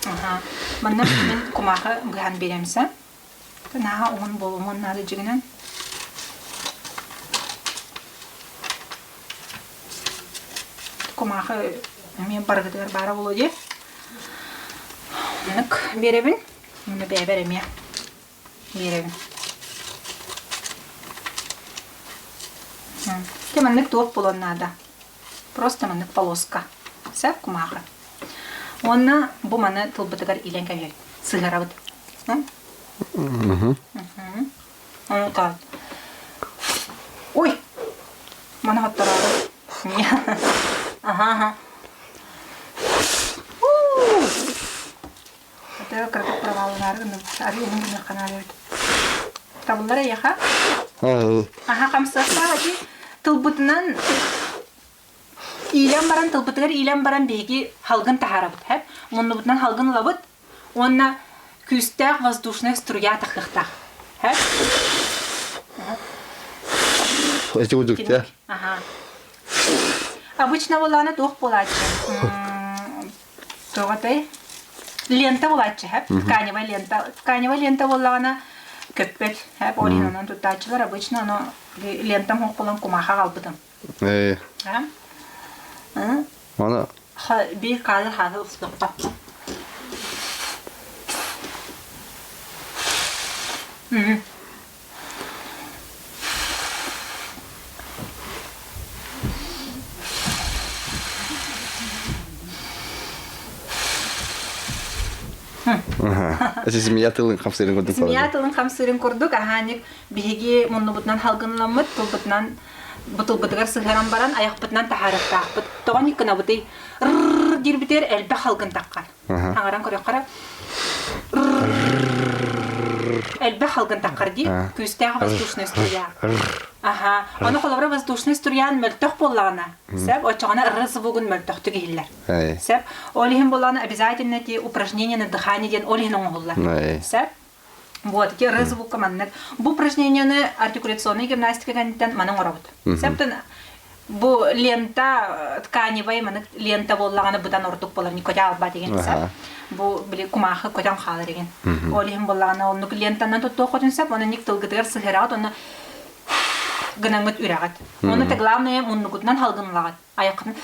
Аха. Манна мин кумаахы быһан биэриэмсэ. Наһаа уһун буолумуон наада дьигинэн. Кумаахы эмиэ барыгытыгар баара буолуо дии. Маннык биэрэбин. Уонна бэйэбэр эмиэ биэрэбин. Ити маннык туох буолуон наада. Просто маннык полоска. Сөп кумаахы. Уонна бу маны тылбытыгар илэн кэбиһэбит. Сыһарабыт. Ону Ой! Маны хоттороору. Аха, аха. Это кыратык проваллаары гынным. Арыы уһун гыныахха наада эбит. Табыллар эйиэхэ? Аха, хамсыахтаах ити тылбытынан иилэн баран, тылбытыгар иилэн баран биһиги халгын таһаарабыт. Һэп? Муннубутунан халгын ылабыт уонна күүстээх воздушная струя тахыахтаах. Һэп? Эти курдук Аха. Обычно буоллаҕына туох буолааччы? Туох этэй? Лента буолааччы, һэп? Тканевая лента. Тканевая лента буоллаҕына көппөт, һэп? Ол иһин онон туттааччылар обычно ону лентам суох буолан кумааха аҕалбытым. Ээ. Аны Биир хаалы хаалы устуохха. Эти змея тылын хамсыырын курдук. Змея тылын хамсыырын курдук аһаанньык биһиги муннубутунан халгынламмыт, тылбытынан бутулбутугар сыһыаран баран айахпытынан таһаарыахтаахпыт. Тоҕо гынабытый? Рррр диирбитигэр элбэх халгын таххар. Хаҥаран көрүөххэ элбэх халгын таххар дии. Күүстээх воздушный струя. Аха. Ону холобура воздушный струян мөлтөх буоллаҕына, сөп, оччоҕуна р звугун мөлтөхтүк иһиллэр. Сөп. Ол иһин буоллаҕына обязательно ти упражнение на дыхание диэн ол иһин оҥоһуллар. Сөп. Вот, ити р звукка маннык. Бу упражнениены артикуляционный гимнастика кэнниттэн маны оҥоробут. Сөптөн. Бу лента тканевай манык лента буоллаҕына быдан ордук буолар никотя алба деген сап. Бу били кумаахы көтөн хаалар деген. Ол иһин буоллаҕына оннук лентанан туттуоххутун сөп, онон ник тылгытыгар сыһыараҕыт, онно гынаҥҥыт үрэҕит. Уонна это главное муннугутунан халгынлаҕыт. Айаххытын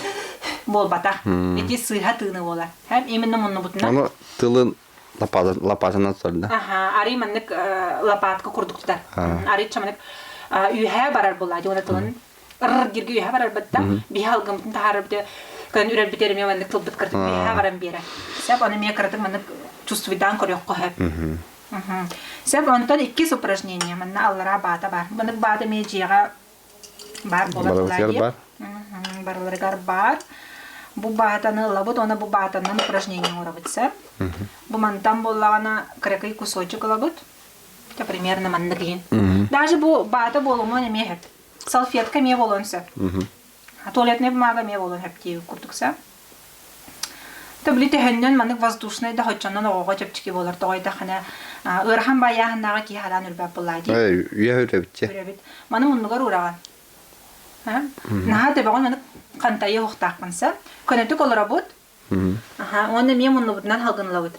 буолбатах. Ити сыыһа тыыны буолар. Һэм именно муннубутунан. Ону тылын лопатынан сорда. Аха, арый маннык лопатка курдук тутар. Арый маннык үөһээ барар буолаа, уонна тылын ыр дииргэ үөһэ барарбыт да, биһи алгымытын таһаарарбыт көн үрэрбит эмиэ маннык тылбыт кыратык үөһэ баран биэрэр. Сөп, ону эмиэ кыратык маннык чувствуйдаан көрүөххэ сөп. Сөп, онтон иккис упражнение, манна аллараа баата баар. Маннык баата эмиэ дьиэҕэ баар буолар Барыларыгар баар. Барыларыгар баар. Бу баатаны ылабыт, уонна бу баатанан упражнение оҥоробут сөп. Бу мантан буоллаҕына кыракый кусочек ылабыт. Это примерно маннык иһин. Даже бу баата буолумуон эмиэ сөп. Салфетка эмиэ буолуон сөп. Туалетная бумага эмиэ буолуон сөп дии курдук сөп. Били төһөннөн маннык воздушнай да хоччоннон оҕоҕо чэпчэки буолар тоҕо эттэххинэ ыарахан баайааһыннааҕы киһи хараан үрбэт буоллаа дии. Үйэ үрэбитчэ. Үрэбит. Маны муннугар уураҕын. Наһаа төбөҕүн маннык хантайы уохтааххын сөп. Көнөтүк олоробут. Аха, уонна эмиэ муннубутунан халгынылабыт.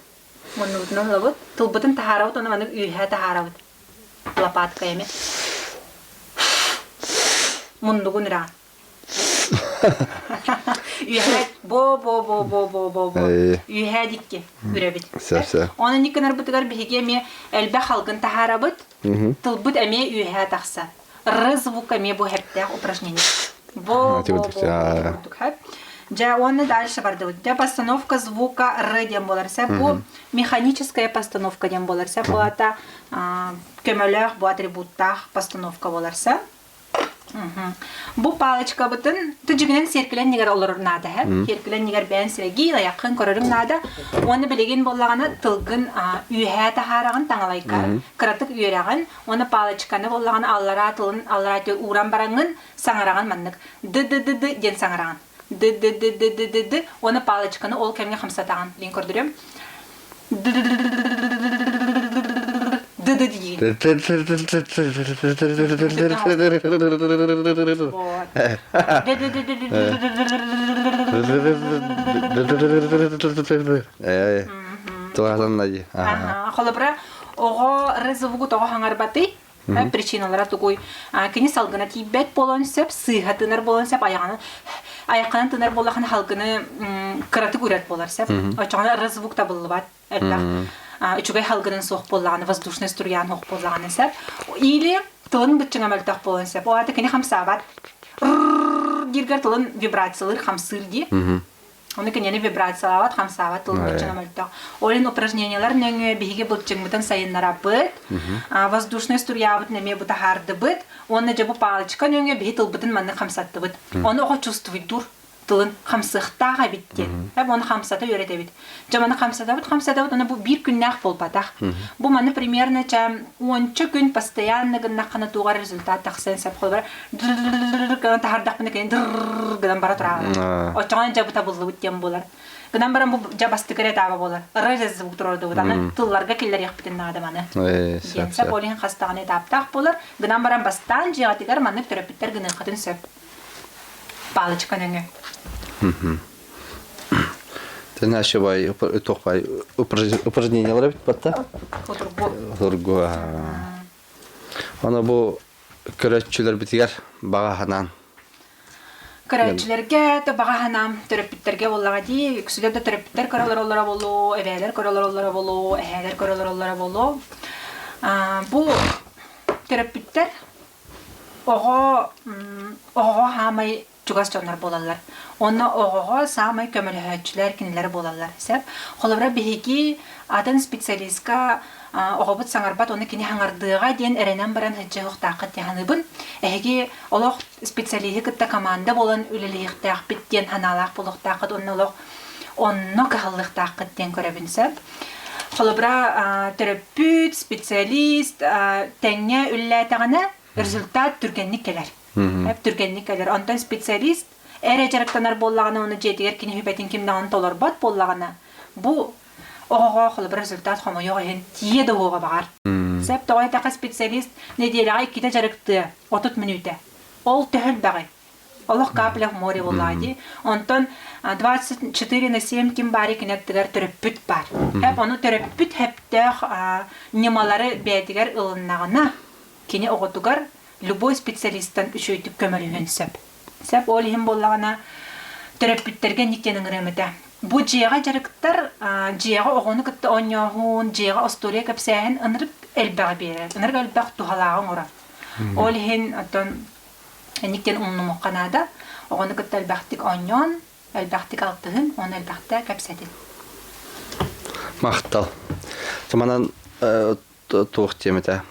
Муннубутунан ылабыт. Тылбытын таһаарабыт уонна маннык үөһэ таһаарабыт. Лопатка эми. Муннугун үрэҕин. Үөһээ бо бо бо бо бо бо бо үөһээ дикки үрэбит. Сөп сөп. Оны ник гынарбытыгар биһиги эмиэ элбэх халгын таһаарабыт. Тылбыт эмиэ үөһээ тахсар. Р звук эмиэ бу хэптээх упражнение. Бо бо бо курдук хэп. Дьэ уонна дальше бардыбыт. Дьэ постановка звука Р диэн буолар сөп. Бу механическая постановка диэн буолар сөп. Ол аата көмөлөөх бу атрибуттаах постановка буолар сөп. Бу палочкабытын тыдьыгынан сиэркилэн нигэр олорор наада һэ. Сиэркилэн нигэр бэйэн сирэги айаххын көрөрүҥ наада. Уонна билигин буоллаҕына тылгын үөһээ таһаараҕын таҥалайгар, кыратык үөрэҕин, уонна палочканы буоллаҕына аллараа тылын аллараа ууран бараҥҥын саҥараҕын маннык ды-ды-ды-ды диэн саҥараҕын. Ды-ды-ды-ды-ды-ды уонна палочканы ол кэмҥэ хамсатаҕын диэн көрдөрүөм. Ды-ды диигин. Холобура, оҕо р звугу тоҕо хаҥарбатый? Причиналара тугуй? Кини салгына тиийбэт буолуон сөп, сыыһа тыынар буолуон сөп, айаҕынан айаххынан тыынар буоллахына халгыны кыратык үрэр буолар сөп. Оччоҕуна р звук табыллыбат элбэх. Үчүгэй халгынын суох буоллаҕына, воздушный струян суох буоллаҕына сөп. Или тылын быччыҥа мөлтөх буолуон сөп. Ол аата кини хамсаабат. Дииргэр тылын вибрациялыыр, хамсыыр дии. Ону кинини вибрациялаабат, хамсаабат тылын быччыҥа мөлтөх. Ол иһин упражнениелар нөҥүө биһиги былчыҥмытын сайыннарабыт, воздушный струябытын эмиэ бу таһаардыбыт, уонна дьэ бу палочка нөҥүө биһи тылбытын маннык хамсаттыбыт. Ону оҕо чувствуйдуур тылын хамсыахтаах эбит диэн. Ону хамсата үөрэтэбит. Дьэ маны хамсатабыт, хамсатабыт, ону бу биир күннээх буолбатах. Бу маны примерно ча уонча күн постоянно гыннаххына туоҕар результат тахсан сөп холобура гынан таһардахпына кини дыр гынан бара тураҕын. Оччоҕо дьэ бу табыллыбыт диэн буолар. Гынан баран бу дьэ бастакы эрэ этаба буолар. Р звук турордубут аны тылларга киллэриэхпитин наада маны. Диэн сөп ол иһин хастаҕына этаптаах буолар. Гынан баран бастаан дьиэҕитигэр маннык төрөппүттэр гыныаххытын сөп. Палочка нөҥүө. Тенашевай туохпай упражнениялар эбит батта. Утургу. Утургу. Аны бу көрөөччүлэрбитигэр баҕа санаан. Көрөөччүлэргэ да баҕа санаам төрөппүттэргэ буоллаҕа дии. Үксүлэр да төрөппүттэр көрө олороллоро буолуо, эбээлэр көрө олороллоро буолуо, эһээлэр көрө олороллоро буолуо. Бу төрөппүттэр оҕо оҕоҕо хаамай чугас дьоннор буолаллар. Онно оҕоҕо саамай көмөлөһөөччүлэр кинилэр буолаллар. Сөп. Холобура, биһиги атын специалистка оҕобут саҥарбат, ону кини хаҥардыаҕа диэн эрэнэн баран сылдьыахтааххыт дии саныыбын. Эһиги олох специалиһы кытта команда буолан үлэлиэхтээхпит диэн санаалаах буолуохтааххыт уонна олох онно кыһаллыахтааххыт диэн көрөбүн сөп. Холобура, төрөппүт, специалист тэҥҥэ үлэлээтэҕинэ результат түргэнник кэлэр. Түргэнник кэлэр. Онтон специалист эрэ дьарыктанар буоллаҕына уонна дьиэтигэр кини сүбэтин ким даҕаны толорбот буоллаҕына, бу оҕоҕо холобур результат хомойуох иһин тиийэ да уоҕа баҕар. Сөп тоҕо этэхэ специалист нэдиэлэҕэ иккитэ дьарыктыа, 30 мүнүүтэ. Ол төһө элбэҕий? Олох капля в море буоллаҕа дии. Онтон 24 на 7 ким баары кини аттыгар төрөппүт баар. Хэп ону төрөппүт хэптөөх ньымалары бэйэтигэр ылыннаҕына, кини оҕотугар любой специалистан үчүгэйдик көмөлөһүөн сөп. Сөп ол иһин буоллаҕына төрөппүттэргэ инник диэн ыҥырыам этэ. Бу дьиэҕэ дьарыктар, дьиэҕэ оҕону кытта оонньооһун, дьиэҕэ остуоруйа кэпсээһин ынырык элбэҕи биэрэр, ынырык элбэх туһалааҕы оҥорор. Ол иһин оттон инник диэн умнумуохха наада. Оҕону кытта элбэхтик оонньоон, элбэхтик алтыһын, уонна элбэхтэ кэпсэтин. Махтал. Манан туох диэм этэ.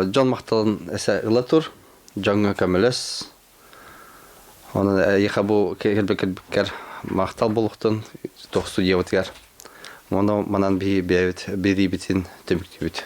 Дьон махталын эсэ ыла тур, дьоҥҥо көмөлөс. Онон эйиэхэ бу кэлбиккэр махтал буолуохтун туох студиябытыгар. Ону манан биһи бэйэбит биэриибитин түмүктүүбүт.